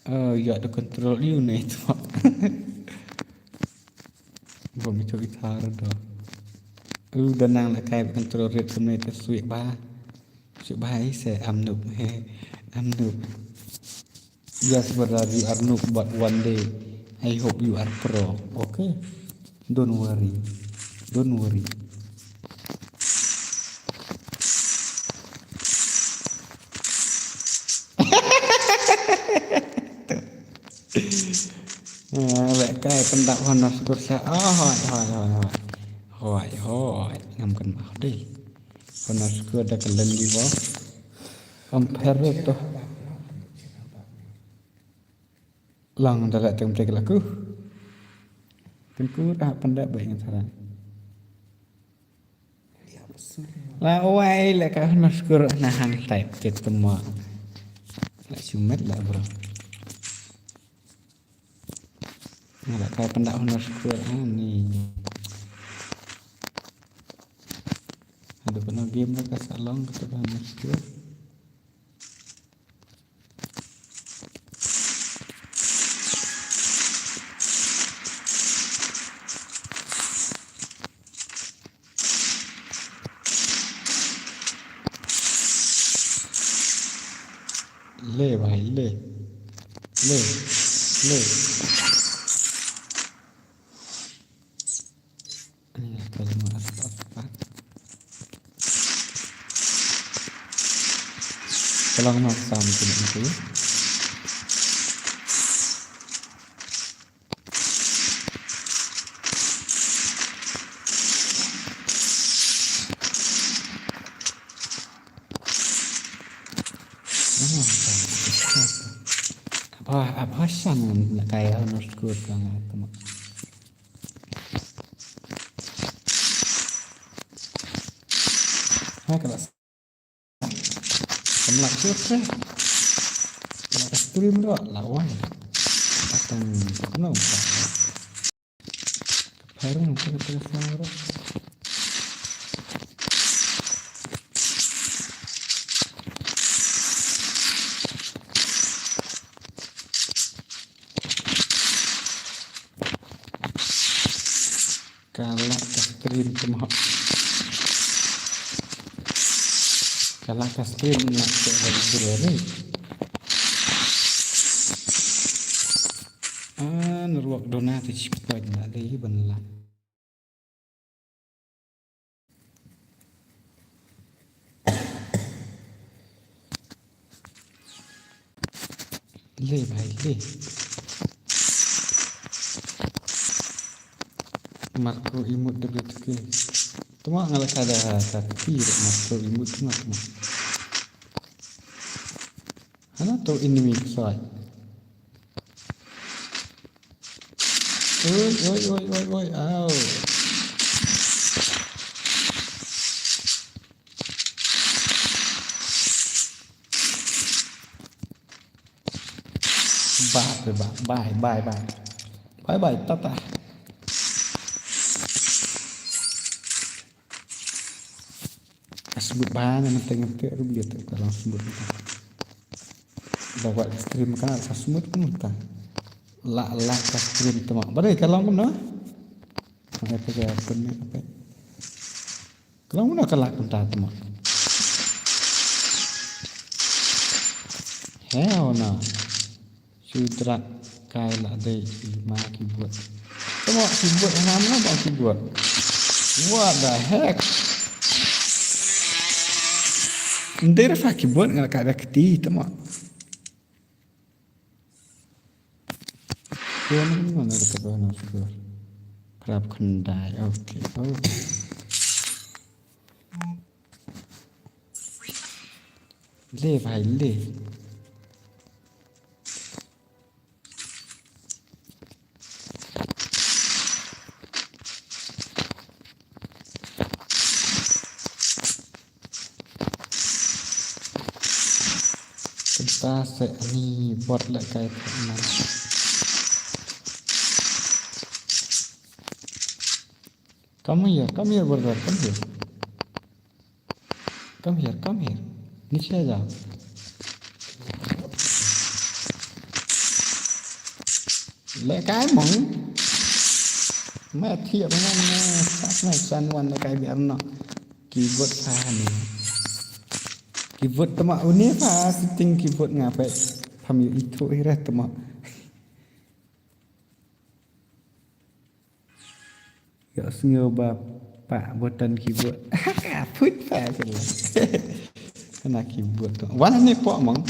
Oh, ïa da control ïa une tu. Ba mi to guitar do. U da nang la kai control rit kumne te sweet ba. Sweet ba, I say I'm noob. He, I'm noob. Yes, brother, you are noob, but one day I hope you are pro. Okay? Don't worry. Don't worry. Ah, bad kai pyndap Honor Skur sha. Ah, hoi, hoi, hoi, hoi. Hoi, hoi. Ngam kynmaw dei. Honor Skur da ka lynti ba. Compare to. Lang da la teng tek la ku. Tengku da pyndap ba ing saran. La wai la ka Honor Skur na hang type te tama. La shu met la bro. Nga la kai pyndap Honor Skur ani. Aduh, kano game la ka sa long kata ka Honor Skur. Le bhai, le. Le. Le. Ani ka long ma aspat pat. Ka long ma sam tu nanti. Apa, apa shan na kaya Honor Skur ka nga tama. Ha, ka la Kam lah shuh seh. Kam lah stream doh, lah wai. Atang, no, ka parang ka parang. Ka la ka stream ka mah. Ka la ka stream na ka ba guru ni. Ah, na ruak dona te chip ko na le ban la. Le bhai le. Marco imut de betul ke. Tuma ngala kada kati Marco imut tuma tuma. Hana to enemy side. Oi, oi, oi, oi, oi, au. Bye, bye, bye, bye, bye. Bye, bye, tata. Ka smut ba na teng te ruh dia tu ka long smut. Ba wat stream ka na ka smut pun ta. La la ka stream tu ma. Ba dei ka long pun no. Apa ke pun ni apa. Ka long pun ka la pun ta tu ma. Hell no. Sudrak kai la dei i ma keyboard. Tengok keyboard, hana mano ba keyboard. What the heck? Ndei rafa keyboard ngan ka da kti tengok. Keyboard mana ada kata nak keyboard. Kerap kendai. Okay. Oh. Le bhai le. Kita se ani bot le kai nan. Come here, come here, brother, come here. Come here, come here. Niche ja. Le kai mong. Ma thia ba ngan ma sa ma san wan le kai biar no. Keyboard sa ni. Keyboard tama uni pa sitting keyboard nga pe. Pam yu itu ira tama. Ïa sngew ba pa button keyboard. Put pa sila. Kena keyboard tu. Wan ni pok mong.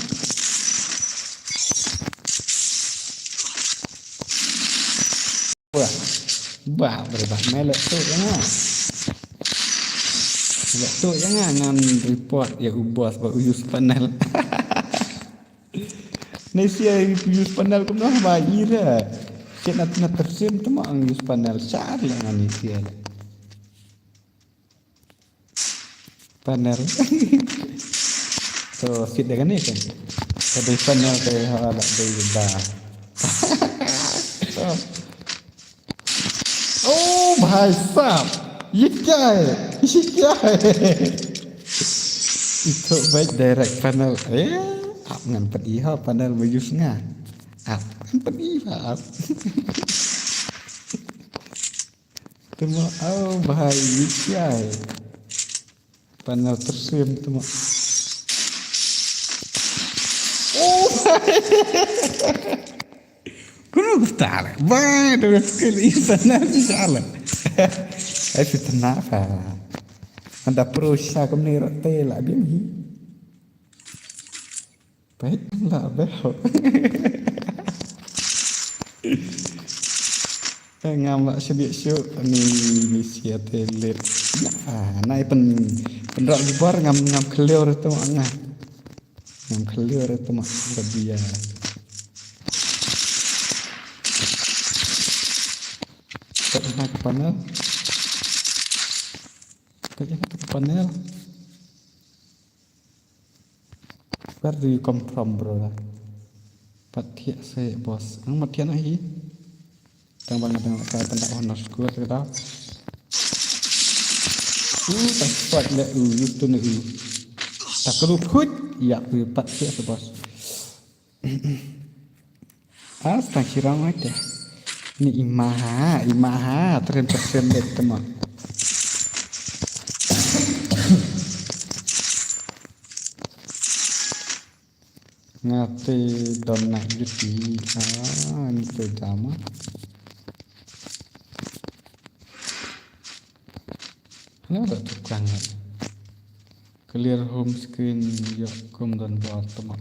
Bah, bah, berubah melek tu ya nga. Melek tu ya nga ngan report ya u bos ba u use panel. Nesia use panel kumno ba ira. Chet na na tersim tu ma ang use panel char la ngan nesia. Panel. So sit dengan ni kan. Tapi panel tu ha la dei ba. Oh bhai sahab, ye kya hai? Ye kya hai? Ito bhai direct panel. Eh, ap ngan peit ha panel ma use nga. Ap ngan peit ha ap. Tuma, oh bhai, ye kya hai? Panel tersim tuma. Oh bhai. Kuno gustare. Bhai, tu skill i panel di sala. Ai fitna pa. Anda pro sa kumne rote la biang hi. Peit la beh. Ngam la shu dei shu ni ni sia te lit. Ah, nai pen pen rak bar ngam ngam khleur tu nga. Ngam khleur tu ma ba dia. Kat ha panel. Kat ha panel. Where do you come from, brother? Pat thiah se boss. Ang mat thiah na hi. Tang ba nga dang kai tang da honor score te da. U ta spot le u yuk tu ne u. Ta kru khut ya u pat thiah se boss. As ta kirang ai te. Ni imaha, imaha tren ta sen de tama. Nga te don na yuti. Ah, ni te dama. Hello, da tukang. Clear home screen, yok kum don bor tama.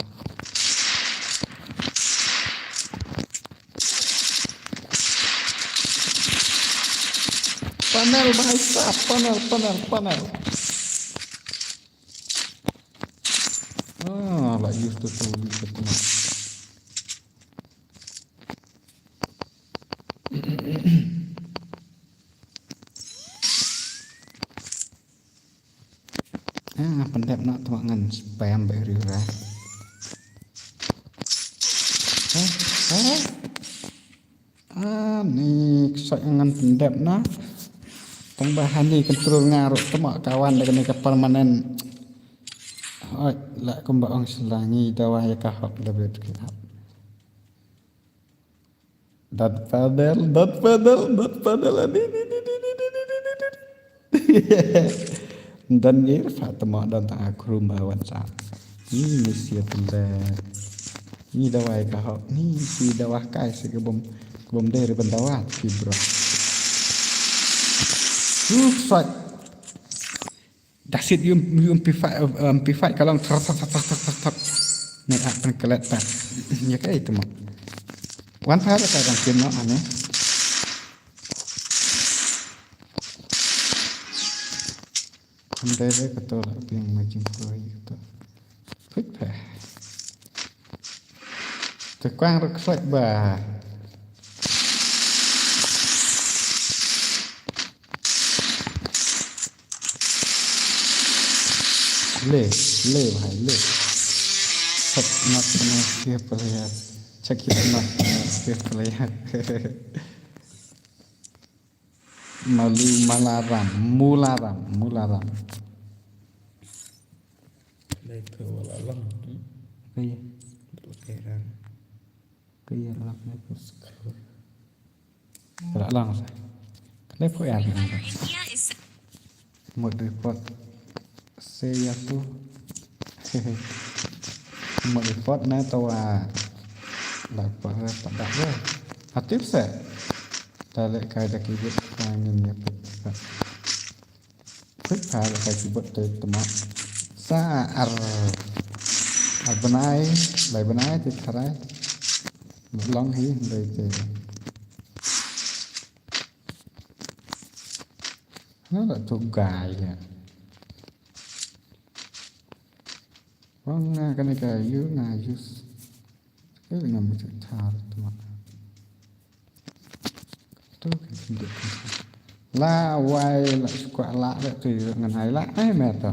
Panel, bhai sahab, panel, panel, panel. Ah, la use to tuli ke tama. Ah, pyndep na tama ngan spam ba ri ra. Ah, ah. Ah, ni ksoi ngan pyndep na. Tang ba hani control nga ruh tama kawan da kane ka permanent. Oi, la kumba ong sla ngi dawa ya ka hok da bet ki hap. Dat padel, dat padel, dat padel. Adi, di, di, di. Dan ngir fa tama dan tang akrum ba wan sa. Ni ni sia tende. Ni dawa ka hok. Ni si dawa kai si kebom, kebom deri ban dawa ki bro. Uf, fight. Dasit yu yu MP five, MP five ka long thar thar thar thar thar thar. Ni ak pen kelet ta. Ya kai tama. Wan pa ka kan kin no ane. Kham dai dai ka to la biang ma jingkhuai ka to. Phit pha. Te kwang ruk soi ba. Le, le bhai, le. Sat mat na sir player. Check it mat na sir player. Malu malaram, mularam, mularam. Dai phe wala lang. Kaya. Kaya lang ne pus. Wala lang sa. Dai phe ya lang. Mut report. Se ya tu. Mut report na tawa. La pa pa da. Aktif se. Dale kai da kibut ngin ya put. Put pa da kai kibut te tama. Sa ar. Ar benai, lai benai te tharai. Long hi dai te. Hana da tu gai ya. Wang nga kane ka yu nga use. Ke nga mesti thar tu ma. Tu kan sendiri. La wai la suka la la tu ngan hai la ai me tu.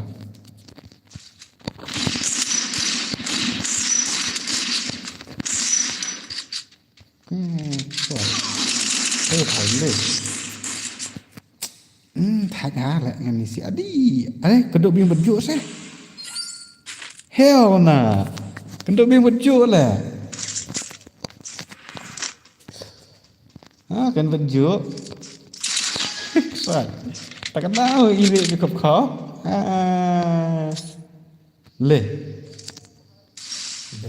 Hmm, tu. Eh, hai le. Hmm, thak ha le ngan isi adi. Ale, kendo bing berjuk seh. Hell na. Kendo bing berjuk le. Ah, kan berjuk. Sai. Tak kenal iri di kop kau. Ah. Le.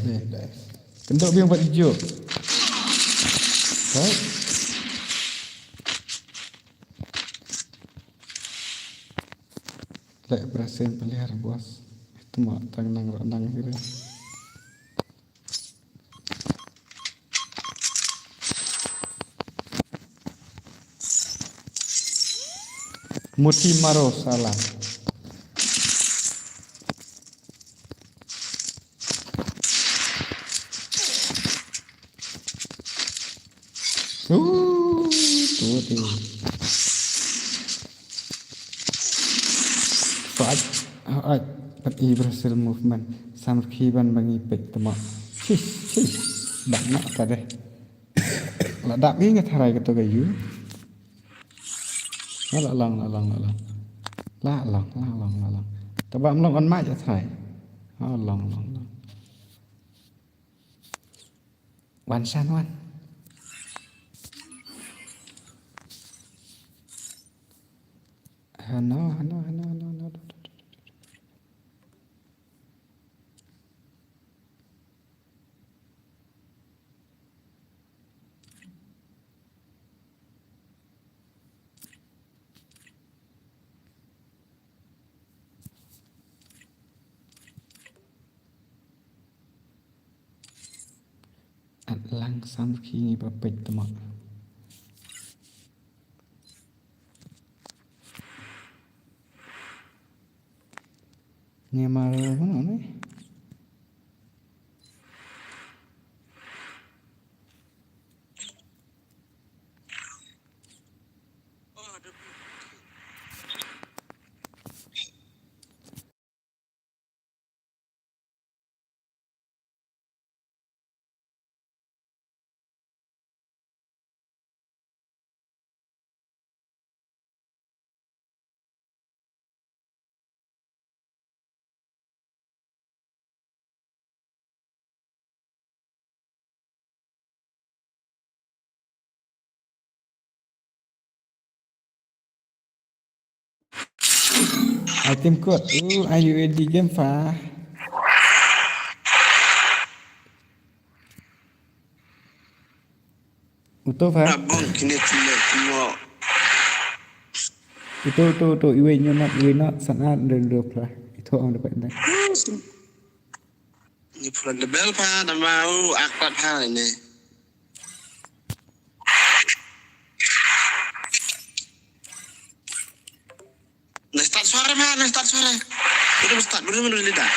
Le. Kendo bing berjuk. Sai. Lek berhasil pelihar bos. Itu mak tang nang rak nang kira. Muti maro salah. Uh, tu ti. Fight. Fight. Pat i berhasil movement. Sam khiban bangi pek tama. Chish, chish. Dak na ta deh. La dak ngi nga tharai ka to ka yu. La long, la long, la long. La long, la long, la long. Taba mlong on ma ya tharai. La long, long, long. Wan san wan. Hano, hano, hano, hano, hano. At lang sam ki ngi ba peit tama. Ngi mar mana ni? Item code. Ooh, are you ready game fa? Uto fa? Abang kini kini kini. Uto, uto, uto. Iwe nyonat, iwe not, sanat, dulu, dulu, pla. Ito ang dapat dah. Ni pula de bel pa, nama u akpat pa ini. Na start suara pa, na start suara. Udah start, udah, udah, udah.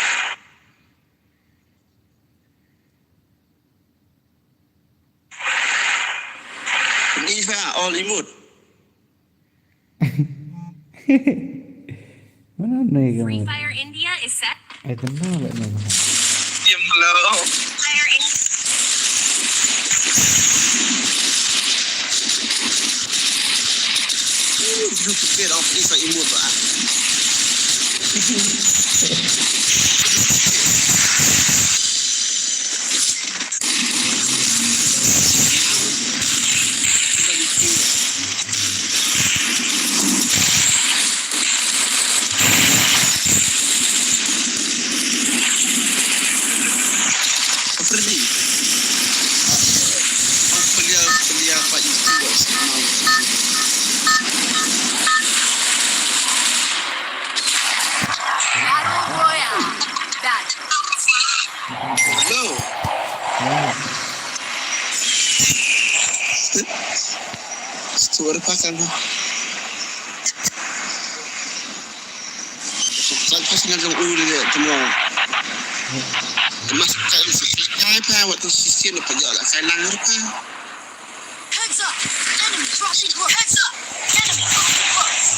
Ni pa, all imut. Mana ni kamu? Free Fire India is set. I don't know what name. Diam dulu. Fire India. You to get off this emote, ah. Battle Royale. Battle. Hello. Suara pasang. Sa pasang jong u de temo. Mas kai kai pa wat sisi na pa jala sai lang pa. Heads up! Enemy dropping close! Heads up! Enemy dropping close!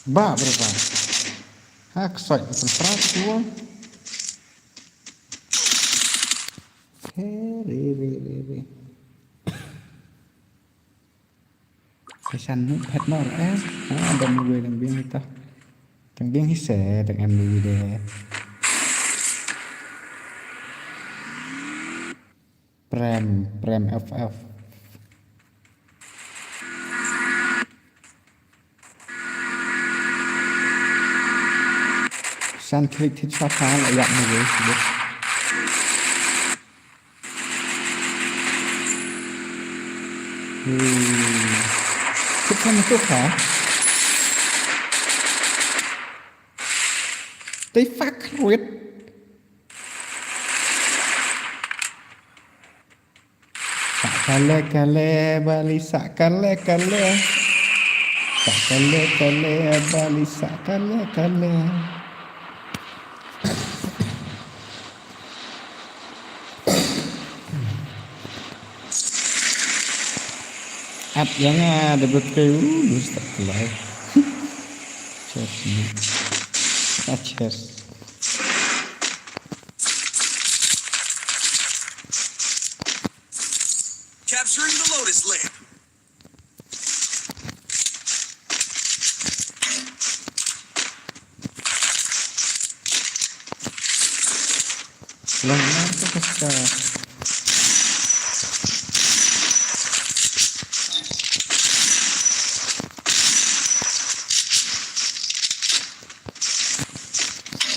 Ba berapa? Hak soi berapa tu? He, re, re, re, re. Ka shan nu phet nor eh. Ha, dang wei dang biang ita. Dang biang hi se, dang em wei de. Prem, Prem F F. Shan klik thit sha pha la yak na wei. Hmm. Kit Kan tu ka. They fuck with. Sa kale kale bali sa kale kale. Sa kale kale bali sa kale kale. At yang ada betul, dus tak kelai. Cheers ni. Ah, cheers. Capturing the Lotus Lamp. Lang lang tu kasta.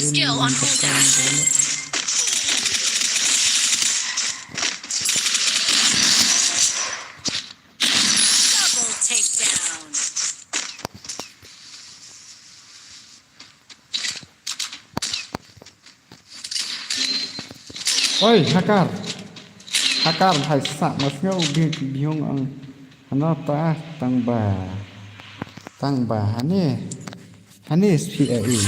Skill on cooldown. Double takedown. Oi, hakar. Hakar, hai sa, mas ngau bi biong ang. Hana ta tang ba. Tang ba, hani. Hani spi a u.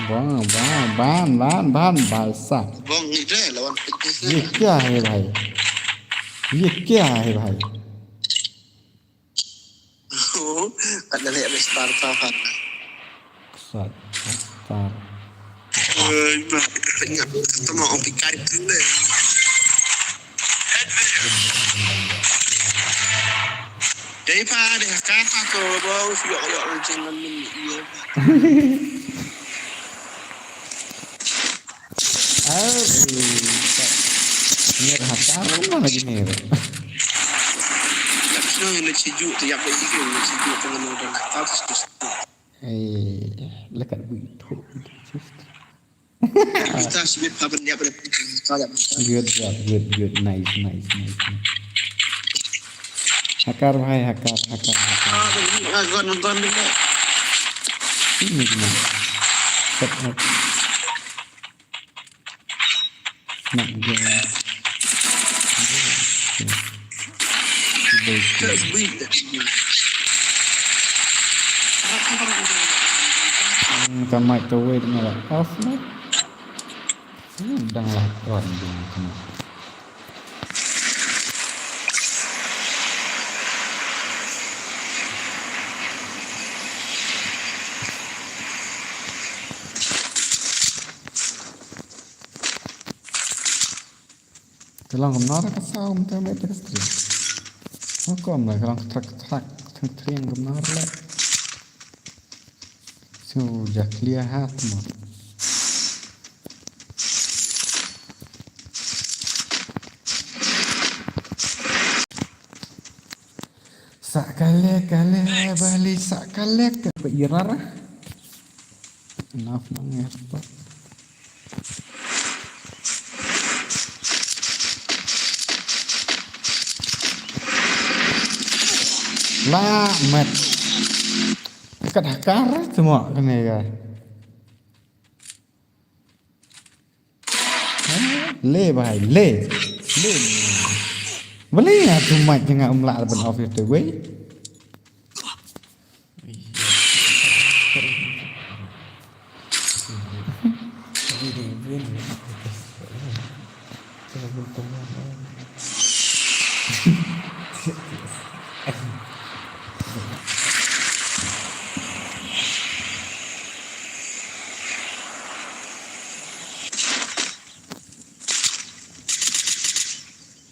Ban, ban, ban, ban, ban, balsa. Bang ni deh lawan fitness ni. Ye kya hai bhai? Ye kya hai bhai? Kat dah lihat star star. Star star. Oi, bah, tengok tu mau ong pikai tu deh. Dei pa deh kata ko bau siok yok renceng ngan min iya. Ai, mir hakar mana lagi mir. Yak sino ina chijuk tu yak ba ikin ina chijuk tu ngan udah nakal terus. Eh, lekat bu itu. Kita sibit paben dia pada kita ya. Good job, good, good. Nice, nice, nice, nice. Hakar bhai, hakar, hakar, hakar. Ah, dah ni, ah, gua nonton dulu. Ini gimana? Stop, stop. Nak gua. Hmm, ka microwave nga la off na. Hmm, dang la on ding kena. Ka long kumno ka sound mynta, mynta ka stream. Ka long kumno, ka long ktrak ktrak, ktrak ktring kumno la. Shu ja clear ha kumno. Sa kale kale bali sa kale ka ba irar. Enough nang ya. La mat. Kat hakar semua kena ya. Le bhai, le. Le. Balei nga tu mic nga um lah ban off ïa te wei.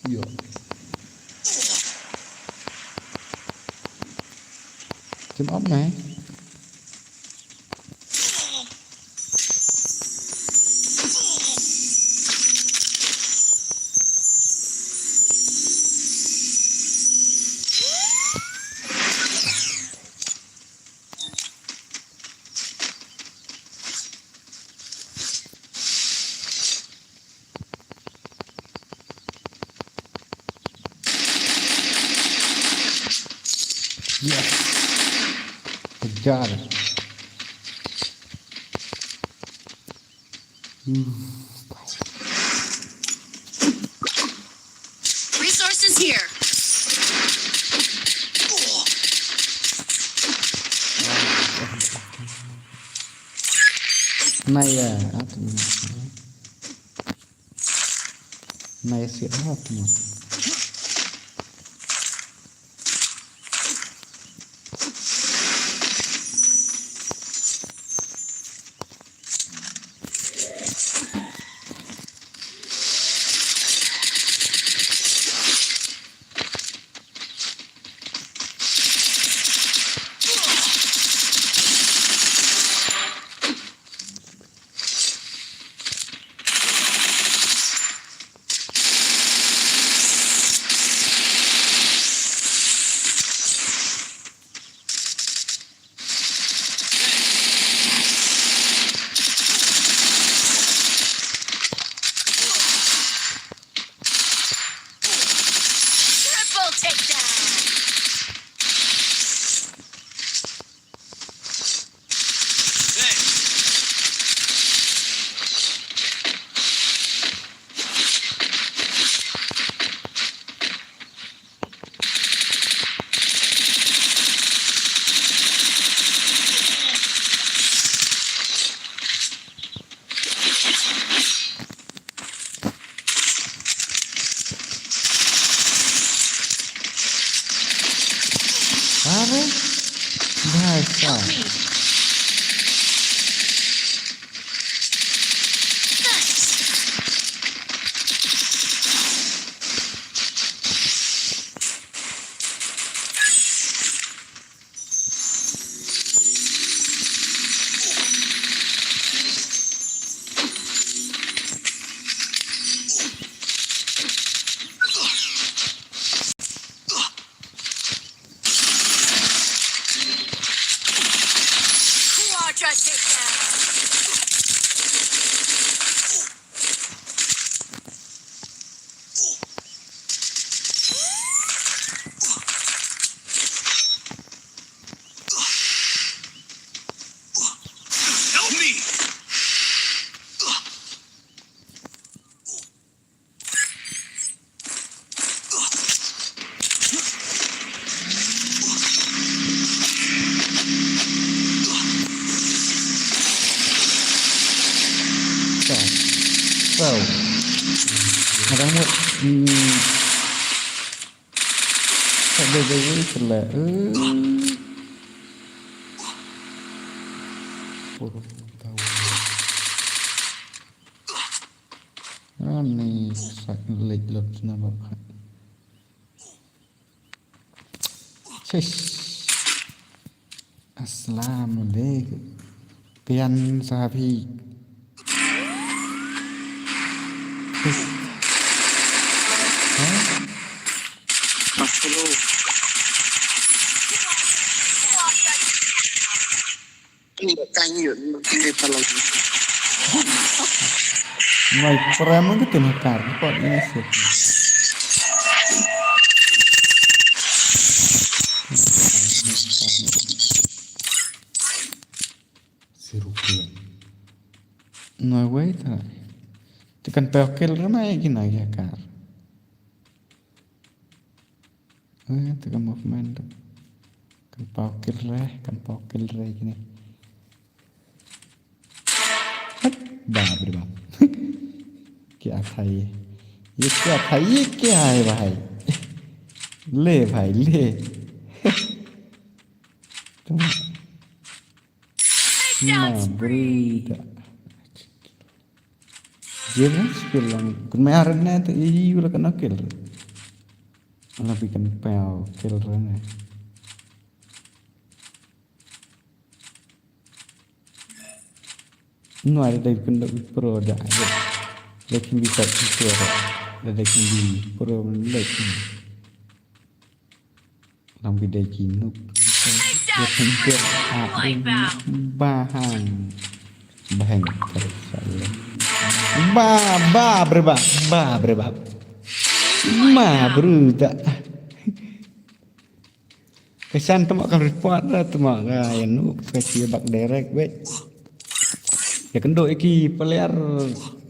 Ïa. Kim ap nai. Yes. Hajar. Hmm. Resources here. Naya, ah, tu. Naya siap, ah, tu. Triple takedown. Are? Bhai sahab. Quadra takedown. Help me! Tau. Tau. Ada mut. Hmm. Tak ada, ada, ada, sila. Eh. Kurang tahu. Ani sa lek lek na ba phat. Shish. Assalamualaikum. Pian sabi. Shish. Hah? Mai prem ka tin hakar, ka pot ina sip. Sirupian. No way ta. Te kan pynpaw kill re mai kine ki hakar. Eh, te ka movement. Kan pynpaw kill re, kan pynpaw kill re kine. Hap, bap re bap. Kya tha ye? Ye kya tha? Ye kya hai bhai? Le bhai, le. Tum. Takedown spree. James kill lang. Kun mai aran ne te i wala kana kill. Ala bi kan pau kill rane. No, ada dai kun da pro da. They can be such pro. They can be pro like. Lam ki dei ki nuk. Ba hang. Ba, ba, bre ba. Ba, bre ba. Ma, bre da. Ka shan tama kan report da tama ka ïa nu ka chi bak direct wei. Ïa kynduh ïa ki player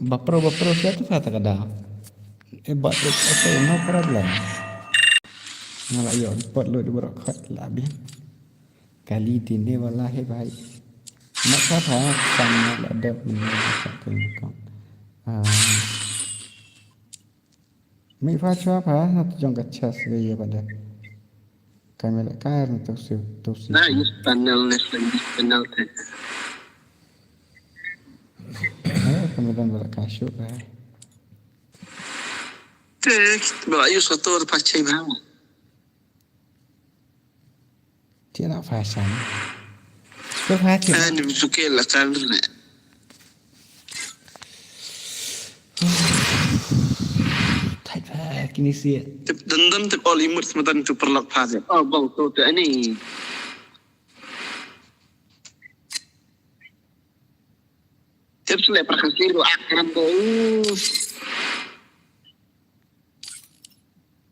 bapro bapro sia tu kata ka da. Eh, but it's okay, no problem. Nga la ïoh report lut baroh khat la biang. Kali tine wala hai bhai. Mat sa tha sang la dep mene sa tu kong. Ah. Mi pha chwa pha na tu jong ka chas ga ye ba de. Ka me la ka na tu si tu si. Na use panel ne panel te. Eh, ka me dan ba la ka shu ka. Te ba la use to pa chai ba. Tiada fashion. Suka fashion. Ah, ni suka lah kan. Tight pack ini sih. Tip dendam tip all imut semeton tu perlak fashion. Oh, bang tu tu ini. Tip sele perkasi lu akram tu.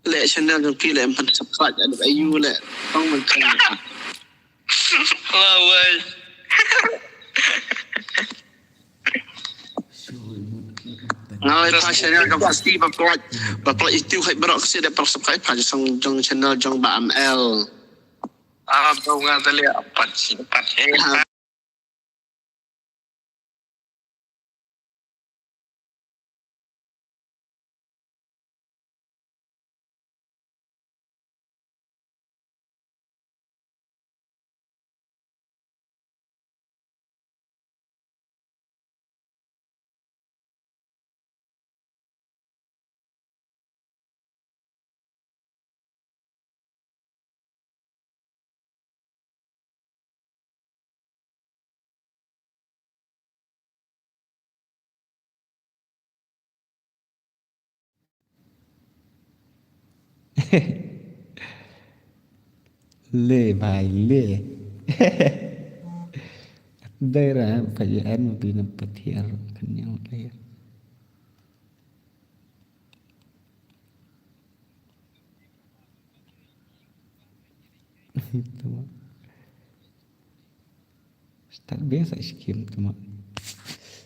Le channel jong phi le em pan subscribe aduh ayu le. Tong man kan. Wah, wai. Ngai pa channel jong phi ba plak. Ba plak itu hai berok si de pan subscribe pa jong jong channel jong ba M L. Ah, bro nga tali apat si apat. Eh, Le bhai le. Dei ra pha ye an bi na pathiar kan yang le. Tama. Start biasa skim tama.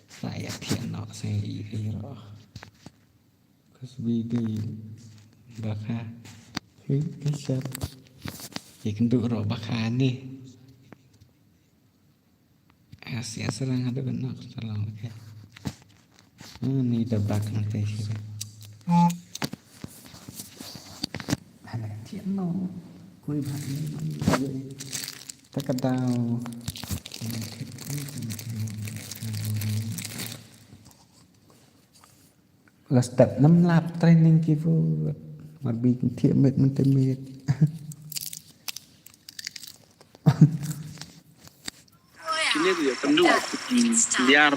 Saya tiada nak saya iri roh. Kus bidi baka. Hei kasar. Ikan duk roh baka ni. Asi asrang ada kena salam ke. Ni da bak nanti sih. Hana tiap no. Kui bak ni mani. Tak tahu. La step nam lap training ki fu. Mar bi thiah met men te met. Kine tu ya tendu. Liar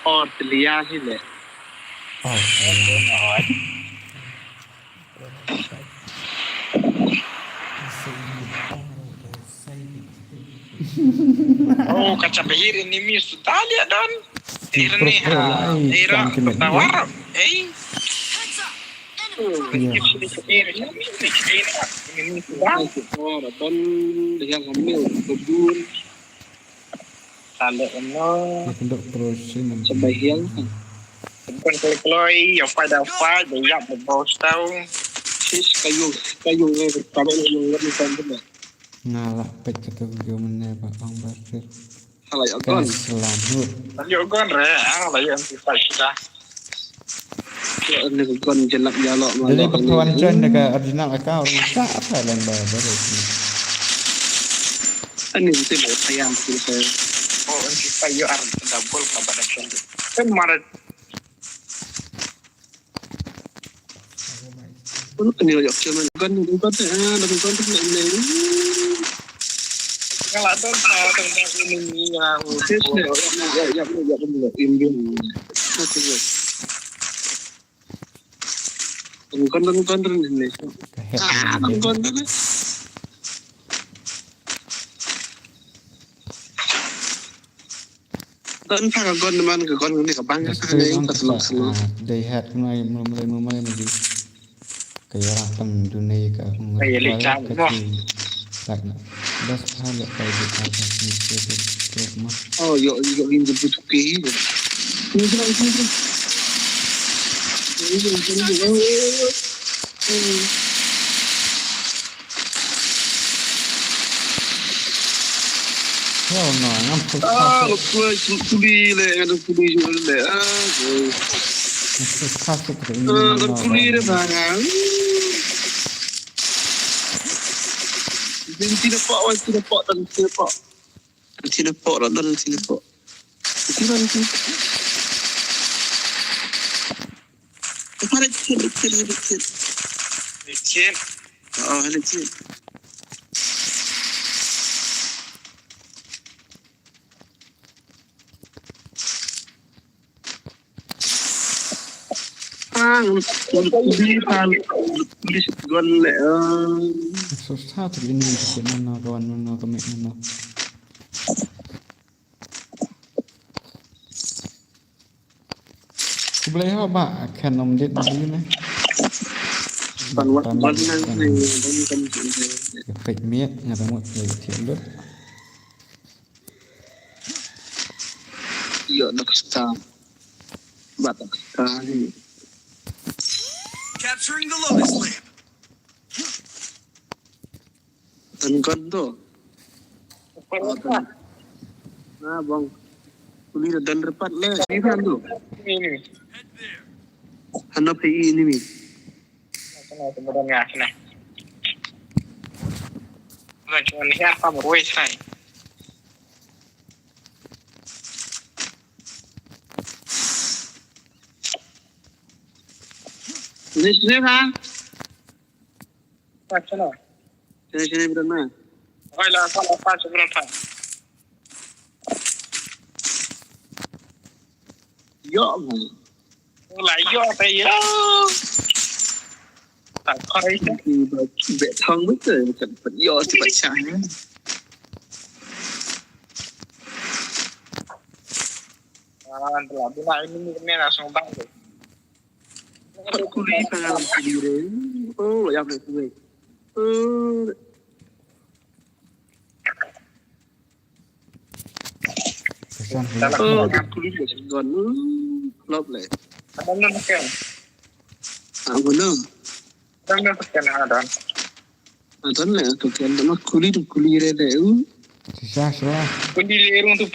or liar hi le. Oh. Oh, kacha bahir ini mi sudah lihat don. Irni ha, ira tawar. Ei. Iya. Ini sudah. Oh, don dia hamil kebun. Tale eno. Nak dok terus sini. Sebahiang. Bukan kloi-kloi, ya fight, ya fight, ya yap, ya bos tau. Sis kayu, kayu ni, kalau ni yang ni kan tu. Nga lah pek kata video mana ba ong ba. Hala ïa gon. Selamat. Hala ïa gon re, ah, hala ïa anti fight sudah. Ïa ni gon jelak jalok. Jadi pertuan join dekat original account. Tak apa lang ba ba. Ani mesti ba sayang sih saya. Oh, anti fight ïa ar double ka ba dah. Kan mara. Ni ïoh kill man gun, gun, gun, ah, gun, gun, gun, ni. Nga la don sa tang ba ini ni ya. Yes, ni, ya, ya, ya, ya, ya, ya, ya, ya. Gun, gun, gun, gun, ni. Ah, gun, gun, gun. Don pha ka gon man ka gon ni ka bang ka ne ka tlok slo. Dei hat kumai mlum le mlum le madi. Ka yara pang dune ka. Ka yara pang dune ka. Tak na. Best pilot by the Assassin's Creed. Oh, yo, yo, in the boot ke. Ini kena, ini kena. Hell no, ngam first class. Ah, lo kuli, kuli le, ngam kuli juga le. Ah, first class tu. Ah, kuli le bang. Tin tin pok, wan tin pok, tan tin pok. Tin pok, ran tan tin pok. Tin pok, tin pok. Apa ada tin, tin, tin, tin. Tin. Oh, ada tin. Ah, ngam kuli pan, kuli gun le. Susah tu ini, kena na kawan, na kami na. Khublei haba khen ym dei dei ne. Ban wat ban nang ne, ban kan. Fake miet nga da mut le thiam lut. Yo nak sta. Bat sta ni. Capturing the Lotus Lamp. Tan kon to. Na bang. Kuli da dan repat le. Ni kan to. Ini. Hano pe ini ni. Sana tu badan ya sana. Bukan cuma ni apa mau wes hai. Ni sini ha. Sini sini berana. Oi la apa apa sebenarnya. Yo man. La yo ta yo. Ta khoi ta. Ki ba ki be thong betul kan pat yo ti pat cha. Ah, la bina ini ni kena langsung bang tu. Kuli ka kuli re. Oh, ya boleh kuli. Oh. Kasian. Oh, kuli ka singgon. Lop le. Ada nang kan? Ah, guna. Ada nang kan ada. Adan le tu kan nama kuli tu kuli re de u. Sisa sisa. Kuli le rung tu.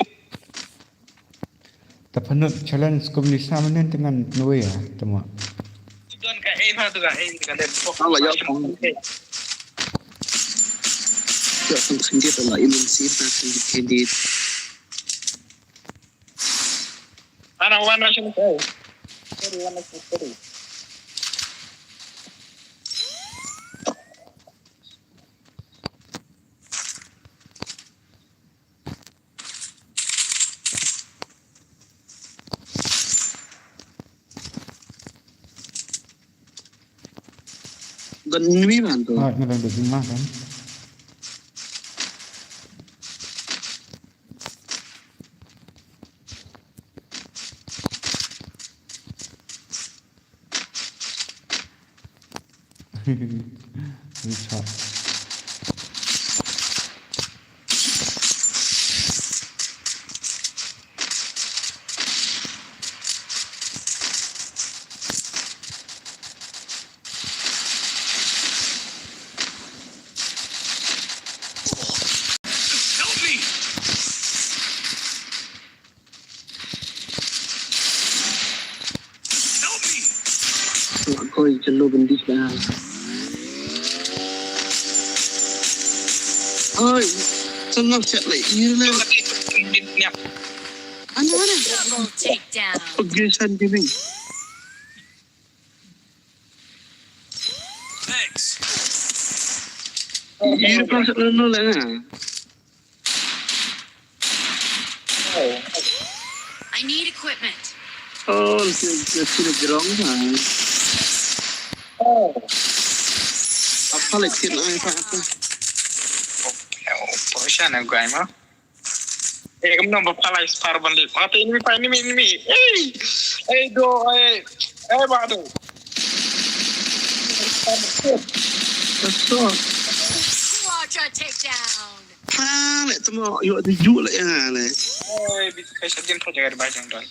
Ta pynlut challenge kum ni sa menen tengan nwe ya tama. Don ka e ma tu ka e ka de. Ala ya pang. Ya pang singit ala ilin sir na singit singit. Ana wana sini kau. Sorry, wana sini, sorry. Gan ni man tu. Ah, ni lang daging mah kan. Richard. Help me! Help me! Oi, jalo bendis dah. Oi, tengah chat lagi. Ini lah. Ana, ana. Double takedown. Pegesan diri. Thanks. Ini pas lalu lah. Oh. I need equipment. Oh, let's, let's see the ground, man. Oh. Apa lagi sih, apa, apa? Oh, oh, siapa nih, guys, mah? Eh, kamu nampak apa lagi, Sparban Lip? Mata ini, Pak, ini, ini. Eh, eh, do, eh, eh, Pak, do. Betul. Squad Shot takedown. Pha le tmo yo de ju le ya le. Oi, bit ka shot din pha jaga ba jang don.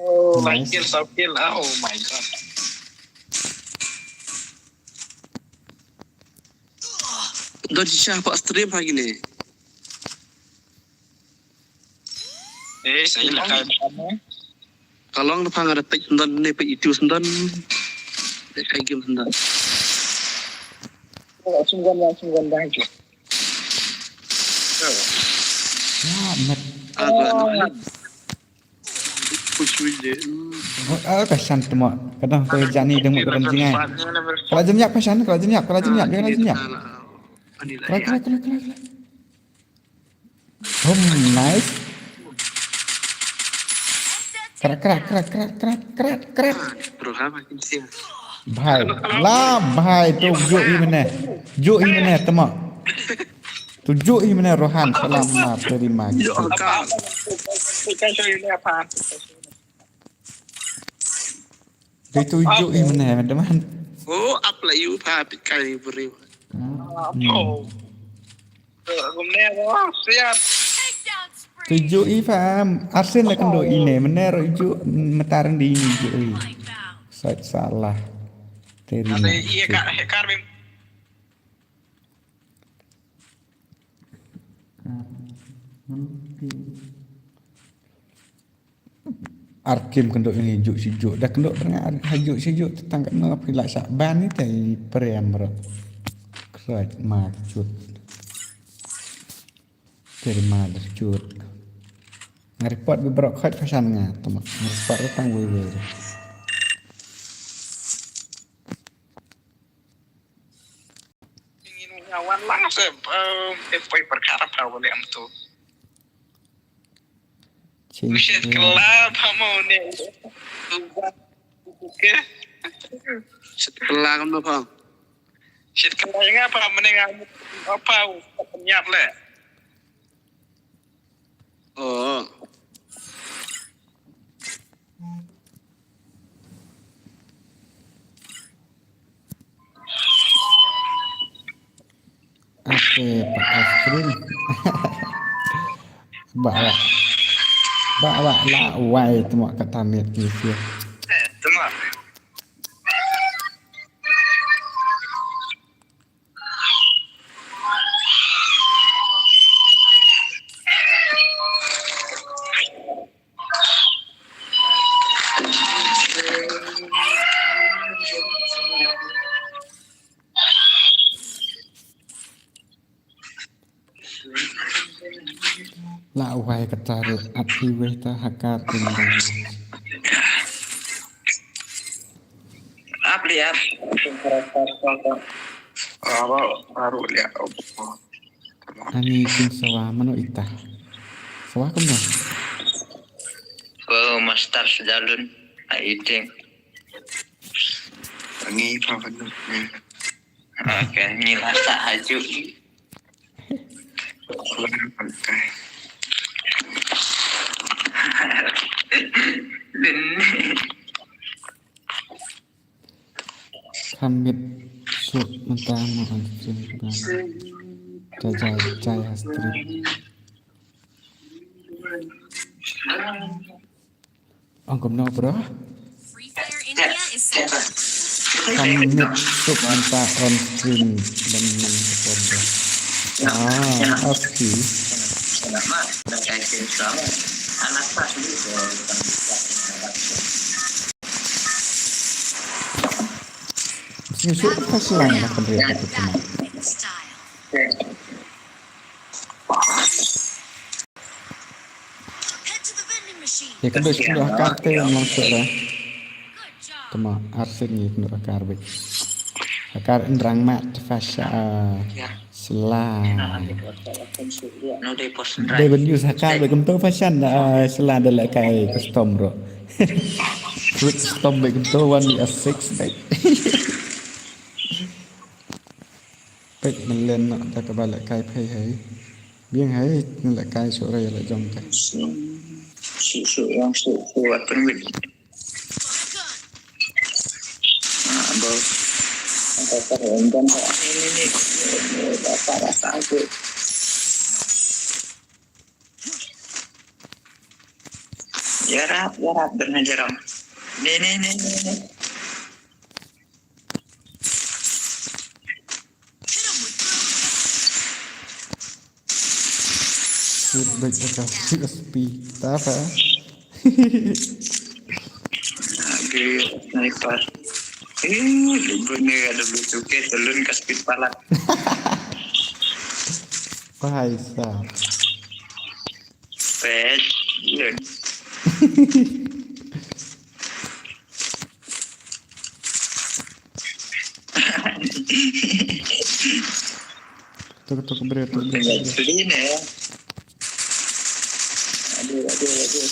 Oh, my Nice. Kill, so kill. Oh my god. Don shisha pa stream ha gini. Eh, sa ila kai. Ka long da pang ada pek don ne pek itu sendon. Pek kai game sendon. Oh, sungguh lah, sungguh lah itu. Ya, met. Agak. Kucui je. Oh, ka shan tmo. Kadang ko jani deng mo kadang jingai. Kala jam yap ka shan, kala jam yap, kala jam yap, kala jam yap. Kala, kala, kala, kala, kala. Oh, nice. Krat, krat, krat, krat, krat, krat, krat. Bhai, la bhai tu ju i mene. Ju i mene tmo. Tu ju i mene Rohan salam ma terima kasih. Dei tu ju i mene teman. Oh, ap la yu pa pit kai bri. Hmm. Oh. Gumne, oh, siap. Tu ju i pa asin la kendo ine mene ro ju metar di ini ju i. Sait salah. Terima. Ada iya kak hekar bim. Arkim kendo ini juk si juk dah kendo tengah ha juk si juk tetang kendo pila sak ban ni tai prem ro. Kret ma cut. Terima dah cut. Ngaripot beberok khat pasan nga temak. Ngaripot tang wewe. Ingin nyawan lang se eh poi perkara pa wale am tu. Buset kelab hamo ne. Oke. Set kelab no pa. Set kelab nga pa mending apa nyap le. Oh. Ate pa es krim. Ba wa. Ba wa la wai tmo kata miet ni sia. Eh, tmo. La wai kata re api weh ta hakar ding dang. Ap liat. Aro, aro liat. Ani kin sawa mano ita. Sawa kumno? Ko master sejalun. Ai ting. Ani pa mano. Oke, ni rasa haju. Hamid suk mentang ma on stream kan. Jajai jai ha stream. Ong kumno bro? Free Fire India is set. Hamid suk mentang on stream dan man support bro. Ah, oke. Suk ka slang na kan ria ka tu. Ye kynduh kynduh ha kar te ym long shuh re. Tama arsien ye kynduh ha kar beit. Ha kar in rang mat fasha sla. Dei ban use ha kar beit kumto fashion da sla da lehkai custom ro. Fruit custom beit kumto one a six beit. Peit melen noh da kaba lehkai phei hei. Biang hei ngi lehkai shuh re la jong te. Shuh shuh yang shuh shuh wat pynwit. Ah, bro. Ni, ni, ni. Bapak datang tu. Yarap, yarap, dan hajaram. Ni, ni, ni, ni, ni. Shoot back ka P S P. Tak apa. Lagi sniper. Eh, libut ni ada beli suke, telun ka speed palat. Wahai sa. Pet, lun. Tuk, tuk, beri, tuk, beri. Tinggal sini ya. Aduh, aduh, aduh.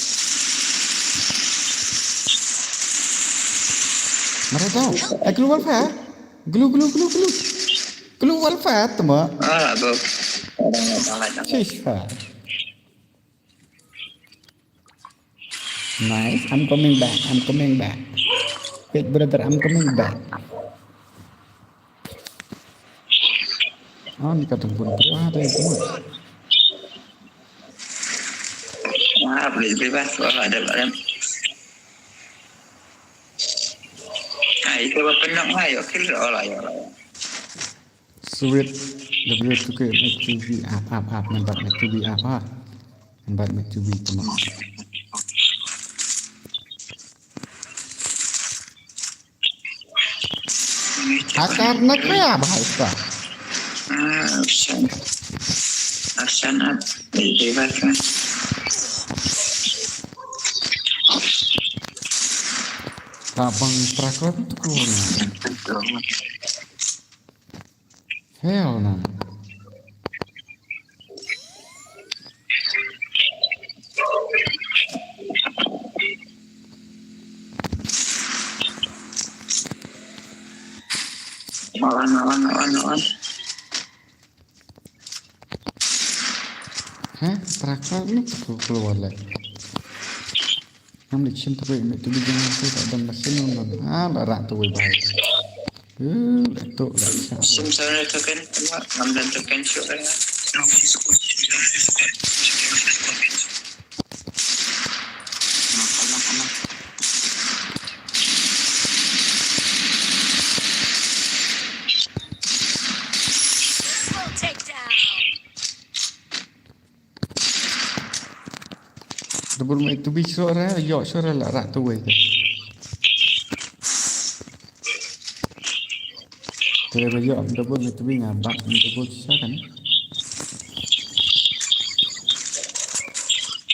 Mara tau. Eh, glue wallfire. Glue, glue, glue, glue. Glue wallfire, tama. Ah, aduh. Orang nak salah. Ceasefire. Nice, I'm coming back, I'm coming back. Wait, brother, I'm coming back. Ah, ni ka tang pun. Ah, tadi pun. Ah, boleh bebas. Oh, ada, ada. Ah, itu apa penang lah, yuk, kill. Oh, lah, ya, lah, ya. Sweet. W two K, make two B up, up, up. Nambat make two B up, ah. Nambat make two B, come on. Akar na kaya bahasa. Ah, Arsan. Arsan at. Hebat kan. Tabang prakot tu keluar. Hell no. Awan, awan, awan, awan. Hah? Prakal ni tu keluar lagi. Ngam leh shim tawei, meh tu bi jang tu tak dang masin nong nong. Ah, la rak tawei bai. Eh, la tu la sa. Shim sana token, ngam dan token show dah. Triple takedown. Double meh tu bi shuh ra, ïoh shuh ra la rak tu wei. Te ba ïoh double meh tu bi nga bat double shuh kan.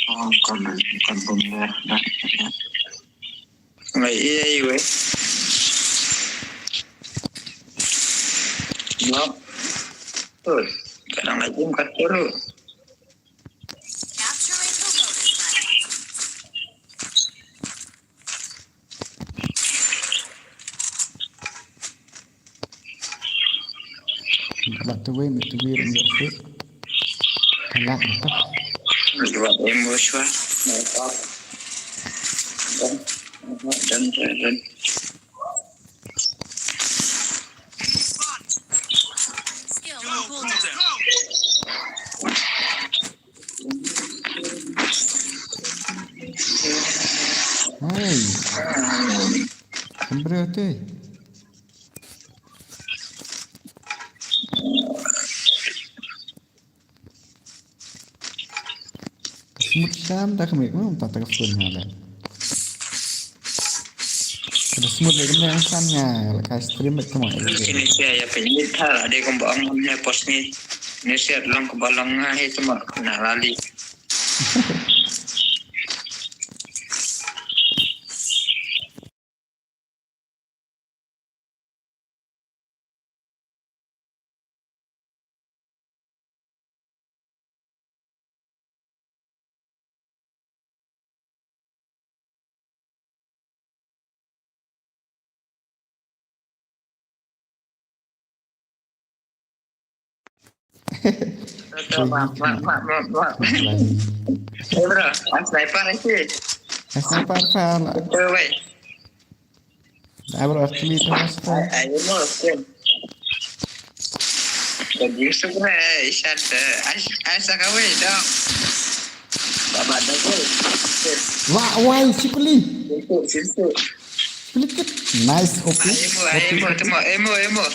Oh, kan, kan pun dah, dah. Ngai, iya, iya, weh. Ïoh. Terus, kadang lagi buka terus. Capturing the Lotus Island. Ba tu wei, ba tu wei, ba tu wei. Alat apa? Ba ambush wah. Dan, dan, dan. Skill on cooldown. Hey. Hombre, te. Smooth sham da kami, hmm, ta ta ka phone nga le. Ka smooth le kami ang san nga, la ka stream le kami. Sini sia ya pe ni tha la de kong ba ang ne post ni. Ni sia long kong ba long nga he tu ma na lali. Mak, mak, mak, mak, mak. Eh, bro, ang sniper ni. Ang sniper fan. Betul, baik. Dah, bro, aku ni tu, Master. I, I don't know, skin. Ka Jisuk na, eh, ishat, eh, as-, as ka wei dong. Baba da wei. Wa wai sikuli. Sipsuk, sipsuk. Sikuli kit. Nice, okay. Ai, emo, ai, emo, temo, emo, emo.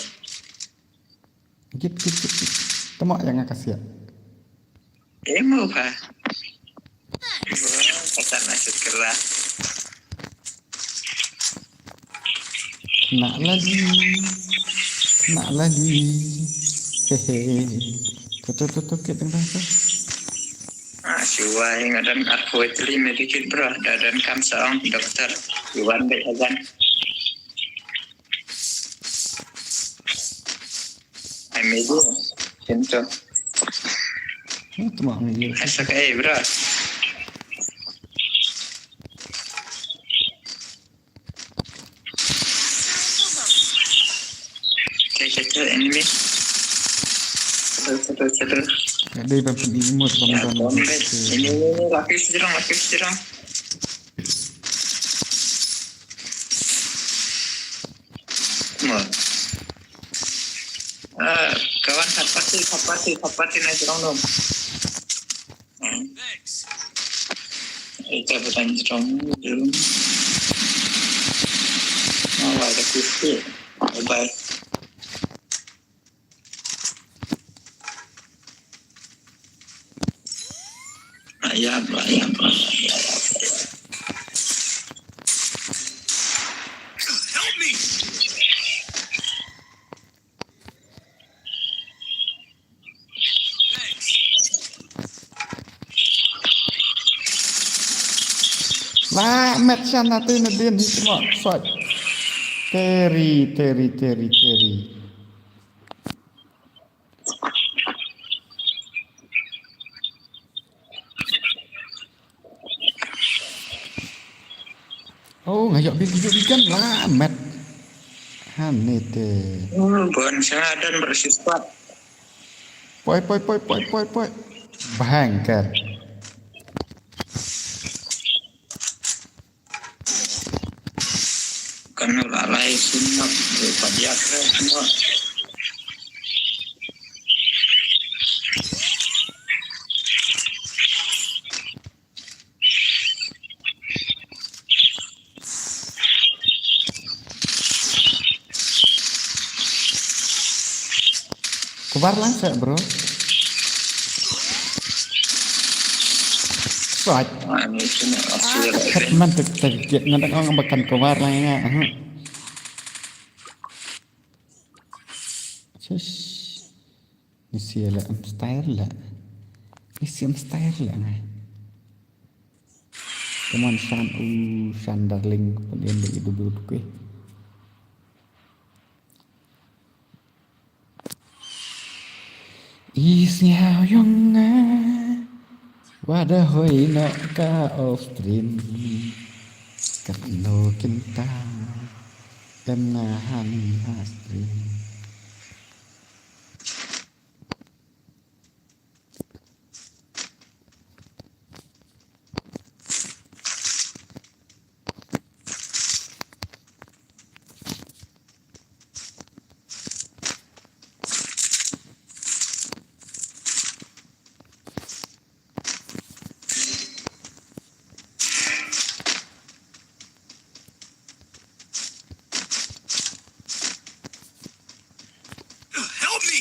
Git, git, git, git. Temo yang nga ka siat. Emo ka. Kata nasib keras. Nak lagi. Nak lagi. Hehe. Tu, tu, tu, tu, kit tengah tu. Ah, shuwa nga don arphew medikit, bro. Da don kam sa ong doktor. Iwan dei agan. Ai, media. Center. Itu mah media. Asa ka, eh, bro. Okay, okay, okay, enemy. Settle, settle, settle. Ada yang pun imut, ya, bang, bang. Ini, ini, ini, lapis jerang, lapis jerang. Mo. Ah, kawan, sat parti, sat parti, sat parti na jerong dong. Hmm. Ita bukan jerong dong. Oh, ada kuku. Bye bye. Ayam, ayam, ayam, ayam, ayam. Help me! La met shan na tu na din hi tengok sot. Teri, teri, teri, teri. Oh, nga ïoh bit, ïoh bit kan la met. Hangne te. Hmm, bukan sengaja dan bersifat. Poi, poi, poi, poi, poi, poi. Bangker. Kan la lai sunat, eh, padiak re semua. Kubar lang sa, bro. Sot. Ah, ini sini, ah, sini, sini. Hetman tek tek, ngan ong ba kan kubar lang nga. Aha. Sis. Ni sia la em style la. Ni sia em style la ngai. Come on, Shan, uh, Shan darling, pun ien da i dubur kue. Is ni hao yong nga. Wa da hoi no ka off stream. Kat no kinta. Em nga han ha stream. Help me!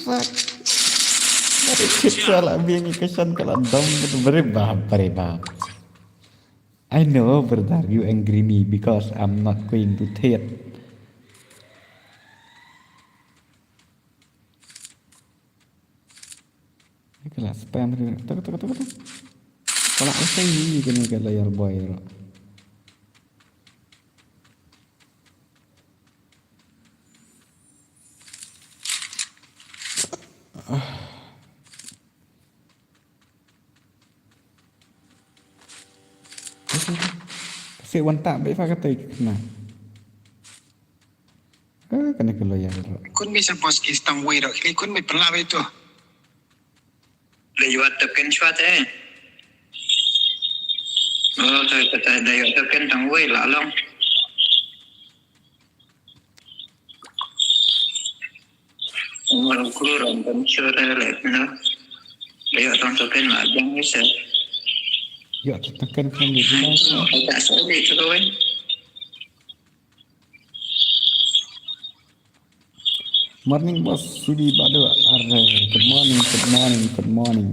Fuck. Dari kecil lah biang question kalau dom gitu, beri bah, beri bah. I know, brother, you angry me because I'm not going to trade. Ka la spam ri. Tuk, tuk, tuk, tuk. Ka la usai ni kane ka loyal boy ro. Ka sih wan tah beit fa katei ka khynnah. Ka kane ka loyal ruh. Khun mei sa boss ki stang wei ruh. Khie khun mei pynlap ito. Da ïoh token shuwa te. Oh, to kata da ïoh token tang wei la long. Umur aku ram kan sure le no. Da ïoh tang token la jang ni se. Ïoh token kan di. Ai ta so di tu wei. Morning, boss. Sidi Badu. Arre, good morning, good morning, good morning.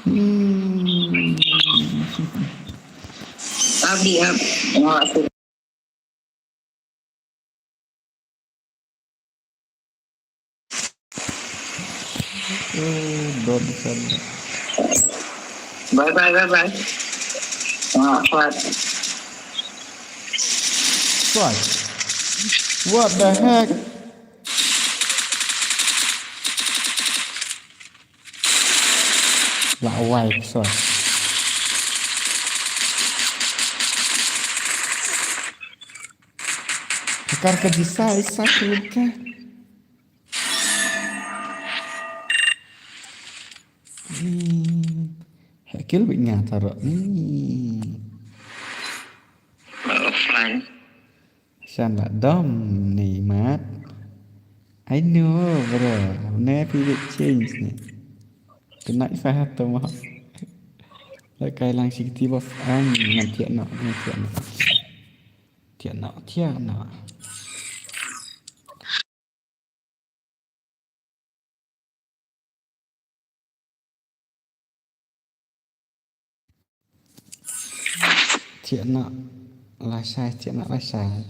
Hmm. Abi, ab-, wah, aku Eh, don sana. Bye, bye, bye, bye. Wah, what? What? What the heck? La wai, sorry. Kar ka jisa isa ka luka. Hmm. Hekil bit nga taro. Hmm. Offline. Shan la dom ni mat. I know, bro. Ne pi bit change ni. Kena isa hat tu mah. La kai lang sikiti bos ang ngan tiak nak, ngan tiak nak. Tiak nak, tiak nak. Thiah noh lashai, thiah noh lashai.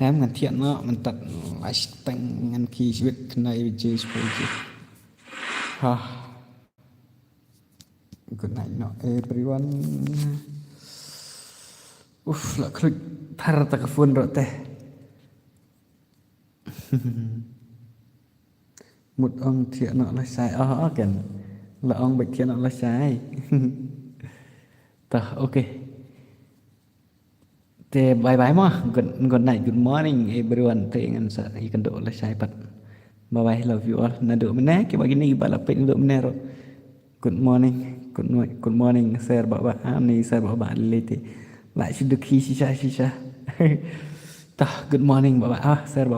Em ngan thiah noh mynta lashai ngan ki shibit khnai biji sepuluh biji. Ha. Good night noh everyone. Uf, la klik thar ta ka phone rot teh. Mut ong thiah noh lashai. Oh, oh, kan. La ong bad thiah noh lashai. Tah, okay. Te bye bye mo. Good, good night, good morning everyone. Te ngan sa ïakynduh lashai pat. Bye bye, love you all. Naduh mynne kiba kine kiba la peit naduh mynne ruh. Good morning. Good mo-, good morning, Sir Baba. Ah, ni Sir Baba lili te. La shu dukhi shisha shisha. Tah, good morning, Baba. Ah, Sir Baba.